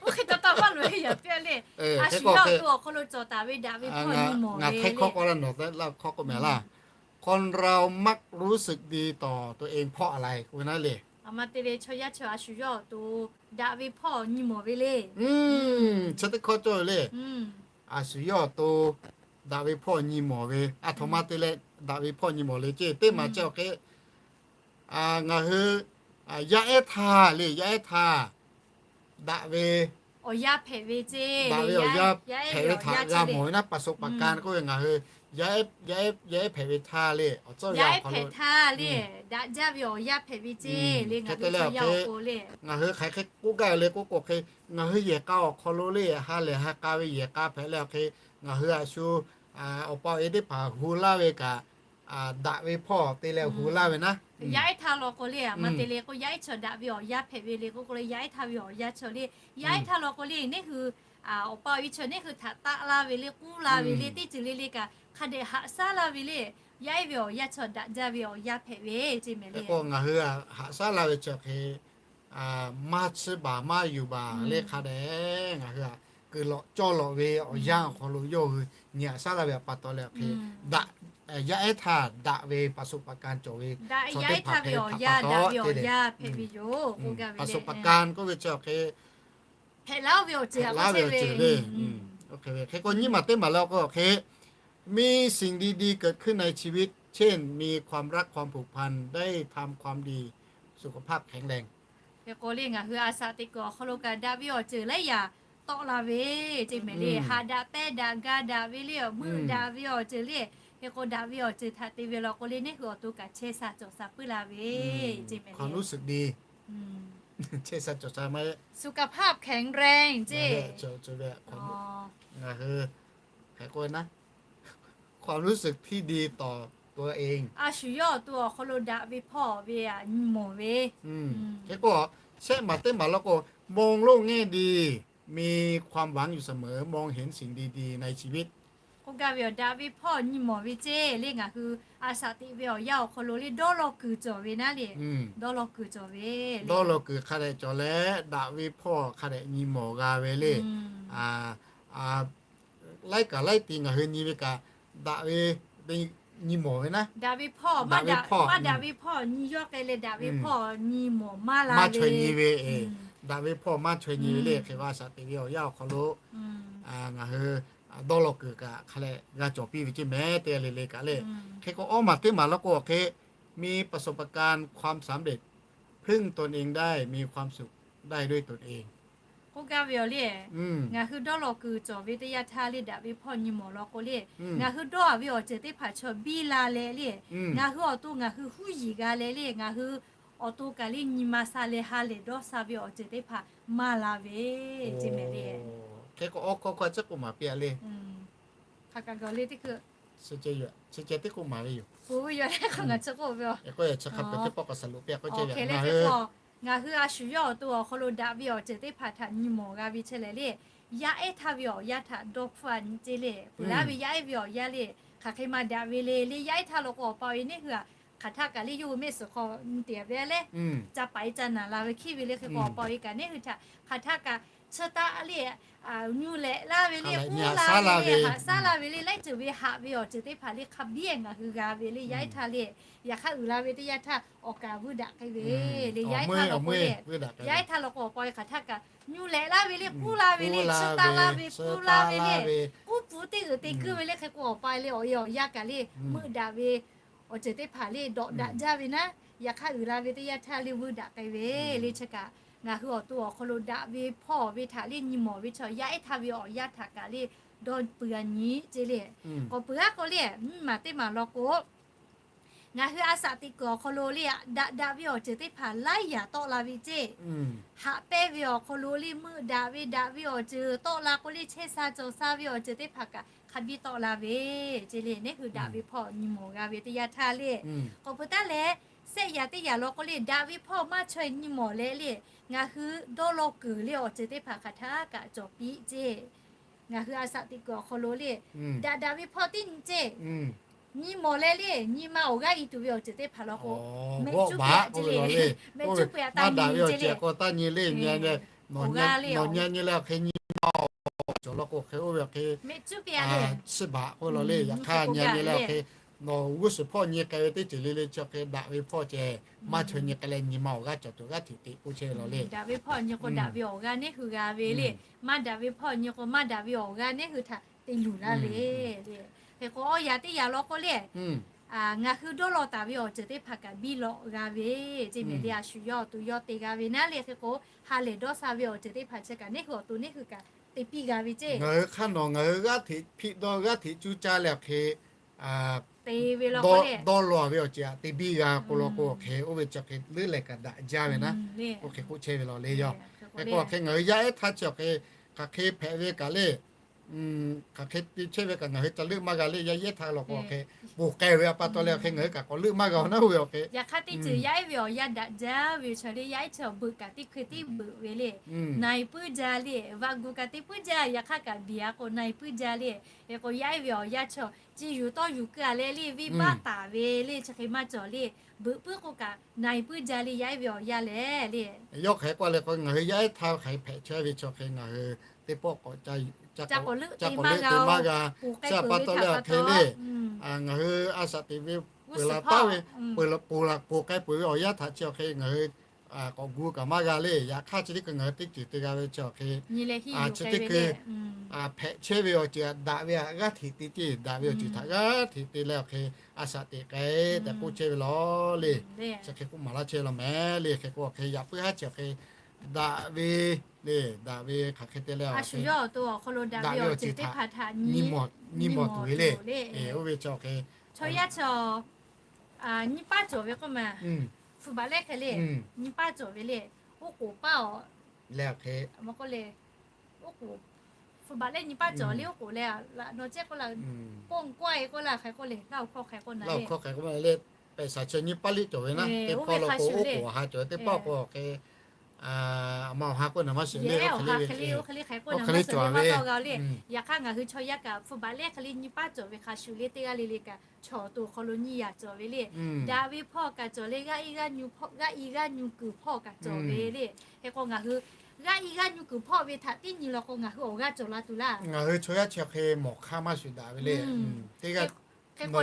Oˇ hk'e taw taw maˇ loꞈ e yaꞈ piˇ le. A shu yawˇ awˬ to awˬ hk'aw lo cawˬ taˍ ve daꞈ ve hpawˇ nyi mawˬ ve le. Ngaˬ htaiˇ hkawˇ k'oˆ laˇ nawˬ te laˇ hkawˇ k'oˆ mehˍ laˇ, คนเรามักรู้สึกดีต่อตัวเองเพราะอะไร k'oˆ ve naˉ le. A ma te le chaw yaˇ chaw a shu yawˇ awˬ to daꞈ ve hpawˇ nyi mawˬ ve le. Chi teˇ hkawˇ cawˬ ve le. A shu yawˇ awˬ to daꞈ ve hpawˇ nyi mawˬ ve, a htoꞈ ma te leh daꞈ ve hpawˇ nyi mawˬ le ceˇ. Teˇ maˬ chi awˬ hk'e ngaˬ hui yaˇ ehˉ htaˇ le, yaˇ ehˉ htaˇ daꞈ ve awˬ yanˇ hpehꞈ ve ceˇ. Daꞈ ve awˬ yanˇ hpehꞈ ve htaꞈ g'a mawˬ ve naˉ, ประสบการณ์ k'oˆ ve ngaˬ hui yaˇ ehˉ hpehꞈ ve htaˇ le, awˬ tcuhˉ yaˇ ehˉ hpehꞈ htaˇ le, daꞈ jaˇ ve awˬ yanˇ hpehꞈ ve ceˇ le. Ngaˬ hui hk'aˬ hk'e k'oˆ gaˇ ve le k'oˆ k'o hk'e, ngaˬ hui yehˬ k'a awˬ hk'aw lo le ha lehˬ ha k'a ve yehˬ k'a hpehꞈ leh awˬ hk'e ngaˬ hui a shu awˬ pa awˬ e teˇ hpaˍ hu laˇ ve kaꞈ daꞈ ve hpawˇ te leh hu laˇ ve naˉ. Yaˇ ehˉ htaˇ law k'o le a ma te le k'o yaˇ ehˉ chaw daꞈ ve awˬ yanˇ hpehꞈ ve le k'oˆ k'o le, yaˇ ehˉ htaˇ ve awˬ yanˇ chaw le, yaˇ ehˉ htaˇ law k'o le neˇ hui awˬ pa awˬ e chaw neˇ hui htaꞈ taˆ laˇ ve le, k'uˉ laˇ ve le, teˇ ceuˬ le le kaꞈ hk'a dehꞈ haꞈ shaˉ laˇ ve le. Yaˇ ehˉ ve awˬ yanˇ chaw daꞈ jaˇ ve awˬ yanˇ hpehꞈ ve ceˇ mehˍ le. Ngaˬ hui haꞈ shaˉ laˇ ve chi hk'e maˇ chiˇ baˬ maˇ yuˬ baˬ le hk'a dehꞈ ngaˬ hui kuiˬ lawꞈ cawˇ lawꞈ ve awˬ yanˇ awˬ hk'aw lo yawˇ hui nyi haꞈ shaˉ laˇ ve a pa taw leh hk'e daꞈ, yaˇ ehˉ htaˇ daꞈ ve ประสบการณ์ cawˬ ve, yaˇ ehˉ htaˇ ve awˬ yanˇ daꞈ ve awˬ yanˇ hpehꞈ ve yoˬ. ประสบการณ์ k'oˆ ve chi awˬ hk'e hpehꞈ laˇ ve awˬ ceuˬ le. Hk'e k'o nyiˇ maˬ teˇ maˬ le k'o awˬ hk'e มีสิ่งดีๆเกิดขึ้นในชีวิต เช่น มีความรักความผูกพัน ได้ทำความดี สุขภาพแข็งแรง Hk'e k'o le ngaˬ hui a shaꞈ teꞈ kuiˬ awˬ hk'aw lo kaꞈ daꞈ ve awˬ ceuˬ laiˉ yaꞈ tawˆ la ve ceˇ mehˍ le. Haꞈ daꞈ pehnˇ daꞈ ga daꞈ ve le, awˬ meuˇ daꞈ ve awˬ ceuˬ le. Hk'e k'o daꞈ ve awˬ ceuˬ htaꞈ te ve law k'o le neˇ hui awˬ to kaꞈ chehˇ sha cawˬ sha puiˉ la ve ceˇ mehˍ le. สุขภาพแข็งแรง ceˇ. Ngaˬ hui hk'e k'oˆ ve naˉ, ความรู้สึกที่ดีต่อตัวเอง a shu yawˇ awˬ to awˬ hk'aw lo daꞈ ve hpawˇ ve aꞈ nyi mawˬ ve. Hk'e k'o, shehˆ maˬ teˇ maˬ law k'o, มองโลกแง่ดี มีความหวังอยู่เสมอ มองเห็นสิ่งดีๆในชีวิต K'oˆ gaˇ ve awˬ, daꞈ ve hpawˇ nyi mawˬ ve ceˇ le. Ngaˬ hui a shaꞈ teꞈ ve awˬ yanˇ awˬ hk'aw lo le dawˇ law kuiˬ cawˬ ve naˉ le, dawˇ law kuiˬ cawˬ ve, dawˇ law kuiˬ hk'a dehꞈ cawˬ leh, daꞈ ve hpawˇ hk'a dehꞈ nyi mawˬ g'a ve le. Laiˉ kaꞈ laiˉ ti ngaˬ hui nyi ve kaꞈ, daꞈ ve nyi mawˬ ve naˉ, daꞈ ve hpawˇ maˇ daꞈ ve hpawˇ nyi yawˇ k'ai leh, daꞈ ve hpawˇ nyi mawˬ maˇ la ve, nyi ve, daꞈ ve hpawˇ maˇ chaweh nyi ve le. Hk'e k'o, a shaꞈ teꞈ ve awˬ yanˇ awˬ hk'aw lo ngaˬ hui dawˇ law kuiˬ kaꞈ hk'a leh g'a cawˬ piˇ ve ceˇ mehˍ, teˇ g'aˇ le le kaꞈ le. Hk'e k'o, awˇ maˬ teˇ maˬ law k'o, hk'e มีประสบการณ์ความสำเร็จ พึ่งตนเองได้ มีความสุขได้ด้วยตนเอง K'oˆ gaˇ ve awˬ le, ngaˬ hui dawˇ law kuiˬ cawˬ ve teˇ yanˇ htaˇ le, daꞈ ve hpawˇ nyi mawˬ law k'o le, ngaˬ hui dawˇ a ve awˬ ceuˬ teˇ hpaˍ chaw biˇ la leh le, ngaˬ hui awˬ to ngaˬ hui huˉ yiˍ g'a leh le, ngaˬ hui awˬ to kaꞈ le nyi ma sha leh ha lehˬ dawˇ sha ve awˬ ceuˬ teˇ hpaˍ maˇ la ve ceˇ mehˍ le. Hk'e k'o, awˇ hkawˇ hkawˇ chi k'oˆ maˍ piˇ a le. Hk'aˬ kaꞈ gawˬ le teˇ hkui, chi ceh teˇ k'oˆ maˍ ve yoˬ. K'oˆ ve yoˬ le, hk'aˬ ngaˬ chi k'oˆ ve a. K'o, chi hk'a peu teˇ pawˆ k'awꞈ shaˍ loꞈ piˇ a k'oˆ ceh ve le. Ngaˬ hui a shu yawˇ awˬ to awˬ hk'aw lo daꞈ ve awˬ ceuˬ teˇ hpaˍ htaꞈ nyi mawˬ g'a ve chehˇ lehˬ le, yaˇ ehˉ htaˇ ve awˬ yanˇ htaꞈ dawˇ hpfuhˇ a nyi ceˇ le. Peuˬ laˇ ve yaˇ ehˉ ve awˬ yanˇ le, hk'aˬ hk'e maˇ daꞈ ve le le. Yaˇ ehˉ htaˇ law k'o, awˬ pa awˬ e neˇ hui a hk'aˬ htaˇ kaꞈ le yawˇ hui mehˆ suhˍ hk'aw nyi te ve le, ca paiˍ ca naˬ la ve hkiˇ ve le. Hk'e k'o, awˬ pa awˬ e kaꞈ neˇ hui htaꞈ hk'aˬ htaˇ kaꞈ chi taˆ le, nyu lehꞈ laˇ ve le, k'uˉ la ve le, haꞈ shaˉ la ve le, laiˉ ceuˬ ve haꞈ ve awˬ ceuˬ teˇ hpaˍ le hk'a biˇ ngaˬ hui g'a ve le. Yaˇ ehˉ htaˇ le, yaꞈ hk'aˇ uiˍ la ve teˇ yanˇ htaˇ awˬ kaˍ vuiˇ daꞈ k'ai ve le. Yaˇ ehˉ htaˇ law k'o le, yaˇ ehˉ htaˇ law k'o, awˬ pa awˬ e hk'aˬ htaˇ kaꞈ nyu lehꞈ laˇ ve le, k'uˉ la ve le, chi taˆ laˇ ve, k'uˉ la ve le, k'uˉ pfuhˍ teˇ g'uiˬ te kuiˇ ve le. Hk'e k'o, awˬ pa awˬ e le awˬ e awˬ yanˇ kaꞈ le meuˆ daꞈ ve awˬ ceuˬ teˇ hpaˍ le dawꞈ daꞈ jaˇ ve naˉ, yaꞈ hk'aˇ uiˍ la ve teˇ yanˇ htaˇ le vuiˇ daꞈ k'ai ve le. Chi kaꞈ ngaˬ hui awˬ to awˬ hk'aw lo daꞈ ve hpawˇ ve htaꞈ le nyi mawˬ ve chaw, yaˇ ehˉ htaˇ ve awˬ yanˇ htaꞈ kaꞈ le dawˇ pui a nyi ceˇ le. K'awꞈ peuˬ aˉ k'o le, nyiˇ maˬ teˇ maˬ law k'o, ngaˬ hui a shaꞈ teꞈ kuiˬ awˬ hk'aw lo le, daꞈ daꞈ ve awˬ ceuˬ teˇ hpaˍ laiˉ yaꞈ tawˆ la ve ceˇ. Haꞈ pehnˇ ve awˬ hk'aw lo le meuˆ daꞈ ve, daꞈ ve awˬ ceuˬ tawˆ la k'o le, chehˇ sha cawˬ sha ve awˬ ceuˬ teˇ hpaˍ kaꞈ hk'a biˇ tawˆ la ve ceˇ le. Neˇ hui daꞈ ve hpawˇ nyi mawˬ g'a ve teˇ yanˇ htaˇ le, k'awꞈ peuˬ taˉ leh, shehˆ yaꞈ teˇ yaꞈ law k'o le, daꞈ ve hpawˇ maˇ chaweh nyi mawˬ leh le, ngaˬ hui dawˇ law kuiˬ le awˬ ceuˬ teˇ hpaˍ hk'aˬ htaˇ kaꞈ cawˬ piˇ ceˇ. Ngaˬ hui a shaꞈ teꞈ kuiˬ awˬ hk'aw lo le, daꞈ daꞈ ve hpawˇ tiˉ nyi ceˇ. Nyi mawˬ leh le, nyi ma awˬ g'aˇ i tuˬ ve awˬ ceuˬ teˇ hpaˍ law k'o, mehˆ cuˉ peuˬ a ceˇ le. Mehˆ cuˉ peuˬ a taˇ nyi ceˇ le. K'o taˇ nyi le, nyi le, nawˬ nyi nyi leh awˬ hk'e nyi ma awˬ cawˬ law k'o, hk'e oˇ ve awˬ hk'e mehˆ cuˉ peuˬ a le, chiˇ baˬ k'oˆ law le. Yaꞈ hk'aˇ nyi nyi leh awˬ hk'e nawˬ g'uˇ suhˍ hpawˇ nyi k'ai ve teˇ ceuˬ le le chi awˬ hk'e daꞈ ve hpawˇ ceh maˇ chaweh nyi k'ai leh nyi ma awˬ g'aˇ cawˬ tuˬ g'aˇ hteꞈ te k'oˆ chehˇ ve law le. Daꞈ ve hpawˇ nyi k'o daꞈ ve awˬ g'aˇ neˇ hui g'a ve le. Maˇ daꞈ ve hpawˇ nyi k'o maˇ daꞈ ve awˬ g'aˇ neˇ hui htaꞈ te luˬ laˇ ve le. Hk'e k'o awˬ yaꞈ teˇ yaꞈ law k'o le, ngaˬ hui dawˇ law taˍ ve awˬ ceuˬ teˇ hpaˍ kaꞈ biˇ lawꞈ g'a ve ceˇ mehˍ le. A shu yawˇ awˬ to yawˇ te g'a ve naˉ le. Hk'e k'o ha lehˬ dawˇ sha ve awˬ ceuˬ teˇ hpaˍ chi kaꞈ neˇ hui awˬ to neˇ hui kaꞈ te piˇ g'a ve ceˇ. Ngaˬ hui hk'aˇ nawˬ ngaˬ hui g'aˇ hteꞈ hpiˆ dawˇ g'aˇ hteꞈ cuˇ caˇ leh awˬ hk'e dawˇ law ve awˬ ceuˬ htaꞈ te biˇ g'a k'o law k'o, awˬ hk'e oˇ ve chi awˬ hk'e leuˉ leh kaꞈ daꞈ jaˇ ve naˉ, oˇ hk'e k'oˆ chehˇ ve law le yoˬ. Hk'e k'o awˬ hk'e ngaˬ hui yaˇ ehˉ htaˇ chi awˬ hk'e hk'aˬ hk'e hpehꞈ ve kaꞈ le, hk'aˬ hk'e te chehˇ ve kaꞈ ngaˬ hui ca leuˆ maˇ g'a le. Yaˇ ehˉ htaˇ law k'o awˬ hk'e ponˬ k'ai ve a pa taw leh awˬ hk'e ngaˬ hui kaꞈ k'awꞈ leuˆ maˇ g'a awˬ naˉ oˇ ve awˬ hk'e. Yaꞈ hk'aˇ teˇ ceuˬ yaˇ ehˉ ve awˬ yanˇ daꞈ jaˇ ve chaw le, yaˇ ehˉ chaw beuꞈ kaꞈ teˇ hkui tiˉ beuꞈ ve le. Na-e puiˉ jaˇ le, vaꞈ gu kaꞈ teˇ puiˉ jaˇ. Yaꞈ hk'aˇ kaꞈ biˬ a k'o na-e puiˉ jaˇ le. Hk'e k'o yaˇ ehˉ ve awˬ yanˇ chaw ci yuˬ tawˇ yuˬ keu a leh le, venˇbaˆ taˍ ve le, chi hk'e maˇ cawˬ le. Beuꞈ puiˉ k'o kaꞈ na-e puiˉ jaˇ le, yaˇ ehˉ ve awˬ yanˇ lehˬ le. Yawˇ hk'aˬ hk'e k'oˆ leh k'o, ngaˬ hui yaˇ ehˉ htaˇ hk'aˬ hk'e hpehꞈ chehˇ ve chi awˬ hk'e ngaˬ hui teˇ pawˆ k'awꞈ ca k'awꞈ leuˆ te maˇ g'a. Chi pa taw leh awˬ hk'e le, ngaˬ hui a shaꞈ teꞈ ve peuˬ laˬ taˉ ve, peuˬ laˬ ponˬ k'ai peuˬ ve awˬ yanˇ htaꞈ chi awˬ hk'e ngaˬ hui k'awꞈ gu kaꞈ maˇ g'a le. Yaꞈ hk'aˇ chi teˇ hkui ngaˬ hui teˇ ceuˬ te g'a ve chi awˬ hk'e, chi teˇ hkui hpehꞈ chehˇ ve awˬ ceuˬ daꞈ ve htaꞈ g'aˇ hteꞈ te ceˇ, daꞈ ve awˬ ceuˬ htaꞈ g'aˇ hteꞈ te leh awˬ hk'e a shaꞈ teꞈ k'ai tehꞈ k'oˆ chehˇ ve law le. Chi hk'e k'oˆ maˍ laˇ chehˇ law mehˍ le. Hk'e k'o awˬ hk'e yaꞈ puiˉ haˉ chi awˬ hk'e daꞈ ve le, daꞈ ve hk'aˬ hk'e te leh awˬ hk'e daꞈ ve awˬ ceuˬ htaꞈ nyi mawˬ tuˬ ve le. Oˇ ve chi awˬ hk'e chaw yaˇ chi nyiˇ paˉ cawˬ ve k'oˆ maˬ. Hpu baꞈ lehˉ hk'e le, nyi paˇ cawˬ ve le, oˉ k'oˍ paˇ awˬ, le, oˉ k'oˍ, hpu baꞈ lehˉ nyi paˇ cawˬ le, oˉ k'oˍ leh, laꞈ naw cehˉ k'oˆ la, kawˇ kawehˇ k'oˆ la, hk'e k'oˆ le, laˇ oˬ hkawˇ hk'e k'oˆ na le, pehꞈ shaˍ chi nyi paˇ liˇ cawˬ ve naˉ, teˇ pawˆ law k'o oˉ k'oˍ awˬ ha cawˬ ve, teˇ pawˆ k'o hk'e, a ma awˬ ha k'oˆ na maˇ shiˍ le, oˇ hk'e le cawˬ ve le. Yaꞈ hk'aˇ ngaˬ hui chaw yaˇ kaꞈ hpu baꞈ lehˉ hk'e le nyi paˇ cawˬ ve hk'a shuˍ le, teˇ g'aˇ le le kaꞈ chaw awˬ to hk'aw lo nyi yaꞈ cawˬ ve le. Daꞈ ve hpawˇ kaꞈ cawˬ le, g'aˇ i g'aˇ nyu kuiˬ hpawˇ kaꞈ cawˬ ve le. Hk'e k'o ngaˬ hui g'aˇ i g'aˇ nyu kuiˬ hpawˇ ve htaꞈ tiˉ nyi law k'o ngaˬ hui awˬ g'aˇ cawˬ la tuˬ laˇ. Ngaˬ hui chaw yaˇ chi hk'e mawˬ hk'aˇ maˇ shuˍ daꞈ ve le. Hk'e k'o,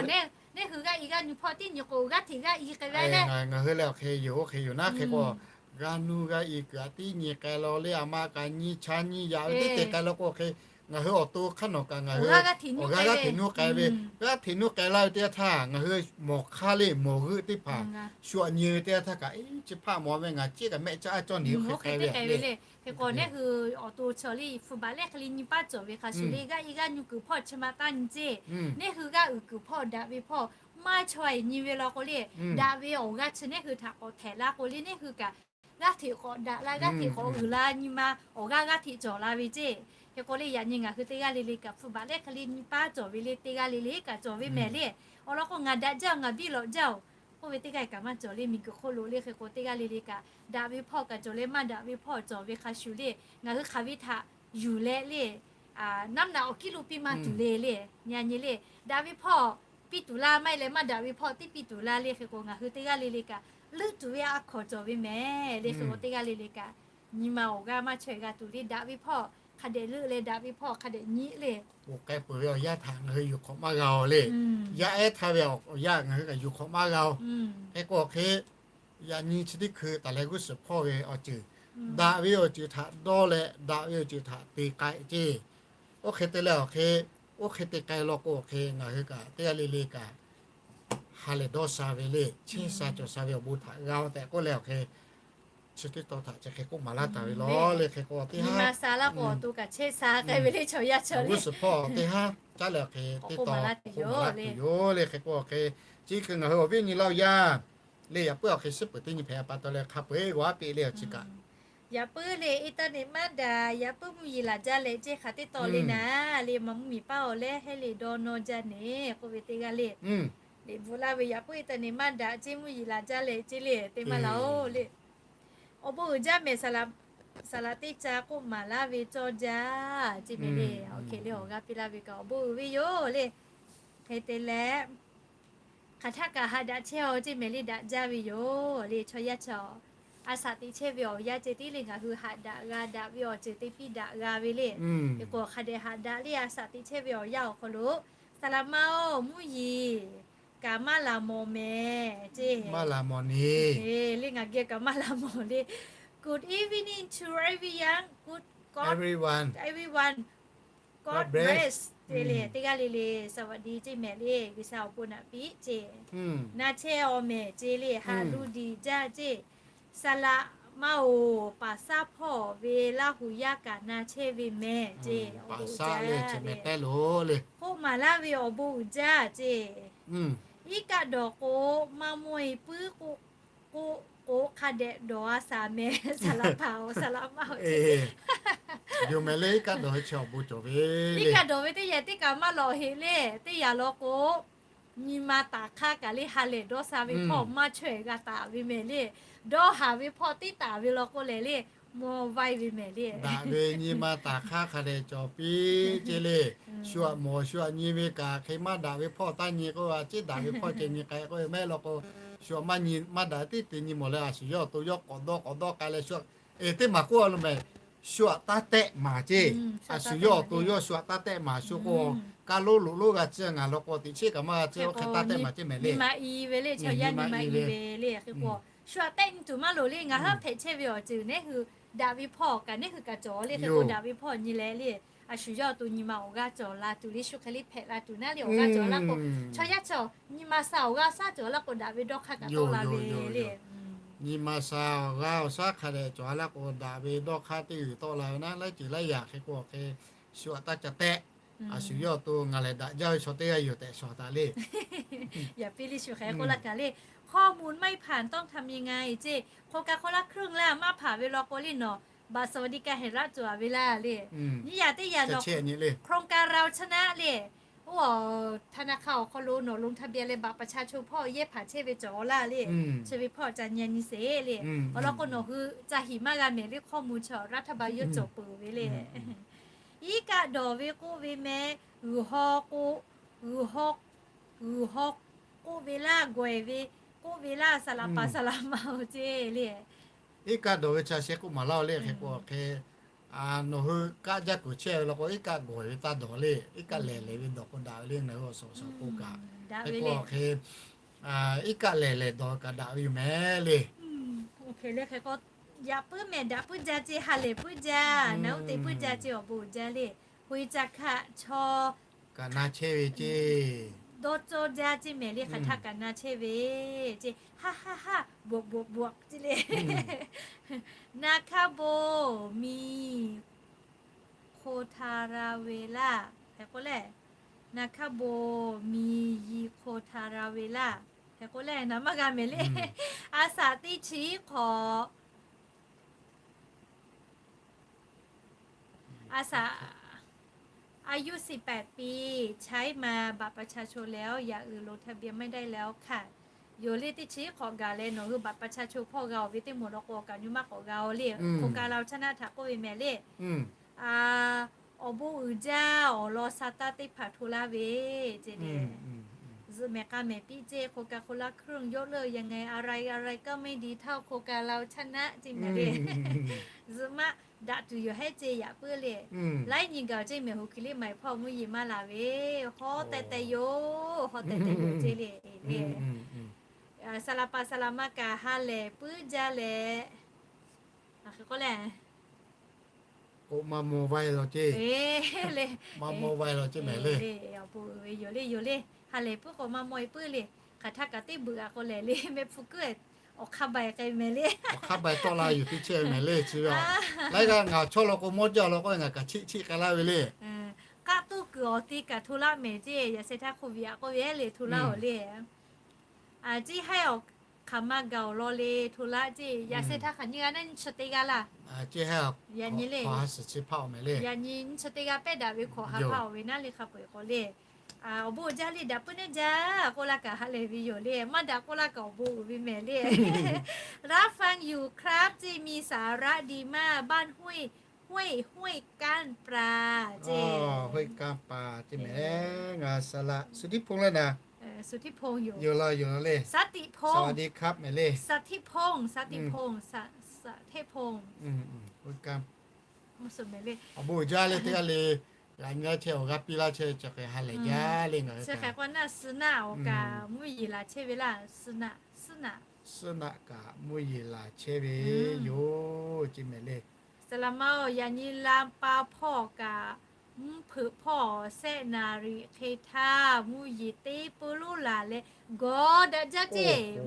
neˇ hui g'aˇ i g'aˇ nyu hpawˇ tiˉ nyi k'o g'aˇ hteꞈ g'aˇ i k'ai ve le. Ngaˬ hui lehˬ hk'e yoˬ, oˇ hk'e yoˬ naˉ, hk'e k'o g'aˇ nuˇ g'aˇ i kuiˬ htaꞈ tiˉ nyi k'ai law le, aˬ ma kaꞈ nyi cha nyi yaꞈ ve teˇ te k'ai law k'o hk'e, ngaˬ hui awˬ to hk'aˇ nawˬ kaꞈ ngaˬ hui awˬ g'aˇ g'aˇ hteꞈ nuˇ k'ai ve, g'aˇ hteꞈ nuˇ k'ai laˇ ve teˇ yanˇ htaˇ ngaˬ hui mawˬ hk'aˇ le, mawˬ g'euˆ teˇ hpaˍ shu aꞈ nyi ve teˇ yanˇ htaˇ kaꞈ, eˇ, chi hpaˇ mawˬ ve ngaˬ ceˇ kaꞈ mehˆ caˇ a cawˇ ni hk'e k'ai ve le. Hk'e k'o neˇ hui awˬ to chaw le hpu baꞈ lehˉ hk'e le nyi paˇ cawˬ ve hk'a shuˍ le, g'aˇ i g'aˇ nyu kuiˬ hpawˇ chi ma taˇ nyi ceˇ. Neˇ hui g'aˇ uiˍ kuiˬ hpawˇ daꞈ ve hpawˇ maˇ chaweh nyi ve law k'o le, daꞈ ve awˬ g'aˇ chi neˇ hui htaꞈ k'awꞈ htehꞈ la k'o le, neˇ hui kaꞈ g'aˇ hteꞈ k'awꞈ daꞈ la, g'aˇ hteꞈ k'awꞈ uiˍ la, nyi ma awˬ g'aˇ g'aˇ hteꞈ cawˬ la ve ceˇ. Hk'e k'o le yaꞈ nyi ngaˬ hui teˇ g'aˇ le le kaꞈ hpu baꞈ lehˉ hk'e le nyi paˇ cawˬ ve le, teˇ g'aˇ le le kaꞈ cawˬ ve mehˍ le. Awˬ lawn k'o ngaˬ daꞈ jaˇ oˬ, ngaˬ biˇ lawꞈ jaˇ oˬ, k'oˆ ve teˇ g'aˇ kaꞈ maˇ cawˬ le, miˬguiˬ hk'oˆ lo le. Hk'e k'o teˇ g'aˇ le le kaꞈ daꞈ ve hpawˇ kaꞈ cawˬ leh maˇ daꞈ ve hpawˇ cawˬ ve hk'a shuˍ le, ngaˬ hui hk'aˬ ve htaꞈ yuˬ leh le, naˉ naꞈ awˬ kiˉ lo piˇ maˇ tuˬ le le. Yaꞈ nyi le, daꞈ ve hpawˇ piˇ tuˬ laˇ, maˇ heˆ leh maˇ daꞈ ve hpawˇ tiˉ piˇ tuˬ laˇ le. Hk'e k'o ngaˬ hui teˇ g'aˇ le le kaꞈ leuˆ tuˬ ve a hkawnˍ cawˬ ve mehˍ le. Hk'e k'o teˇ g'aˇ le le kaꞈ nyi ma awˬ g'aˇ maˇ chaweh g'a tuˬ le, daꞈ ve hpawˇ hk'a dehꞈ leuˆ leh daꞈ ve hpawˇ hk'a dehꞈ nyi le. Oˇ k'ai peuˬ ve awˬ yanˇ htaꞈ ngaˬ hui yuˬ hk'awꞈ maˇ g'a-oˬ le. Yaˇ ehˉ htaˇ ve awˬ yanˇ ngaˬ hui kaꞈ yuˬ hk'awꞈ maˇ g'a-oˬ. Hk'e k'o hk'e yaꞈ nyi chi teˇ hkui taˍ leh g'uˇ suhˍ hpawˇ ve awˬ ceuˬ, daꞈ ve awˬ ceuˬ htaꞈ dawˇ leh daꞈ ve awˬ ceuˬ htaꞈ te k'ai ceˇ. Oˇ hk'e te leh awˬ hk'e, oˇ hk'e te k'ai law k'o awˬ hk'e ngaˬ hui kaꞈ teˇ g'aˇ le le kaꞈ ha lehˬ dawˇ sha ve le, chehˇ sha cawˬ sha ve awˬ bon htaꞈ g'a-oˬ tehꞈ k'oˆ leh awˬ hk'e, chi teˇ taw htaꞈ chi hk'e k'oˆ maˍ laˇ taˍ ve law le. Hk'e k'o teˇ haˉ, g'uˇ suhˍ hpawˇ teˇ haˉ caˉ leh awˬ hk'e teˇ taw k'oˆ maˍ laˇ tuˬ yoˬ le. Hk'e k'o awˬ hk'e, chi hkui ngaˬ hui awˬ viˉ awˬ nyi laˇ-oˬ yaˇ le, yaꞈ puiˉ awˬ hk'e shiˉ peuˬ teˇ nyi hpehꞈ pa taw leh hk'a peu-eˬ g'aw aˉ peꞈ le awˬ chi kaꞈ. Yaꞈ puiˉ le internet maˇ daꞈ, yaꞈ puiˉ mvuhˇ yeˬ laˬ jaˇ leh ceˇ hk'aˬ teˇ taw le naˉ le, ma mvuhˇmiˬ paˇ awˬ leh heˆ le dawˇ nawˇ jaˇ neˬ k'oˆ ve teˇ g'aˇ le. Liꞈ bvuhꞈ laˇ ve yaꞈ puiˉ internet maˇ daꞈ ceˇ mvuhˇ yeˬ laˬ jaˇ leh ceˇ le teˇ maˇ laˇ-oˬ le. Awˬ bon uiˍ jaˇ mehˍ, saˍ laꞈ teˇ ca k'oˆ maˍ laˇ ve cawˇ jaˇ ceˇ mehˍ le. Awˬ hk'e le awˬ g'aˇ piˇ laˇ ve kaꞈ awˬ bon uiˍ ve yoˬ le. Hk'e te leh hk'aˬ htaˇ kaꞈ haꞈ daꞈ chehˇ-aˬ ceˇ mehˍ le, daꞈ jaˇ ve yoˬ le. Chaw yaˇ chaw a shaꞈ teꞈ chehˇ ve awˬ yanˇ ceh tiˉ le ngaˬ hui haꞈ daꞈ g'a daꞈ ve awˬ ceuˬ te piˇ daꞈ g'a ve le. Hk'e k'o hk'a dehꞈ haꞈ daꞈ le, a shaꞈ teꞈ chehˇ ve awˬ yanˇ awˬ hk'aw lo saˍ laꞈ ma-oˬ, mvuhˇ yeˬ kaꞈ maˇ laˬ mawˬ mehˍ ceˇ. Maˇ laˬ mawˬ neˬ le, ngaˬ geh kaꞈ maˇ laˬ mawˬ le. Good evening to everyone. Good God, everyone, God bless ceˇ le. Teˇ g'aˇ le le สวัสดี ceˇ mehˍ le, G'uiˬsha awˬ bon naꞈ piˇ ceˇ. Na chehˇ-aˬ mehˍ ceˇ le, haꞈ lu diˬ jaˇ ceˇ. Saˍ laꞈ ma-oˬ, paˍ saˉ hpawˇ ve Laˇ hu yaˇ kaꞈ na chehˇ ve mehˍ ceˇ. Awˬ bon uiˍ jaˇ le. K'oˆ maˍ laˇ ve awˬ bon uiˍ jaˇ ceˇ. Iˉ kaˆ dawˬ k'o maˇ mawˇ-e puiˉ k'oˆ k'o, k'o hk'a dehꞈ dawˬ-a shaˍ mehˍ. Saˍ laꞈ paˍ-oˬ, saˍ laꞈ ma-oˬ, yoˬ mehˍ le. Iˉ kaˆ dawˬ ve chi awˬ bon cawˬ ve, iˉ kaˆ dawˬ ve teˇ yanˇ teˇ kaꞈ maˇ lawꞈ heꞈ le. Teˇ yanˇ law k'o nyi ma taˍ hk'aˇ kaꞈ le ha lehˬ dawˇ sha ve hpawˇ maˇ chaweh g'a taˍ ve mehˍ le. Dawˇ haˍ ve hpawˇ teˇ taˍ ve law k'o lehˬ le, mawˇ vaiˇ ve mehˍ le. Daꞈ ve nyi ma taˍ hk'aˇ hk'a dehꞈ cawˬ piˇ ceˇ le. Shu aꞈ mawˬ shu aꞈ nyi ve kaꞈ hk'e maˇ daꞈ ve hpawˇ taˇ nyi k'o, a ciˉ daꞈ ve hpawˇ ceh nyi k'ai k'oˆ ve mehˆ law k'o, shu aꞈ maˇ nyi maˇ daꞈ tiˉ te nyi mawˬ leh a shu yawˇ awˬ to yawˇ k'awꞈ dawˇ k'awꞈ dawˇ k'ai leh shu, eˬ, teˇ maˬ k'oˆ a lo mehˍ, shu aꞈ taˇ tehˆ maˍ ceˇ. A shu yawˇ awˬ to yawˇ shu aꞈ taˇ tehˆ maˍ shu k'o, kaˇ lonˉ loꞈ lonˉ g'a ciˇ ngaˬ law k'o teꞈ cheˉ kaꞈ maˇ g'a ciˇ, oˇ hk'e taˇ tehˆ maˍ ceˇ mehˍ le. Nyi ma i ve le, chaw yaˇ nyi ma i ve le. Hk'e k'o shu aꞈ tehˆ nyi tuˬ maˇ loˍ le. Ngaˬ hui hpehꞈ chehˇ ve awˬ ceuˬ neˇ hui daꞈ ve hpawˇ kaꞈ neˇ hui kaꞈ cawˬ le. Hk'e k'o daꞈ ve hpawˇ nyi leh le, a shu yawˇ awˬ to nyi ma awˬ g'aˇ cawˬ la tuˬ le, shu hk'e le hpehꞈ la tuˬ naˉ le awˬ g'aˇ cawˬ laˇ k'o, chaw yaˇ chaw nyi ma sha awˬ g'aˇ shaˉ cawˬ laˇ k'o daꞈ ve dawˇ hk'aˇ kaꞈ tawˆ la ve le. Nyi ma sha awˬ g'aˇ awˬ shaˉ hk'a dehꞈ cawˬ laˇ k'o daꞈ ve dawˇ hk'aˇ teˇ g'uiˬ tawˆ la ve naˉ, laiˉ ceuˬ laiˉ yaꞈ hk'e k'o hk'e shu aꞈ taˇ ca tehˆ. A shu yawˇ awˬ to ngaˬ lehˬ daꞈ jaˇ ve chaw teˇ g'aˇ yoˬ tehꞈ shawˍ taˍ le. Yaꞈ piˇ le shu hk'e k'oˆ laˇ kaꞈ le. ข้อมูลไม่ผ่านต้องทำยังไง ceˇ. โครงการคนละครึ่ง laˇ maˇ hpanˍ ve law k'o le nawˬ บัตรสวัสดิการแห่งรัฐ cawˬ ve laˇ le. Nyiˇ yaꞈ teˇ yaꞈ nawˬ โครงการเราชนะ le, oˇ ธนาคาร awˬ hk'aw lo nawˬ ลงทะเบียน leh บัตรประชาชน hpawˇ yehˇ hpanˍ chehˇ ve cawˬ laˇ le. Chi ve hpawˇ ca nyi nyi sheˍ le. Awˬ lawn k'o nawˬ hui ca hiˍ maˇ g'a mehˍ le ข้อมูล chaw รัฐบาล yawˇ cawˬ peuˬ ve le. Iˉ kaˆ dawˬ ve k'oˆ ve meh, g'uiˬ haw k'o, g'uiˬ haw, g'uiˬ haw k'oˆ ve laˇ, gawˬ-e ve k'oˆ ve laˇ, saˍ laˍ paˍ saˍ laˍ ma-oˬ ceˇ le. Iˉ kaˆ dawˬ ve ca sheh k'oˆ maˍ laˇ-oˬ le. Hk'e k'o hk'e nawˬ hui kaˆ jaˇ kuiˬ chehˇ ve law k'o, iˉ kaˆ gawˬ-e ve taˇ dawˬ le. Iˉ kaˆ lehˬ lehˬ ve dawˬ k'o daꞈ ve le. Ngaˬ hui awˬ suhˍ awˬ suhˍ k'oˆ kaꞈ, hk'e k'o hk'e iˉ kaˆ lehˬ lehˬ dawˬ kaꞈ daꞈ ve yoˬ mehˍ le. Hk'e le hk'e k'o, yaꞈ puiˉ mehˍ daꞈ puiˉ jaˇ ceˇ, ha lehˬ puiˉ jaˇ, naˬ uˉ te puiˉ jaˇ ceˇ, awˬ bon uiˍ jaˇ le. Hk'e ca hkaˆ chaw kaꞈ na chehˇ ve ceˇ. Dawˇ cawˇ jaˇ ceˇ mehˍ le, hk'aˬ htaˇ kaꞈ na chehˇ ve ceˇ. Haˉ haˉ haˉ, bvuhꞈ bvuhꞈ bvuhꞈ ceˇ le. Na hkaˇ bon miˬ hk'o hta ra ve laˇ. Hk'e k'oˆ leh, na hkaˇ bon miˬ yiˍ hk'o hta ra ve laˇ. Hk'e k'oˆ leh naˍ maˇ g'a mehˍ le. A shaꞈ teˇ chi hk'awꞈ A shaꞈ, อายุสิบแปดปี ใช้มาบัตรประชาชนแล้ว อย่างอื่นลงทะเบียนไม่ได้แล้วค่ะ yoˬ le. Teˇ chi hk'awꞈ gaˬ leh nawˬ hui บัตรประชาชน hpawˇ g'a-oˬ ve teˇ moˍ law k'o, awˬ kaˍ nyi maˇ k'awꞈ g'a-oˬ le. โครงการเราชนะ htaꞈ k'oˆ ve mehˍ le. Awˬ bon uiˍ jaˇ, awˬ lawn sha taˇ teˇ hpaˍ hto laˇ ve ceˇ le. Zuhꞈ mehˍ k'a mehˍ piˇ ceˇ, โครงการคนละครึ่ง ยกเลิกยังไง อะไรอะไรก็ไม่ดีเท่า โครงการเราชนะ ceˇ mehˍ le. Zuhꞈ maˇ daꞈ tuˬ yoˬ hehˉ ceˇ yaꞈ puiˉ le. Laiˉ nyi gaˬ ceˇ mehˍ, hoꞈ kiˬ liˇ maiˍ hpawˇ mvuhˇ yeˬ maˇ laˬ ve, hawˉ teh teh yoˬ, hawˉ teh teh yoˬ ceˇ le. Saˍ laˍ paˍ saˍ laˍ ma kaꞈ ha lehˬ puiˉ jaˇ leh, hk'e k'oˆ leh, k'o maˇ maw vaˇ law ceˇ, maˇ maw vaˇ law ceˇ mehˍ le. Awˬ bon uiˍ ve yoˬ le, yoˬ le. Ha lehˬ puiˉ k'o maˇ maw-e puiˉ le. Hk'aˬ htaˇ kaꞈ teˇ beuꞈ a k'o lehˬ le, mehˆ hpu kuiˉ awˬ hk'a baiˬ k'ai mehˍ le. Awˬ hk'a baiˬ tawˆ la yuˬ teˇ chehˇ mehˍ le. Chi ve laiˉ g'aˇ ngaˬ chawˇ law k'o mawˇ jaˇ law k'o, ngaˬ kaꞈ chiˆ chiˆ k'ai laˇ ve le. K'aˆ tuˇ kuiˬ awˬ te kaꞈ hto laˇ mehˍ ceˇ, yaꞈ sheh htaˇ hk'oˆ ve yaꞈ k'oˆ ve le hto laˇ-oˬ le. Ceˇ haiˉ awˬ hk'aˬ ma gaˬ-oˬ law le hto laˇ ceˇ, yaꞈ sheh htaˇ hk'aˬ nyi g'a naˇ nyi chi teˇ g'aˇ laˇ. Yaꞈ nyi le, yaꞈ nyi nyi chi teˇ g'aˇ pehˇ daꞈ ve hkawꞈ ha hpaˇ-oˬ ve naˉ le hk'a peu-eˬ k'awꞈ le. Awˬ bon uiˍ jaˇ le, daꞈ puiˉ neˉ jaˇ k'oˆ laˇ kaꞈ ha lehˬ ve yoˬ le, maˇ daꞈ k'oˆ laˇ kaꞈ awˬ bon uiˍ ve mehˍ le. รับฟังอยู่ครับ ceˇ, มีสาระดีมาก บ้านห้วย ห้วย ห้วยก้านปลา ceˇ, ห้วยก้านปลา ceˇ mehˍ. Ngaˬ saˍ laˍ สุทธิพงษ์ laˇ naˍ. สุทธิพงษ์ yoˬ, yoˬ law le. สติพงษ์ สวัสดีครับ mehˍ le. สถิพงษ์ สถิพงษ์ สถิพงษ์ awˬ bon uiˍ jaˇ le teˇ g'aˇ le. G'aꞈ nyi laˇ chehˇ, awˬ g'aˇ piˇ laˇ chehˇ, chi hk'e ha lehˬ jaˇ le ngaˬ hui. Chi hk'e k'o naˆ suh naˆ awˬ kaꞈ mvuhˇ yeˬ laˬ chehˇ ve laˇ, suh naˆ, suh naˆ, suh naˆ kaꞈ mvuhˇ yeˬ laˬ chehˇ ve yoˬ ceˇ mehˍ le. Saˍ laˍ ma-oˬ, yaꞈ nyi ลำปาง hpawˇ kaꞈ mvuhˇ hpeuꞈ hpawˇ sehˆ naˍ riˍ hk'e htaˇ mvuhˇ yeˬ teˇ peuˇ lonˉ laˬ leh gawˬ daꞈ jaˇ ceˇ.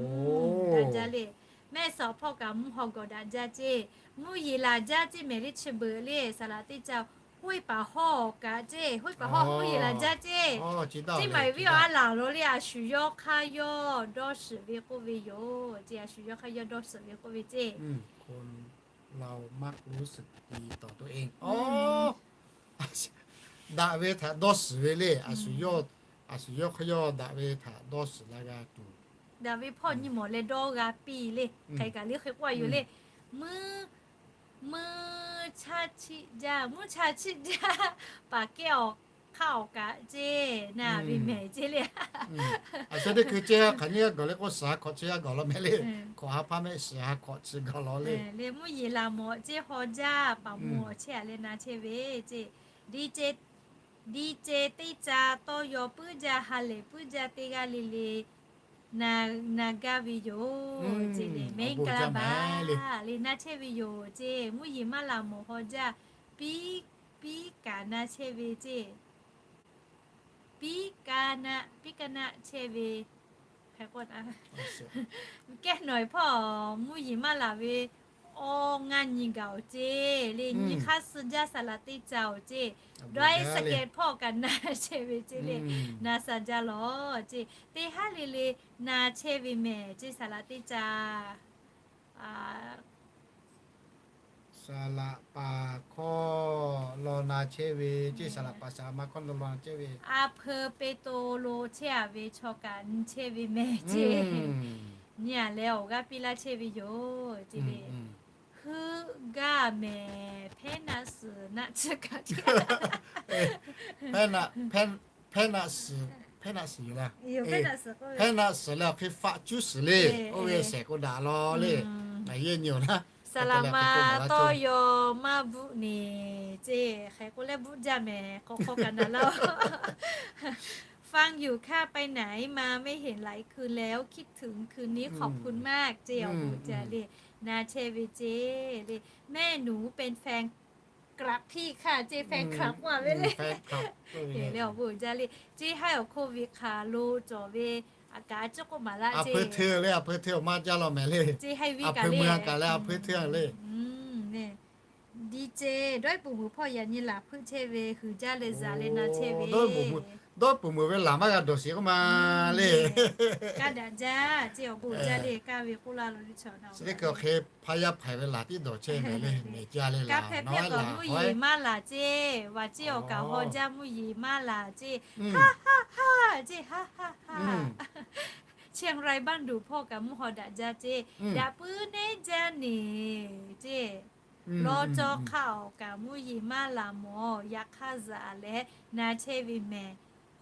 Daꞈ jaˇ le. แม่สอด hpawˇ kaꞈ mvuhˇ haw gawˬ daꞈ jaˇ ceˇ. Mvuhˇ yeˬ laˬ jaˇ ceˇ mehˍ le. Chi beuꞈ le saˍ laˍ teˇ caˇ ห้วยปากห่อ kaꞈ ceˇ, ห้วยปากห่อ mvuhˇ yeˬ laˬ jaˇ ceˇ. Ceˇ maˬ viˉ awˬ a laˬ lo le, a shu yawˇ hk'aˇ yawˇ dawˇ shiˍ ve k'oˆ ve yoˬ ceˇ, a shu yawˇ hk'aˇ yawˇ dawˇ shiˍ ve k'oˆ ve ceˇ. คนเรามักรู้สึกดีต่อตัวเอง daꞈ ve htaꞈ dawˇ shiˍ ve le. A shu yawˇ, a shu yawˇ hk'aˇ yawˇ daꞈ ve htaꞈ dawˇ shiˍ la g'a tuˬ. Daꞈ ve hpawˇ nyi mawˬ leh dawˇ g'a piˇ le. Hk'e kaꞈ le hk'e k'oˆ a yoˬ le. Mvuhˇ, mvuhˇ chaˇ chiˆ jaˇ, mvuhˇ chaˇ chiˆ jaˇ, paˍ kehˉ awˬ hk'aˇ awˬ kaꞈ ceˇ, naˍ ve mehˍ ceˇ le. A shu teˇ hkui ceˇ g'a hk'aˬ nyi g'a gawˬ le k'o, shiˍ ha hkawꞈ chi g'a gawˬ law mehˍ le. Hkawꞈ ha hpaˇ mehˆ shiˍ ha hkawꞈ chi gawˬ law le. Le mvuhˇ yeˬ laˬ mawˬ ceˇ haw jaˇ, paˍ mawˬ awˬ chehˇ a leh na chehˇ ve ceˇ. ดีเจ teˇ ca tawˇ yaw puiˉ jaˇ, ha lehˬ puiˉ jaˇ teˇ g'aˇ le le na gaˇ ve yoˬ ceˇ le. Mehˉ gaˇ baˬ le na chehˇ ve yoˬ ceˇ. Mvuhˇ yeˬ maˇ laˬ mawˬ haw jaˇ, piˉ, piˉ kaꞈ na chehˇ ve ceˇ. Piˉ kaˇ naˆ, piˉ kaˇ naˆ chehˇ ve. Hk'e k'o, kehˉ nawˬ hpawˇ mvuhˇ yeˬ maˇ laˬ ve awˇ ngaˇ nyi gaˬ-oˬ ceˇ le. Nyi hk'aˇ suh jaˇ saˍ laꞈ teˇ ca-oˬ ceˇ. Dawˇ-e saˍ kehˍ hpawˇ kaꞈ na chehˇ ve ceˇ le. Na sha jaˇ lawˬ ceˇ. Teˇ haˉ le le na chehˇ ve mehˍ ceˇ saˍ laꞈ teˇ ca. Saˍ laꞈ paˍ hkawˇ law na chehˇ ve ceˇ, saˍ laꞈ paˍ saˍ laꞈ ma hkawˇ law na chehˇ ve. A hpeu Peˍtruˆ lo chehˇ-a ve chaw kaꞈ nyi chehˇ ve mehˍ ceˇ. Nyi-a leh awˬ g'aˇ piˇ laˇ chehˇ ve yoˬ ceˇ le. Heuˆ gaˇ mehˍ, hpehˇ naˆ suhˍ naˆ tcuhˉ kaꞈ, hpehˇ naˆ suhˍ, hpehˇ naˆ suhˍ yoˬ le. Hpehˇ naˆ suhˍ leh awˬ hk'e faˆ cuˉ suhˍ le. Oˇ ve shehˍ k'o daꞈ law le. Ngaˬ yehˇ nyi-oˬ naˉ. Saˍ laꞈ ma tawˇ yaw maˇ bvuhˆ neˬ ceˇ. Hk'e k'o leh bvuhˆ jaˇ mehˍ, k'awꞈ hk'aw kaꞈ na laˇ-oˬ. ฟังอยู่ค่ะ ไปไหนมาไม่เห็นหลายคืนแล้ว คิดถึงคืนนี้ขอบคุณมาก ceˇ awˬ bon jaˇ le. Na chehˇ ve ceˇ le. แม่หนูเป็นแฟนคลับพี่ค่ะ ceˇ แฟนคลับ maˇ ve le. Leh awˬ bon jaˇ le. Ceˇ haiˉ awˬ โควิด hk'aˬ lo cawˬ ve aꞈ kaꞈ a ciˉ k'oˆ maˍ laˇ ceˇ. Hpeu hteˇ le, a hpeu hteˇ awˬ maˇ jaˇ law mehˍ le. Ceˇ haiˉ ve kaꞈ le, a hpeu hteˇ le. Di ceˇ, dawˇ-e puˍ muiˬ hpawˇ yaꞈ nyi laˬ hpeuˆ chehˇ ve huiˍ jaˇ leh zaˍ leh na chehˇ ve. Dawˇ-e puˍ muiˬ ve laˬ maˇ g'a dawˬ sheˍ k'oˆ ma le. Kaˇ daꞈ jaˇ ceˇ awˬ bon jaˇ le, kaˇ ve k'oˆ laˇ lo le chaw na. Chi teˇ hkui awˬ hk'e hpaˇ yaˇ hpaiˍ ve laˬ tiˉ dawˬ chehˇ mehˍ le, mehˍ jaˇ le laˬ. Kaˇ hpehˇ hpehˇ kaꞈ mvuhˇ yeˬ maˇ laˬ ceˇ, vaˬ ceˇ awˬ kaꞈ haw jaˇ mvuhˇ yeˬ maˇ laˬ ceˇ. Haˉ haˉ haˉ ceˇ, haˉ haˉ haˉ. Chi hk'e ไร่บ้านดู hpawˇ kaꞈ mvuhˇ haw daꞈ jaˇ ceˇ. Daꞈ puiˉ neˉ jaˇ neˬ ceˇ. Law caw hk'aˇ awˬ kaꞈ mvuhˇ yeˬ maˇ laˬ mawˬ, yaꞈ hk'aˇ zaꞈ leh na chehˇ ve mehˍ.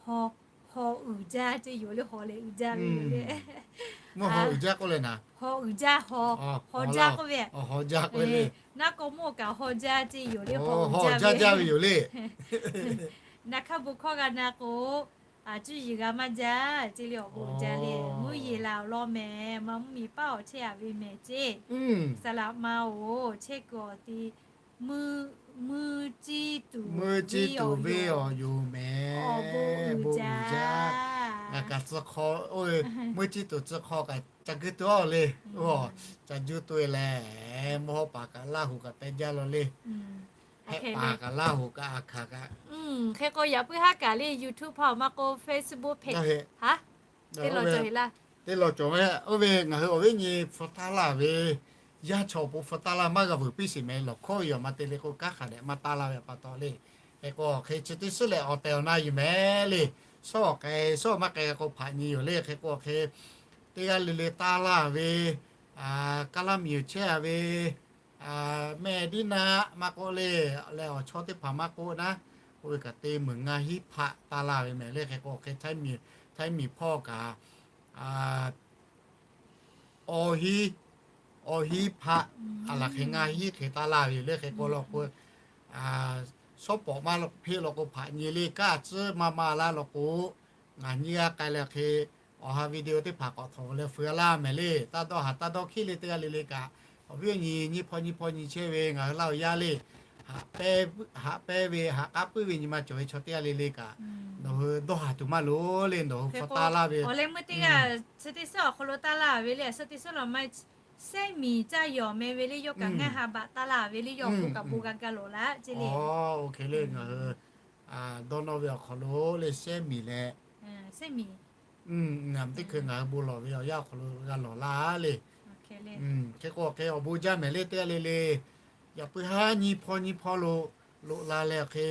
Haw uiˍ jaˇ ceˇ yoˬ le, haw leh uiˍ jaˇ ve yoˬ le. Mvuhˇ haw uiˍ jaˇ k'oˆ le naˍ. Haw uiˍ jaˇ, haw, haw jaˇ k'oˆ ve. Haw jaˇ k'oˆ ve le. Naˉ k'o mvuhˇ kaꞈ haw jaˇ ceˇ yoˬ le, haw uiˍ jaˇ ve yoˬ le. Naˍ hk'aˇ bon hkawˇ g'a na k'o, a cuˇ yiˍ g'a maˇ jaˇ ceˇ le, awˬ bon jaˇ le. Mvuhˇ yeˬ laˬ awˬ lawn mehˍ, ma mvuhˇ miˬ paˇ awˬ chehˇ-a ve mehˍ ceˇ. Saˍ laꞈ ma-oˬ, chehˇ kuiˬ awˬ ti mvuhˇ ciˇ tuˬ, mvuhˇ ciˇ tuˬ ve awˬ yoˬ mehˍ. Awˬ bon uiˍ jaˇ. Ngaˬ kaꞈ tcuh hk'aw, mvuhˇ ciˇ tuˬ tcuh hk'aw kaꞈ ca guˇ tuˬ-a le. Ca juˇ tuˬ-e leh, mvuhˇ hawˉ paˍ kaꞈ Laˇ huˍ kaꞈ pehˇ jaˇ law le. Hehˆ paˍ kaꞈ Laˇ huˍ kaꞈ a hkanˍ kaꞈ. Hk'e k'o yaꞈ puiˉ haˉ kaꞈ le YouTube hpawˇ maˇ k'o Facebook page, ha, teˇ law cawˬ ve, oˇ ve ngaˬ hui awˬ viˉ nyi hpu taˇ laˇ ve, yaˇ chaw awˬ pon hpu taˇ laˇ maˇ g'a vuiˬ piˇ sheˍ mehˍ. Lawˬ hkawˇ ve awˬ ma te le k'o, kanˉ hk'a dehꞈ maˇ taˇ laˇ ve pa taw le. Hk'e k'o hk'e chi teˇ suhˉ lehˬ awˬ tehˬ awˬ na yuˬ mehˍ le. Shawˉ awˬ k'ai, shawˉ maˇ k'ai k'o hpaꞈ nyi yoˬ le. Hk'e k'o hk'e teˇ g'aˇ le le taˇ laˇ ve, kaˇ laˇ miˬ yoˬ chehˇ-a ve, mehˆ diˉ naˆ maˇ k'oˆ le, leh awˬ chawˇ teˇ hpaˍ maˇ k'oˆ naˉ, oˇ ve kaꞈ te meuˬ ngaˇ hinˉ hpaˆ taˇ laˇ ve mehˍ le. Hk'e k'o hk'e Htaiˇ miˬ hpawˇ kaꞈ awˬ hinˉ, awˬ hinˉ hpaˆ, a laˬ hk'e ngaˇ hinˉ hk'e taˇ laˇ ve yoˬ le. Hk'e k'o law k'o, shawˉ pawˍ maˇ hpeˆ law k'o hpaꞈ nyi le. Kanˉ tcuhˉ maˇ maˇ laˇ law k'o, ngaˬ nyiˇ g'aˇ k'ai leh hk'e awˬ ha video teˇ hpaˍ k'awꞈ htawnˍ leh feu laˇ mehˍ le. Taˇ dawˇ haˍ taˇ dawˇ hkiˉ le teˇ g'aˇ le le kaꞈ, awˬ viˉ awˬ nyi nyiˇ hpawˇ nyiˇ hpawˇ nyi chehˇ ve ngaˬ hui Laˇ huˍ yaˇ le. Haꞈ pehnˇ ve, haꞈ k'aˉ puiˉ ve nyi ma cawˬ ve chaw teˇ g'aˇ le le kaꞈ, nawˬ hui dawˇ haˍ tuˬ maˇ loˍ le. Nawˬ hui hpu taˇ laˇ ve awˬ leh meuˇ teˇ g'aˇ chi teˇ suhˉ awˬ hk'aw lo taˇ laˇ ve le. Suhˉ teˇ suhˉ law ma, sehˉ miˬ caˇ yawˬ meh ve le, yawˇ kaꞈ ngaˇ ha baꞈ taˇ laˇ ve le, yawˇ awˬ bon kaꞈ bon g'a gaˇ lawˬ laˇ ceˇ le. Oˇ hk'e le ngaˬ hui dawˇ nawˇ ve awˬ hk'aw lo le sehˉ miˬ leh, sehˉ miˬ, teˇ hkui ngaˬ hui bon lawˬ ve awˬ yanˇ awˬ hk'aw lo g'a lawˬ laˇ le. Hk'e k'o hk'e awˬ bon jaˇ mehˍ le teˇ g'aˇ le le. Yaꞈ puiˉ haˉ nyiˇ hpawˇ nyiˇ hpawˇ lo loꞈ la leh hk'e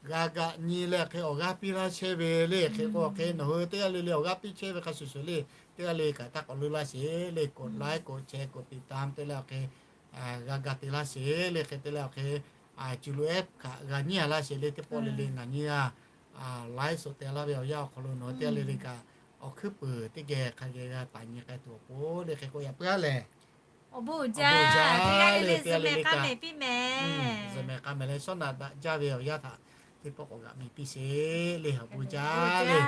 g'a gaꞈ nyi leh hk'e awˬ g'aˇ piˇ laˇ chehˇ ve le. Hk'e k'o hk'e nawˬ hui teˇ g'aˇ le le awˬ g'aˇ piˇ chehˇ ve hk'a shuˍ shuˍ le, teˇ g'aˇ le kaꞈ taˇ k'awꞈ leuˇ laˇ sheˍ le. กดไลค์ กดแชร์ กดติดตาม te leh awˬ hk'e g'a ga te laˇ sheˍ le. Hk'e te leh awˬ hk'e cuˬ loꞈ ehˉ kaꞈ g'a nyiˇ a laˇ sheˍ le. Teˇ pawˆ le le ngaˬ nyi a laiˉ suhˍ te laˇ ve awˬ yanˇ awˬ hk'aw lo nawˬ hui teˇ g'aˇ le le kaꞈ awˬ hkuiˉ puiˍ teˇ geh hk'a geh g'a taˍ nyi k'ai tuˬ awˬ pon le. Hk'e k'o yaꞈ puiˉ haˉ lehˬ, awˬ bon uiˍ jaˇ, teˇ g'aˇ le le zuhꞈ mehˍ k'a mehˍ piˇ mehˍ. Zuhꞈ mehˍ k'a mehˍ leh shawˉ naꞈ daꞈ jaˇ ve awˬ yanˇ htaꞈ teˇ pawˆ k'awꞈ g'aꞈ miˬ piˇ sheˍ le. Awˬ bon jaˇ le.